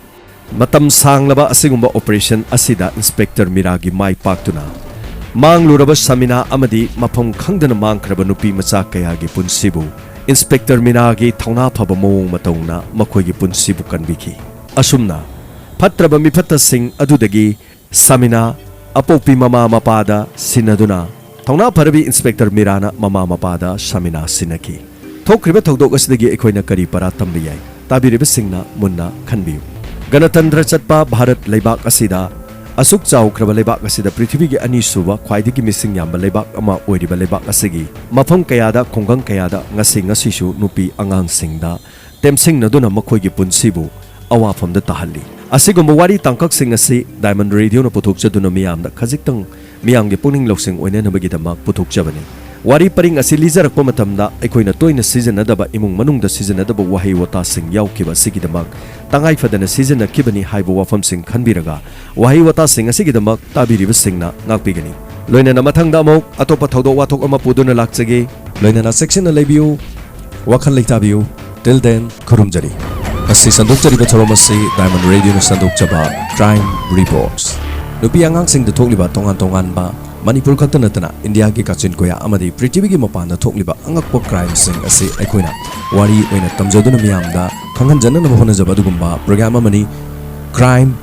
ꯃꯇꯝ ꯁꯥꯡꯂꯕ ꯑꯁꯤꯒꯨꯝꯕ ꯑꯣꯄꯔꯦꯁꯟ ꯑꯁꯤꯗ ꯏꯟꯁꯄꯦꯛꯇꯔ ꯃꯤꯔꯥꯒꯤ ꯃꯥꯏ ꯄꯥꯛꯇꯨꯅ ꯃꯥꯡꯂꯨꯔꯕ ꯁꯃꯤꯅꯥ ꯑꯃꯗꯤ ꯃꯐꯝ ꯈꯪꯗꯅ ꯃꯥꯡꯈ꯭ꯔꯕ ꯅꯨꯄꯤ ꯃꯆꯥ ꯀꯌꯥꯒꯤ ꯄꯨꯟꯁꯤꯕꯨ ꯏꯟꯁꯄꯦꯛꯇꯔ ꯃꯤꯔꯥꯒꯤ ꯊꯧꯅꯥ ꯐꯕ ꯃꯑꯣꯡ ꯃꯇꯧꯅ ꯃꯈꯣꯏꯒꯤ ꯄꯨꯟꯁꯤꯕꯨ ꯀꯟꯕꯤꯈꯤ꯫ ꯑꯁꯨꯝꯅ ꯐꯠꯇ꯭ꯔꯕ ꯃꯤꯐꯠꯇꯁꯤꯡ ꯑꯗꯨꯗꯒꯤ ꯁꯃꯤꯅꯥ ꯑꯄꯣꯛꯄꯤ ꯃꯃꯥ ꯃꯄꯥꯗ ꯁꯤꯟꯅꯗꯨꯅ ꯊꯧꯅꯥ ꯐꯔꯕꯤ ꯏꯟꯁꯄꯦꯛꯇꯔ ꯃꯤꯔꯥꯅ ꯃꯃꯥ ꯃꯄꯥꯗ ꯁꯃꯤꯅꯥ ꯁꯤꯟꯅꯈꯤ꯫ ꯊꯣꯛꯈ꯭ꯔꯤꯕ ꯊꯧꯗꯣꯛ ꯑꯁꯤꯗꯒꯤ ꯑꯩꯈꯣꯏꯅ ꯀꯔꯤ ꯄꯔꯥ ꯇꯝꯕ ꯌꯥꯏ? ꯇꯥꯕꯤꯔꯤꯕꯁꯤꯡꯅ ꯃꯨꯟꯅ ꯈꯟꯕꯤꯌꯨ꯫ ꯒꯅꯇꯟꯇ꯭ꯔ ꯆꯠꯄ ꯚꯥꯔꯠ ꯂꯩꯕꯥꯛ ꯑꯁꯤꯗ, ꯑꯁꯨꯛ ꯆꯥꯎꯈ꯭ꯔꯕ ꯂꯩꯕꯥꯛ ꯑꯁꯤꯗ, ꯄ꯭ꯔꯤꯊꯤꯕꯤꯒꯤ ꯑꯅꯤꯁꯨꯕ ꯈ꯭ꯋꯥꯏꯗꯒꯤ ꯃꯤꯁꯤꯡ ꯌꯥꯝꯕ ꯂꯩꯕꯥꯛ ꯑꯃ ꯑꯣꯏꯔꯤꯕ ꯂꯩꯕꯥꯛ ꯑꯁꯤꯒꯤ ꯃꯐꯝ ꯀꯌꯥꯗ, ꯈꯨꯡꯒꯪ ꯀꯌꯥꯗ ꯉꯁꯤ ꯉꯁꯤꯁꯨ ꯅꯨꯄꯤ ꯑꯉꯥꯡꯁꯤꯡꯗ ꯇꯦꯝꯁꯤꯡꯅꯗꯨꯅ ꯃꯈꯣꯏꯒꯤ ꯄꯨꯟꯁꯤꯕꯨ ꯑꯋꯥꯐꯝꯗ ꯇꯥꯍꯜꯂꯤ꯫ ꯑꯁꯤꯒꯨꯝꯕ ꯋꯥꯔꯤ ꯇꯥꯡꯀꯛꯁꯤꯡ ꯑꯁꯤ ꯗꯥꯏꯃꯟ ꯔꯦꯗꯤꯑꯣꯅ ꯄꯨꯊꯣꯛꯆꯗꯨꯅ ꯃꯤꯌꯥꯝꯗ ꯈꯖꯤꯛꯇꯪ ꯃꯤꯌꯥꯝꯒꯤ ꯄꯨꯛꯅꯤꯡ ꯂꯧꯁꯤꯡ ꯑꯣꯏꯅꯅꯕꯒꯤꯗꯃꯛ ꯄꯨꯊꯣꯛꯆꯕꯅꯤ꯫ ꯋꯥꯔꯤ ꯄꯔꯤꯡ ꯑꯁꯤ ꯂꯤꯖꯔꯛꯄ ꯃꯇꯝꯗ ꯑꯩꯈꯣꯏꯅ ꯇꯣꯏꯅ ꯁꯤꯖꯤꯟꯅꯗꯕ, ꯏꯃꯨꯡ ꯃꯅꯨꯡꯗ ꯁꯤꯖꯤꯟꯅꯗꯕ ꯋꯥꯍꯩ ꯋꯥꯇꯥꯁꯤꯡ ꯌꯥꯎꯈꯤꯕ ꯑꯁꯤꯒꯤꯗꯃꯛ ꯇꯉꯥꯏ ꯐꯗꯅ ꯁꯤꯖꯤꯟꯅꯈꯤꯕꯅꯤ ꯍꯥꯏꯕ ꯋꯥꯐꯝꯁꯤꯡ ꯈꯟꯕꯤꯔꯒ ꯋꯥꯍꯩ ꯋꯥꯇꯥꯁꯤꯡ ꯑꯁꯤꯒꯤꯗꯃꯛ ꯇꯥꯕꯤꯔꯤꯕꯁꯤꯡꯅ ꯉꯥꯛꯄꯤꯒꯅꯤ꯫ ꯂꯣꯏꯅꯅ ꯃꯊꯪꯗ ꯑꯃꯨꯛ ꯑꯇꯣꯞꯄ ꯊꯧꯗꯣꯛ ꯋꯥꯊꯣꯛ ꯑꯃ ꯄꯨꯗꯨꯅ ꯂꯥꯛꯆꯒꯦ꯫ ꯂꯣꯏꯅꯅ ꯆꯦꯛꯁꯤꯟꯅ ꯂꯩꯕꯤꯌꯨ, ꯋꯥꯈꯜ ꯂꯩꯇꯥꯕꯤꯌꯨ꯫ Till then, ꯈꯨꯔꯨꯝꯖꯔꯤ꯫ ꯉꯁꯤ ꯁꯟꯗꯣꯛꯆꯔꯤꯕ ꯊꯧꯔꯝ ꯑꯁꯤ ꯗꯥꯏꯃꯟ ꯔꯦꯗꯤꯑꯣꯅ ꯁꯟꯗꯣꯛꯆꯕ Crime Reports꯫ ꯅꯨꯄꯤ ꯑꯉꯥꯡꯁꯤꯡꯗ ꯊꯣꯛꯂꯤꯕ ꯇꯣꯉꯥꯟ ꯇꯣꯉꯥꯟꯕ ꯃꯅꯤꯄꯨꯔ ꯈꯛꯇ ꯅꯠꯇꯅ ꯏꯟꯗꯤꯌꯥꯒꯤ ꯀꯥꯆꯤꯟ ꯀꯣꯌꯥ ꯑꯃꯗꯤ ꯄ꯭ꯔꯤꯊꯤꯕꯤꯒꯤ ꯃꯄꯥꯟꯗ ꯊꯣꯛꯂꯤꯕ ꯑꯉꯛꯄ crimeꯁꯤꯡ ꯑꯁꯤ ꯑꯩꯈꯣꯏꯅ ꯋꯥꯔꯤ ꯑꯣꯏꯅ ꯇꯝꯖꯗꯨꯅ ꯃꯤꯌꯥꯝꯗ ꯈꯪꯍꯟꯖꯅꯅꯕ ꯍꯣꯠꯅꯖꯕ ꯑꯗꯨꯒꯨꯝꯕ program ꯑꯃꯅꯤ꯫ Crime